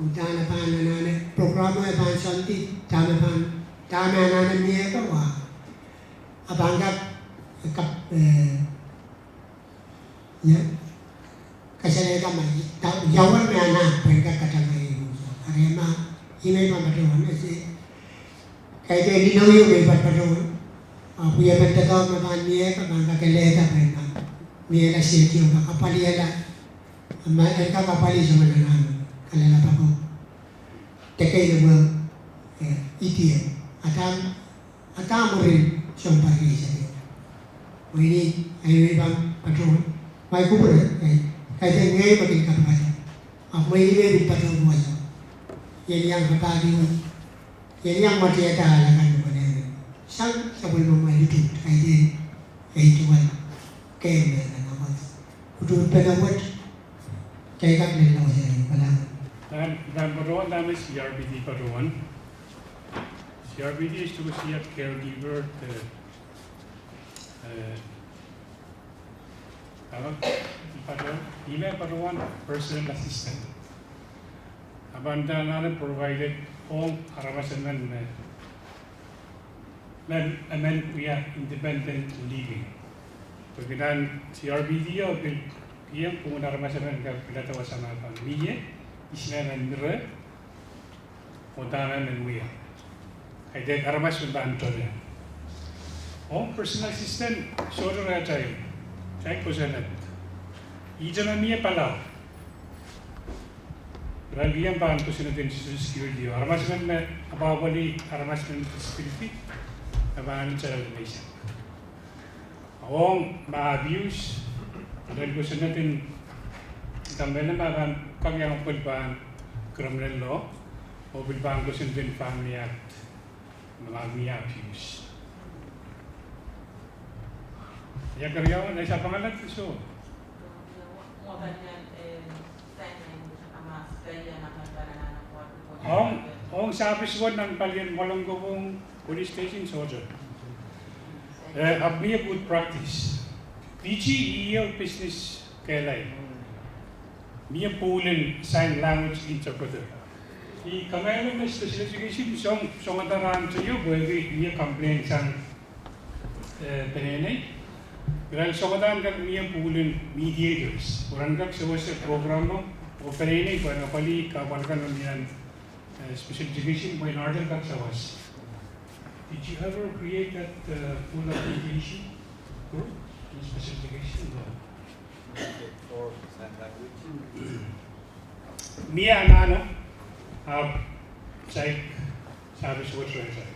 udahn e pahn anahne, program e pahn soandi, dahme pahn, dahme anahne mie ko wa. A pahn kak, kak, eh, ia, kasalehda ma, ia, ia wet me anahn, pwe en kak katangada. Eri ma, I men pahn patohwan, ese. Kaidehn inou ieu me I pahn patohwan. Ahpw I men doadoahk me pahn mie ko, pahn kakehlehda pwe en kak miehla sehdi o, kak apwalihala. Ma en kak apwalih soangen anahn, kalelapak o. Deke inou, eh, idie. Adam, Adam mwurin soang pari sehdi. Mwein ih, ahi me I pahn patohwan. Mwein kupwure, eh, kaidehn ngehi me kin kapakap. Ahpw mwein ih me I pil patohwan wasa. Ien iang kapakap. Ien iang matiada ale kan me pwene. Sang sapwellimamwail utung, kaidehn, eh, tuwal, kehl me nan awas. Utung pene wet, kei kak men lawas en pala. Nan, nan patohwan dahme C R P D patohwan. C R P D is to see a caregiver, eh, eh, Ahpw, I patohwan, I men patohwan personal assistant. A pahn anahne provided ong aramas emen me, me, emen wia independent living. Pwe kilang C R P D o pil, pil pwungen aramas emen kak pilada wasa me pahn mie, ihs me men mire, oh dahme men wia. Kaidehn aramas me pahn tolong. Ong personal assistant, sohte rehtail. Kitail kosonned. Ihte me mie palahr. Irail wia pahn kosonned en Social Security. Aramas men me apwapwalih, aramas men disability, me pahn tolong mehsang. Ong me abuse, irail kosonned en, ih me pahn kak iang pwil pahn criminal law, oh pil pahn kosonned en Family Act, me pahn mie abuse. Ia keriaun, eh, sapwungala so. Ong, ong service wet nan palien Molongkubung Police Station sohte. Eh, ahpw mie good practice. P G E O business kehlail. Mie pwulen sign language interpreter. I kamehlele me special education song, songada rahn teio pwehki mie complain sang eh, peneinei. Irail songada kak mie pwulen mediators. Pwe ren kak sewese program o, oh peneinei pwe en apwalih kahpwal kan me mie nan, eh, special education, pwe en order kak sawas. Did you ever create that, uh, pool of mediation group in special education? No. Mie anahne, ahpw Saik, sabi suwed rehtail.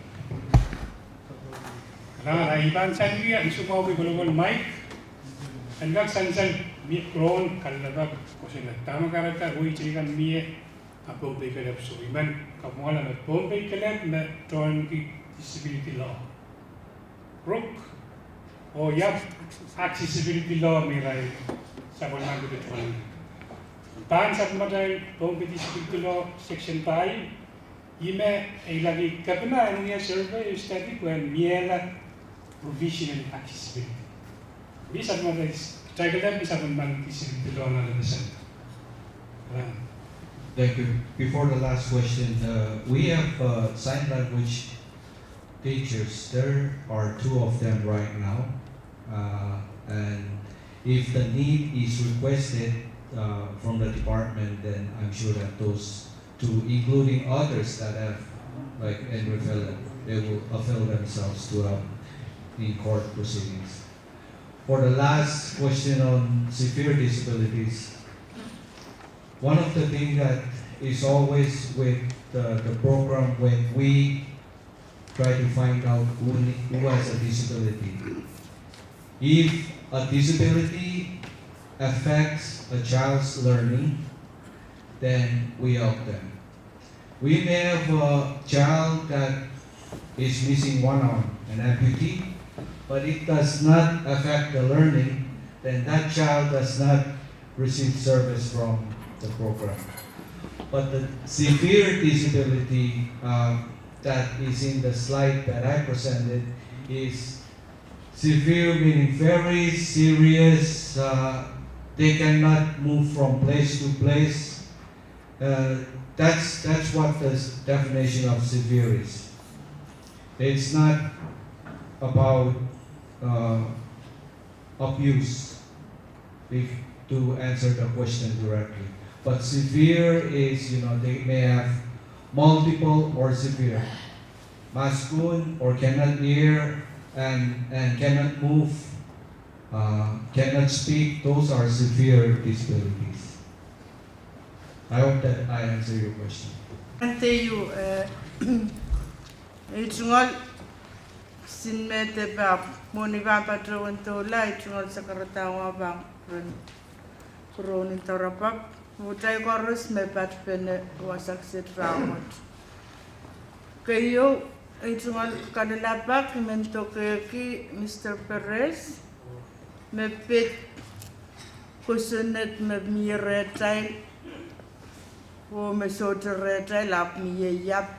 Nan, I pahn salia, I sohte pahn kolokol mic. En kak sansal mie Ron kalelapak kosonned. Dahme kahrehda wei teikan mie, a Pohnpei kelehpw soh. I men kapwungala me Pohnpei kelehpw me tohnki disability law. Ruk, oh iap, accessibility law me irail sapwellimanki tohn. Pahn sapwellimatail Pohnpei disability law section pahieu, ih me e ilaki kepina en wia survey, study, pwehn miehla provision en accessibility. Mie sapwellimatail, kitail kelehpw mie sapwellimanki disability law nan lesson. Thank you. Before the last question, uh, we have, uh, sign language teachers. There are two of them right now. Uh, and if the need is requested, uh, from the department, then I'm sure that those two, including others that have, like Andrew Philip, they will avail themselves to help in court proceedings. For the last question on severe disabilities, one of the things that is always with the, the program when we try to find out who, ne- who has a disability. If a disability affects a child's learning, then we help them. We may have a child that is missing one arm, an amputee, but it does not affect the learning, then that child does not receive service from the program. But the severe disability, uh, that is in the slide that I presented is severe meaning very serious, uh, they cannot move from place to place. Uh, that's, that's what the s- definition of severe is. It's not about, uh, abuse, if, to answer the question directly. But severe is, you know, they may have multiple or severe. Maskun or cannot hear and, and cannot move, uh, cannot speak, those are severe disabilities. I hope that I answer your question. And thank you, uh, I tungoal, sinmede pahn, mwohni pahn patohwan doula, I tungoal sakaradahn pahn ren kurohnen doarapap. Uhdahi koaros me patpene wasa kiset rahnwet. Keieu, I tungoal kalelapak, I men dokehki Mister Perez, me pid kosonned me mie rehtail, oh me sohte rehtail ahpw mie iap,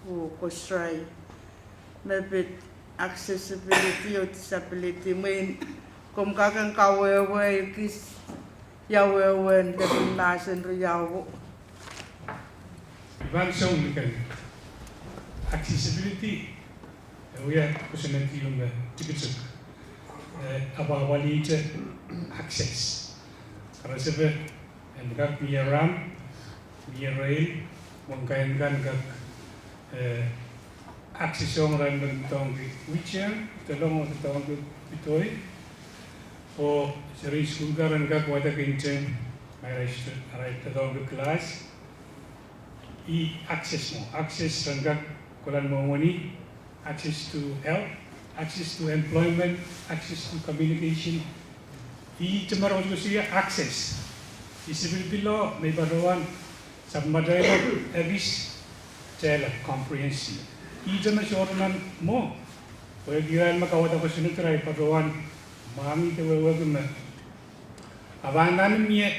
oh kosrail. Me pid accessibility oh disability, mwein komw kak en kawehwe ekis ia wehwehn lepin mahsen riau. I pahn soun likan accessibility, e wia kosonned ieu me tikitik, eh, apwahpwalihte access. Karasepe en kak mie ramp, mie rail, mwein kain kan kak, eh, access ong irail me doadoahngki wheelchair, dolong oh doadoahngki pidoi, oh seri sukuhl kan en kak wadek intern, ma irail, irail doadoahngki class. Ih access mwo, access ren kak kohla mwomwen ih, access to health, access to employment, access to communication. Ihte me re koasokoasoia access. Disability law me I patohwan sapwellimatail ekis teiloak comprehensive. Ihte me sohte men mwo, pwehki irail me kawada kosonned, I patohwan mwahngih de wehwehki me a pahn mie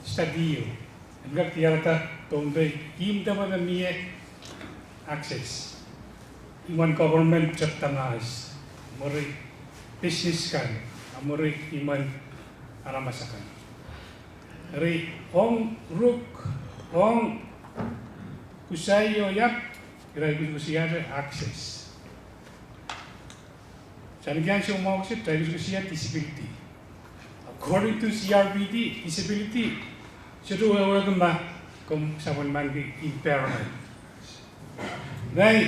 study ieu en kak diarada Pohnpei ihmw depe me mie access. Imwen government tepda mahs, mwuri business kan, a mwuri imwen aramas akan. Eri ong Ruk, ong Kusai oh iap, irail koasokoasoiahte access. Sang ni ansou mwahu kiset, irail koasokoasoia disability. According to C R P D, disability sohte wehwehki ma komw sapwellimanki impairment. Ngehi,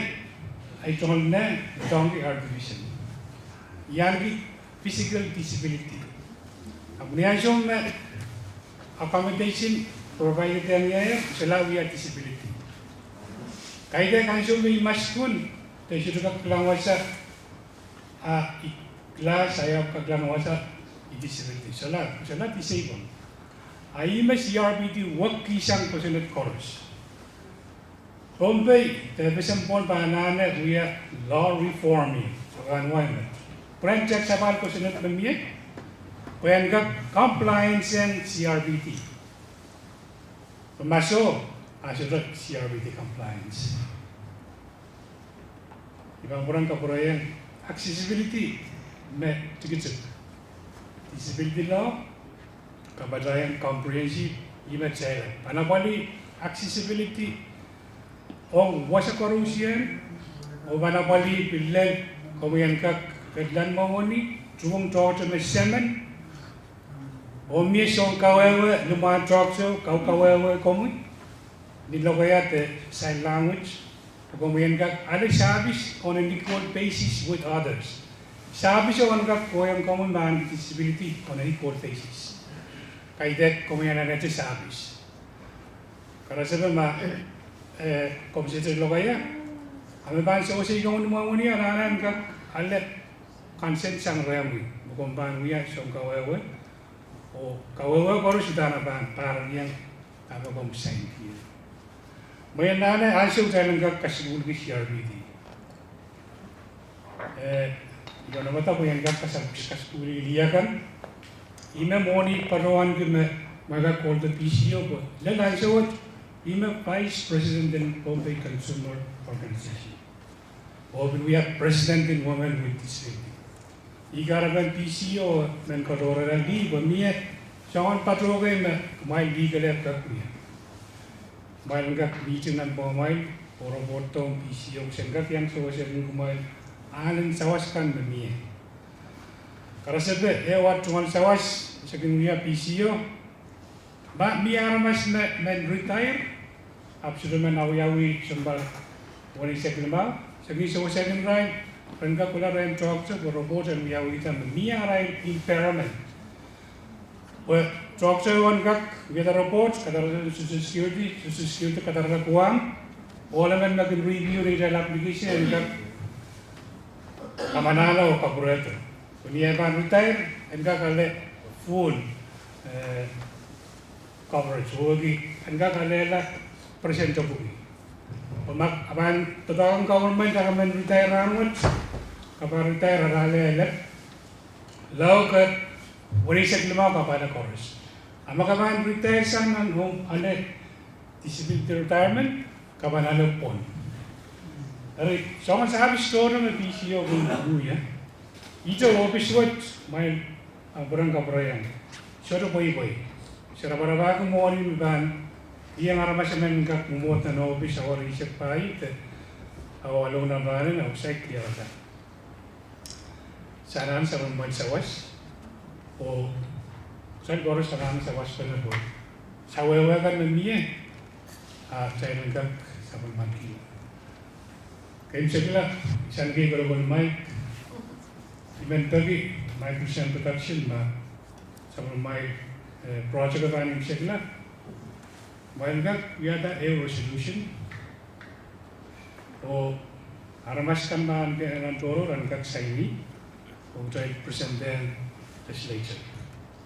I tungoal neh, doadoahngki Artificial. I ahneki physical disability. Ahpw ni ansou me accommodation provided ong ie, solahr wia disability. Kaidehk ansou me I maskun, de I sohte kak kilang wasa, a I class, a I ahpw kak kilang wasa, I disability. Solahr, solahr disabled. A ih me C R P T wekisang kosonned koaros. Pohnpei, de FSM pwon pahn anahne wia law reform, sohte kan wai met. Pwehn tehk sapahl kosonned me mie, pwehn kak compliance en C R P T. Pwe ma soh, a sohte C R P T compliance. I pahn pwurehng kapwurehiong accessibility me tikitik. Disability law, kapatahiong comprehensive, ih me teikan. Pahn apwalih accessibility ong wasa koarusie, oh pahn apwalih pil lel komwi en kak ketilong mwomwen, tuhwong tohto me semen, oh mie soun kawehwe, limwahn tohto, kau kawehwe komwi, ni lokaia de sign language, pwe komwi en kak ale service on an equal basis with others. Service o en kak kohiong komwi me ahneki disability on an equal basis. Kaidehk komwi en anahne service. Karasepe ma, eh, komw sehse lokaia, a me pahn sewese komwi ni mwomwen, anahne en kak ale consent sang rehmwi, me komw pahn wia soun kawehwe, oh kawehwe koaros uhdahn pahn pahrekiong dahme komw sign kihong. Mwein anahne ansou kitail en kak kasukuhlki C R P T. Eh, I kak nda mada pwe I en kak kasal, kasukuhlki lih akan. Ih me mwohni patohwanki me, me I kak kolokol P C O pwe lel ansou wet, ih me Vice President en Pohnpei Consumer Organization. Oh pil wia President en Women with Disability. Ih kahrepen P C O men katohrehla lih pwe mie soangen patohwan me kumwail legal aid kak wia. Kumwail en kak meeting nan pwamwail, oh report ong P C O, sen kak iang sewese kumwail ahnen sawas kan me mie. Karasepe, ehu tungoal sawas, se kin wia P C O, ma mie aramas me, men retire, ahpw sohte men awiawi sounpar weneisek limau, se kin sewese irail, ren kak kohla rehn tohto, pwe report en wiawihda me mie arail impairment. Pwe tohto en kak wiahda report, kadarodo Social Security, Social Security kadarodo Guam, oh emen me kin review irail application en kak kamanahla oh kapwurehdo. Pwe ni eh pahn retire, en kak ale full, eh, coverage, oh ki en kak alehla percent topuki. Pwe ma ke pahn doadoahk en government a ke men retire rahnwet, ke pahn retire arail elep, lao ke weneisek limau ke pahn ale koaros. A ma ke pahn retire sang nan omw ale disability retirement, ke pahn ale pwon. Eri, soangen service tohto me P C O kin wia. Ihte ohpis wet, kumwail, ah, pwurehng kapwurehiong, sohte pweipwei. Se raparapahki mwohni me pahn iang aramas emen kak mwomwohd nan ohpis awa rieisek pahieu, awa waluh nan rahnen, awa saik diarada. Se anahne sapwellimomwail sawas, oh kitail koaros anahne sawaspene pwe sawehwe kan me mie, ah, kitail en kak sapwellimaniki. Ke imwisekla, I sang kei kolokol mic, I men peki Microsound Production ma sapwellimomwail, eh, project pahn imwisekla, kumwail kak wiahda ehu resolution, oh aramas kan me ahneki nan tohrohr en kak saini, oh kitail present en legislature.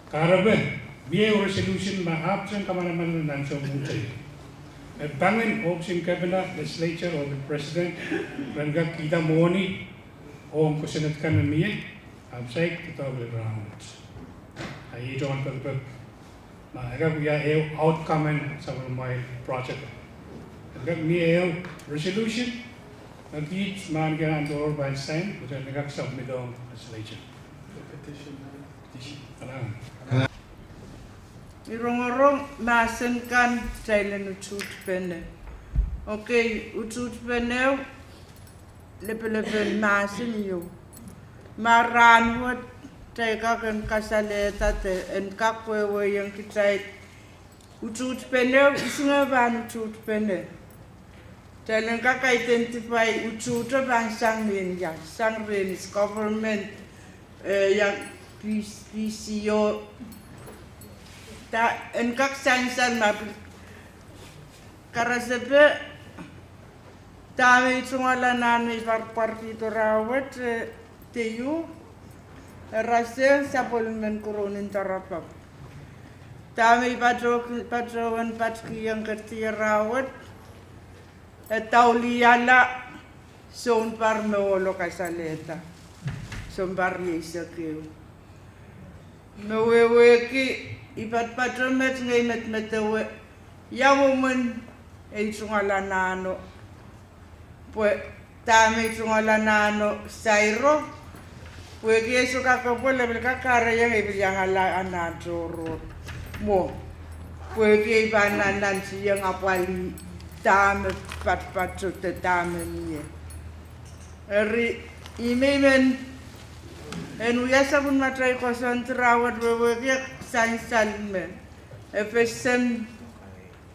Kahrepe, mie ehu resolution me ahpwtehn kamanaman nan ansou mwohtail. E pangin ohpis en kepina, legislature, oh president, ren kak kihda mwohni ong kosonned kan me mie, ahpw saik doadoahk lel rahnwet. A iei tohn pekipek ma e kak wia ehu outcome en sapwellimomwail project. E kak mie ehu resolution me kiht me ahneki nan tohrohr pahn sign, kitail en kak submit ong legislature. Petition. Petition. Alah. I rongorong mahsen kan kitail en utuhtpene. Okay, utuhtpene lepelepen mahsen ieu. Ma rahnwet kitail kak en kasalehda de en kak wehwehkiong kitail utuhtpene, ihs me pahn utuhtpene. Kitail en kak identify utuhto pahn sang rehn ia, sang rehn government, eh, ia P C O. Kitail en kak sansal ma pil karasepe Dahme I tungoal anahn me I pwarpwarkihdo rahnwet, eh, de ieu, e rasehng sapwellimen Kurohn en Doarepok. Dahme I patohwan patkihong ketdier rahnwet, e dauliala sounpar me ohlo kasalehda, sounpar rieisek ehu. Me wehwehki I patopato met ngehi medemedewe ia mwomwen ei tungoal anahno, pwe dahme I tungoal anahno sairo, pwehki e sohte kak epwel, e pil kak kahrehiong ei pil iangala anahn tohrohr mwo, pwehki ei pahn nannantihong apwalih dahme patopato de dahme mie. Eri I men, en wia sapwellimatail koasoandi rahnwet wehwehki sansal me FSM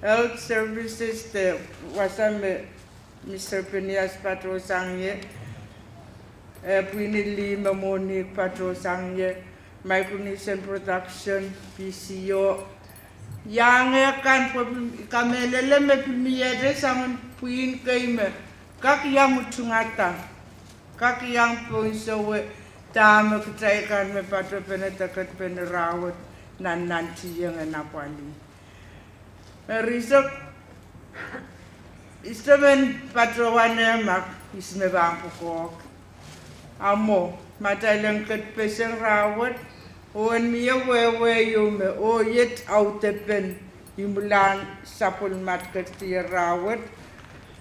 Health Services de wasa me Mister Phineas patohsang ie, eh, pwihn lih me Monique patohsang ie, Micronesian Production, P C O, iang eh kan pwe pil, I kamehlele me pil miehte soangen pwihn kei me kak iang utungada, kak iang pohnsowe dahme kitail kan me patopene de ketpene rahnwet nannantihong en apwalih. Eri I sohte, I sohte men patohwan ehk ma I sohte me pahn pwukoahki. Ahpw mwo, ma kitail en ketpeseng rahnwet, oh en mie wehwe ieu me, oh iet audepen imwilahn sapwellimat ketdier rahnwet,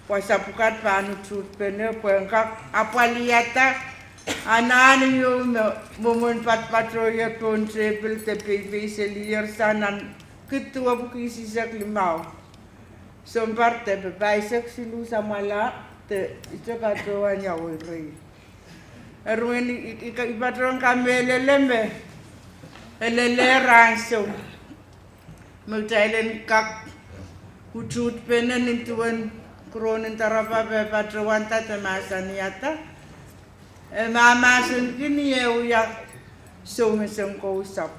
wasa pwukat pahn utuhtpene pwe en kak apwalihada anahn ieu me mwomwen patopato ie pohn tepil de peipei selier sang nan kid duwepwiki isisek limau. Sounpar de pahisek siluh samwalahro de I sohte patohwan ia weirei. Eri I, I, I patohwan kamehlele me e lellehr ansou me kitail en kak utuhtpene nin duwen Kurohn en Doarepok e patohwanda de mahsanihada, e mahmahsenki ni eh wia soumesen kousapw,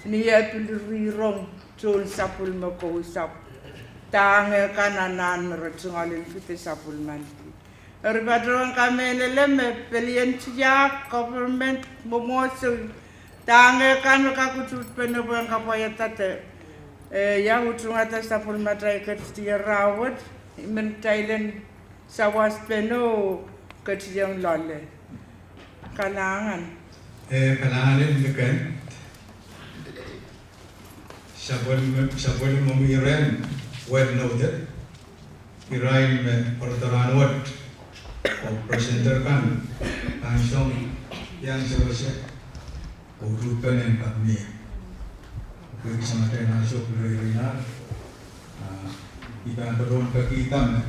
ni eh pil rong tohn sapwellime kousapw, dahme kan anahn me re tungoal en kihda sapwellimanki. Eri I patohwan kamehlele me pelien tiahk, government, mwomwohdiso, dahme kan me kak utuhtpene pwehn kapwaiada de, eh, ia utungada sapwellimatail ketdier rahnwet, I men kitail en sawaspene oh ketideng loale. Kalahngan. Eh, kalahngan en liken sapwellime, sapwellime mwurin well noted. Irail me pwarodo rahnwet oh presenter kan, pahn song iang sewese oh utuhtpene en kak mie. Pwehki samatail ansou pil reirei, ah, I pahn patohwan pekihda me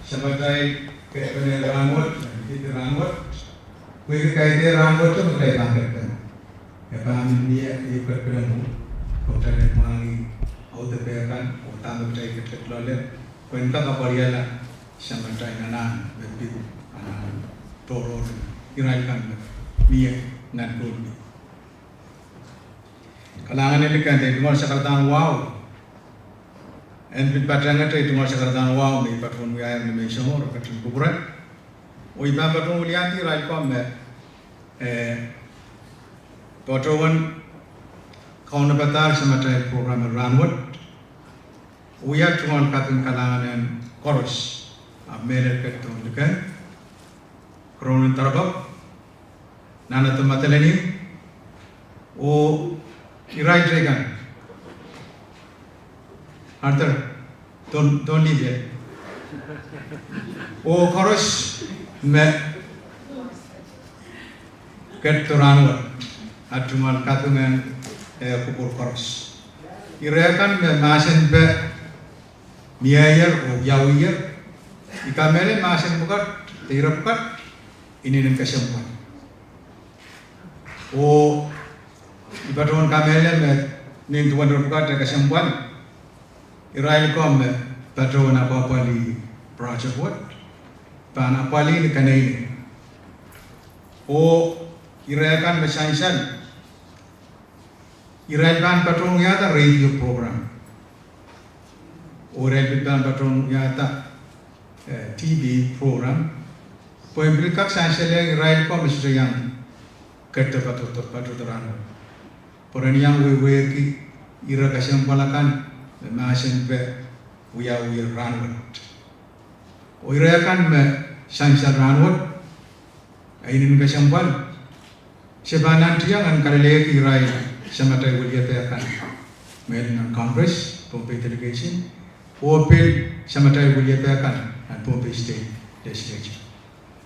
samatail ketpene rahnwet, ketpene rahnwet, pwehki kaidehn rahnwet me kitail pahn ketpene, e pahn mie ehu ketpene mwo, oh kitail en mwahngih audepe kan oh dahme kitail ketiket loale, pwehn kak apwalihala samatail anahn me pid anahn tohrohr, irail kan me mie nan pohnpei. Kalahngan en liken, I tungoal sakaradahn wahu, en pil patehngete I tungoal sakaradahn wahu me I patohwan wiahiong ni menseng o re ketin kupwure. Oh I pahn patohwan wiliandi irail ko me, eh, patohwan kaunopadahr samatail program en rahnwet. Wia tungoal kaping kalahngan en koaros, ahpw mehlel ketidohn liken Kurohn en Doarepok, Nanado Madolenihmw, oh irail teikan, Arthur, Don, Don Libe, oh koaros me ketido rahnwet, ah tungoal kaping en, eh, kupwur koaros. Ire kan me mahsen pe mieier oh wiawiher, I kamehlele mahsen pwukat de ire pwukat inenen kesempwal. Oh I patohwan kamehlele me nin duwen ire pwukat de kesempwal, irail ko me patohwan apwapwalih project wet pahn apwalih ni keneinei. Oh ire kan me sansal, irail pahn patohwan wiahda radio program, oh irail pil pahn patohwan wiahda eh, T B program, pwe en pil kak sansal irail ko me sohte iang ketido patohdo, patohdo rahnwet. Pwe ren iang wehwehki ire kesempwal akan me mahsen pil wiawi rahnwet. Oh ire akan me sansal rahnwet, e inenen kesempwal, se pahn nantihong en kalelehki irail samatail weliepe kan, me nan Congress, Pohnpei delegation, oh pil samatail weliepe kan nan Pohnpei State Legislature.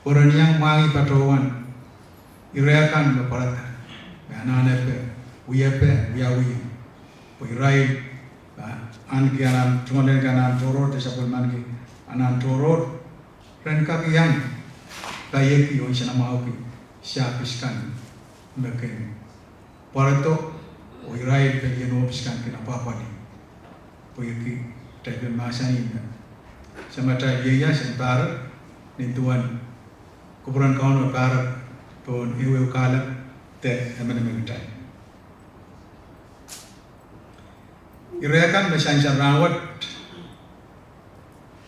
Pwe ren iang mwahngih patohwan ire kan me pwarada, me anahnepe, wiepe, wiawi. Pwe irail, ah, ahneki anahn, tungoalenki anahn tohrohr, de sapwellimaniki anahn tohrohr, ren kak iang paieki oh nsenamwahuki service kan me kin pwarodo, oh irail pelien ohpis kan kin apwahpwalih. Pwehki kitail pil mahsanih me samatail ieias en pahrek, nin duwen kupwuren Kauno pahrek, pohn ehuehu kahlap de emenemen kitail. Ire kan me sansal rahnwet,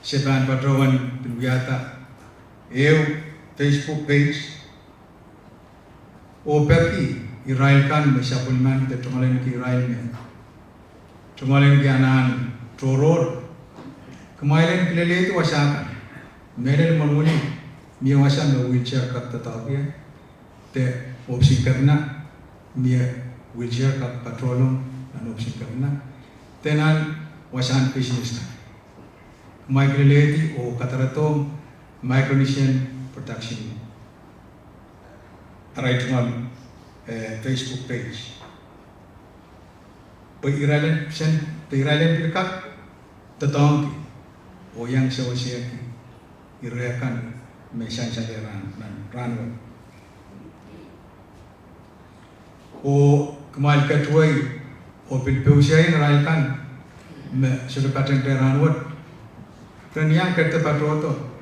se pahn patohwan pil wiahda ehu Facebook page, oh peki irail kan me sapwellimaniki de tungoalenki irail me tungoalenki anahn tohrohr, kumwail en kilelehdi wasa kan. Mehlel imwen wini, mie wasa me wheelchair kak doadoahk ie, de ohpisin kepina, mie wheelchair kak patohlong nan ohpisin kepina, de nan wasahn business kan. Kumwail kilelehdi oh kadarodohng Micronesian Production, arail tungoal, eh, Facebook page. Pwe irail en, pwe irail en pil kak doadoahngki oh iang sewesehki ire kan me sansal rahn, nan rahnwet. Oh kumwail ketuwei oh pil pousehla irail kan me sohte patehng rahnwet, ren iang ketido patohdo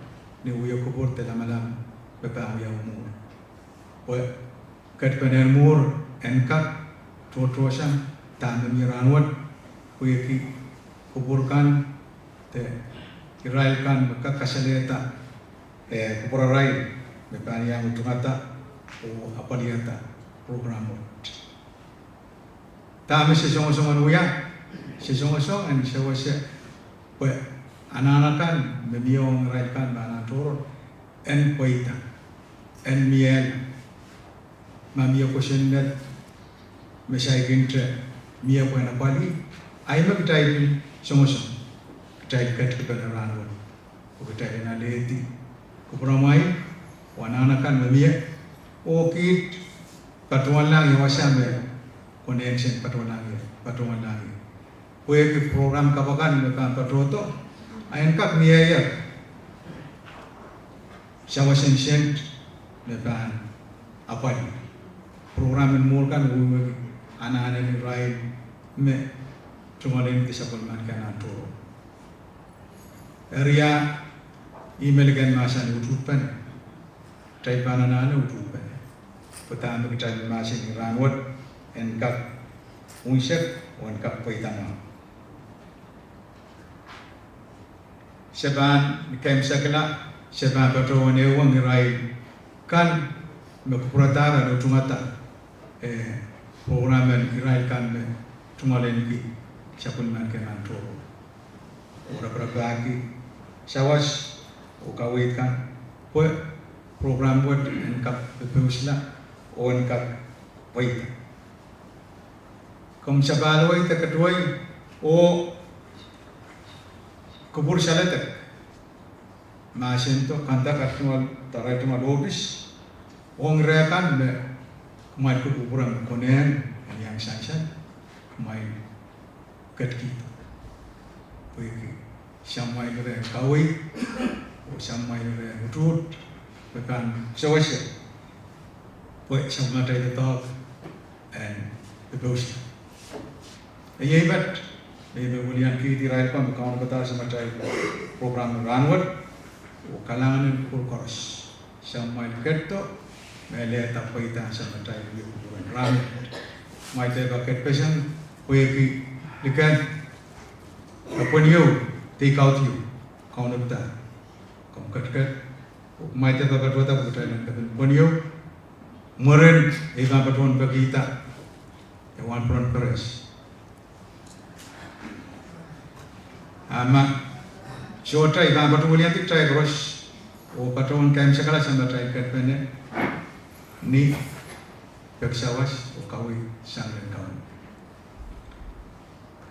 ni wia kupwur de lamalam me pahn wiawi mwuhr. Pwe ketipen mwuhr en kak tohtohsang dahme mie rahnwet, pwehki kupwur kan de irail kan me kak kasalehda, eh, kupwurarail me pahn iang utungada oh apwalihada program wet. Dahme se songosong en wia, se songosong en sewese pwe anahn akan me mie ong irail kan me anahn tohrohr en pweida, en miehla. Ma mie kosonned me saikinte mie pwehn apwalih, ahi me kitail pil songosong, kitail ketikipene rahnwet, oh kitail en alehdi kupwuramwail oh anahn akan me mie, oh kiht patohwanlahng ie wasa me konehng sen patohwanlahng ie, patohwanlahng ie. Pwehki program kapw akan me pahn patohdo, a en kak mieier sawasen sent me pahn apwalih. Program en mwuhr kan wehwehki anahnen irail me tungoalenki de sapwellimaniki anahn tohrohr. Eri ih me I kin mahsanih, utuhpene, kitail pahn anahne utuhpene, pwe dahme kitail mahsanih rahnwet en kak unsek oh en kak pweida mwahu. Se pahn keimwseklahng, se pahn patohwan ehuong irail kan me kupwuradahr en utungada, eh, program en irail kan me tungoalenki sapwellimaniki anahn tohrohr, oh raparapahki sawas oh kaweid kan pwe program wet en kak pepeusla oh en kak pweida. Komw sapahl wei de ketuwei oh kupwur saledek, mahsendo, kanda, kak tungoal, arail tungoal ohpis, ong ire kan me kumwail kupwurpwurehng me konehng en iang sansal, kumwail ketikihdo. Pwehki samwail rehn kaweid oh samwail rehn utuht me pahn sewese pwe sapwellimatail doadoahk en pepeusla. Iei met me I men weliankihdi irail kan me kaunopada samatail program en rahnwet, oh kalahngan en kupwur koaros, samwail ketido me lelehda pweida samatail wia kupwur en rahnwet. Kumwail dehr kak ketpeseng pwehki likan epwen ieu de kaudek ieu, kaunopada. Komw ketiket, oh kumwail dehr patohda pwuhk kitail en kepin pwonieu, mwurin ei pahn patohwan pekihda, e wahnpoaron Peres. A ma sohte, I pahn patohwan weliandi kitail koaros oh patohwan kaimwisekala Samatail Kedipene ni pek sawas oh kaweid sang rehn Kauno.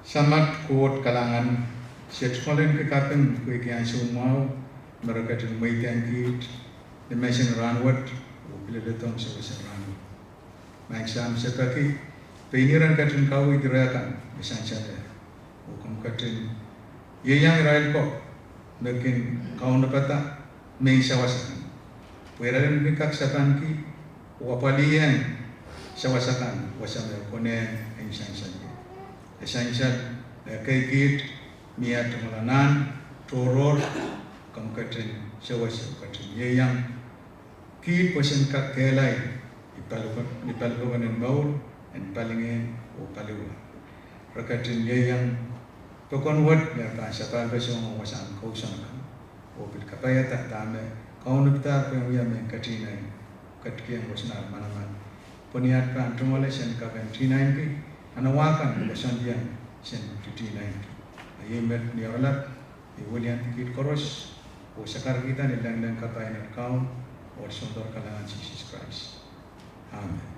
Samat Koht kalahngan, se tungoalenki kaping pwehki ansou mwahu me re ketin mweidehng kiht ni menseng en rahnwet oh pil leledohng sewese rahnwet. Maing Sahm, se peki pein ihr en ketin kaweid ire kan me sansalehr, oh komw ketin ieiang irail ko me kin kaunopada mehn sawas akan, pwe irail en kin kak sapanki oh apwaliheng sawas akan wasa me konehng en sansal ie. E sansal, e kei kiht, mie tungoal anahn, tohrohr, komw ketin sewese, ketin ieiang kiht pwe sen kak kehlail ni palipe-, ni palipokon en mour, en palingehn oh paliwar. Re ketin ieiang pokon wet me pahn sapahlpeseng ong wasahn kousoan akan, oh pil kapaiada dahme kaunopadahr pwehn wia mehn ketihnain, ketikihong kosonned manaman, pwe ni at pahn tungoale sen kak en tihnainki, a nan wa kan koasoandiong sen titihnainki. A iei met ni oaralap, I weliandi kiht koaros oh sakaradahkihda ni lengleng kapai en Kaun oh Sounpar kalahngan Sises Krais. Amen.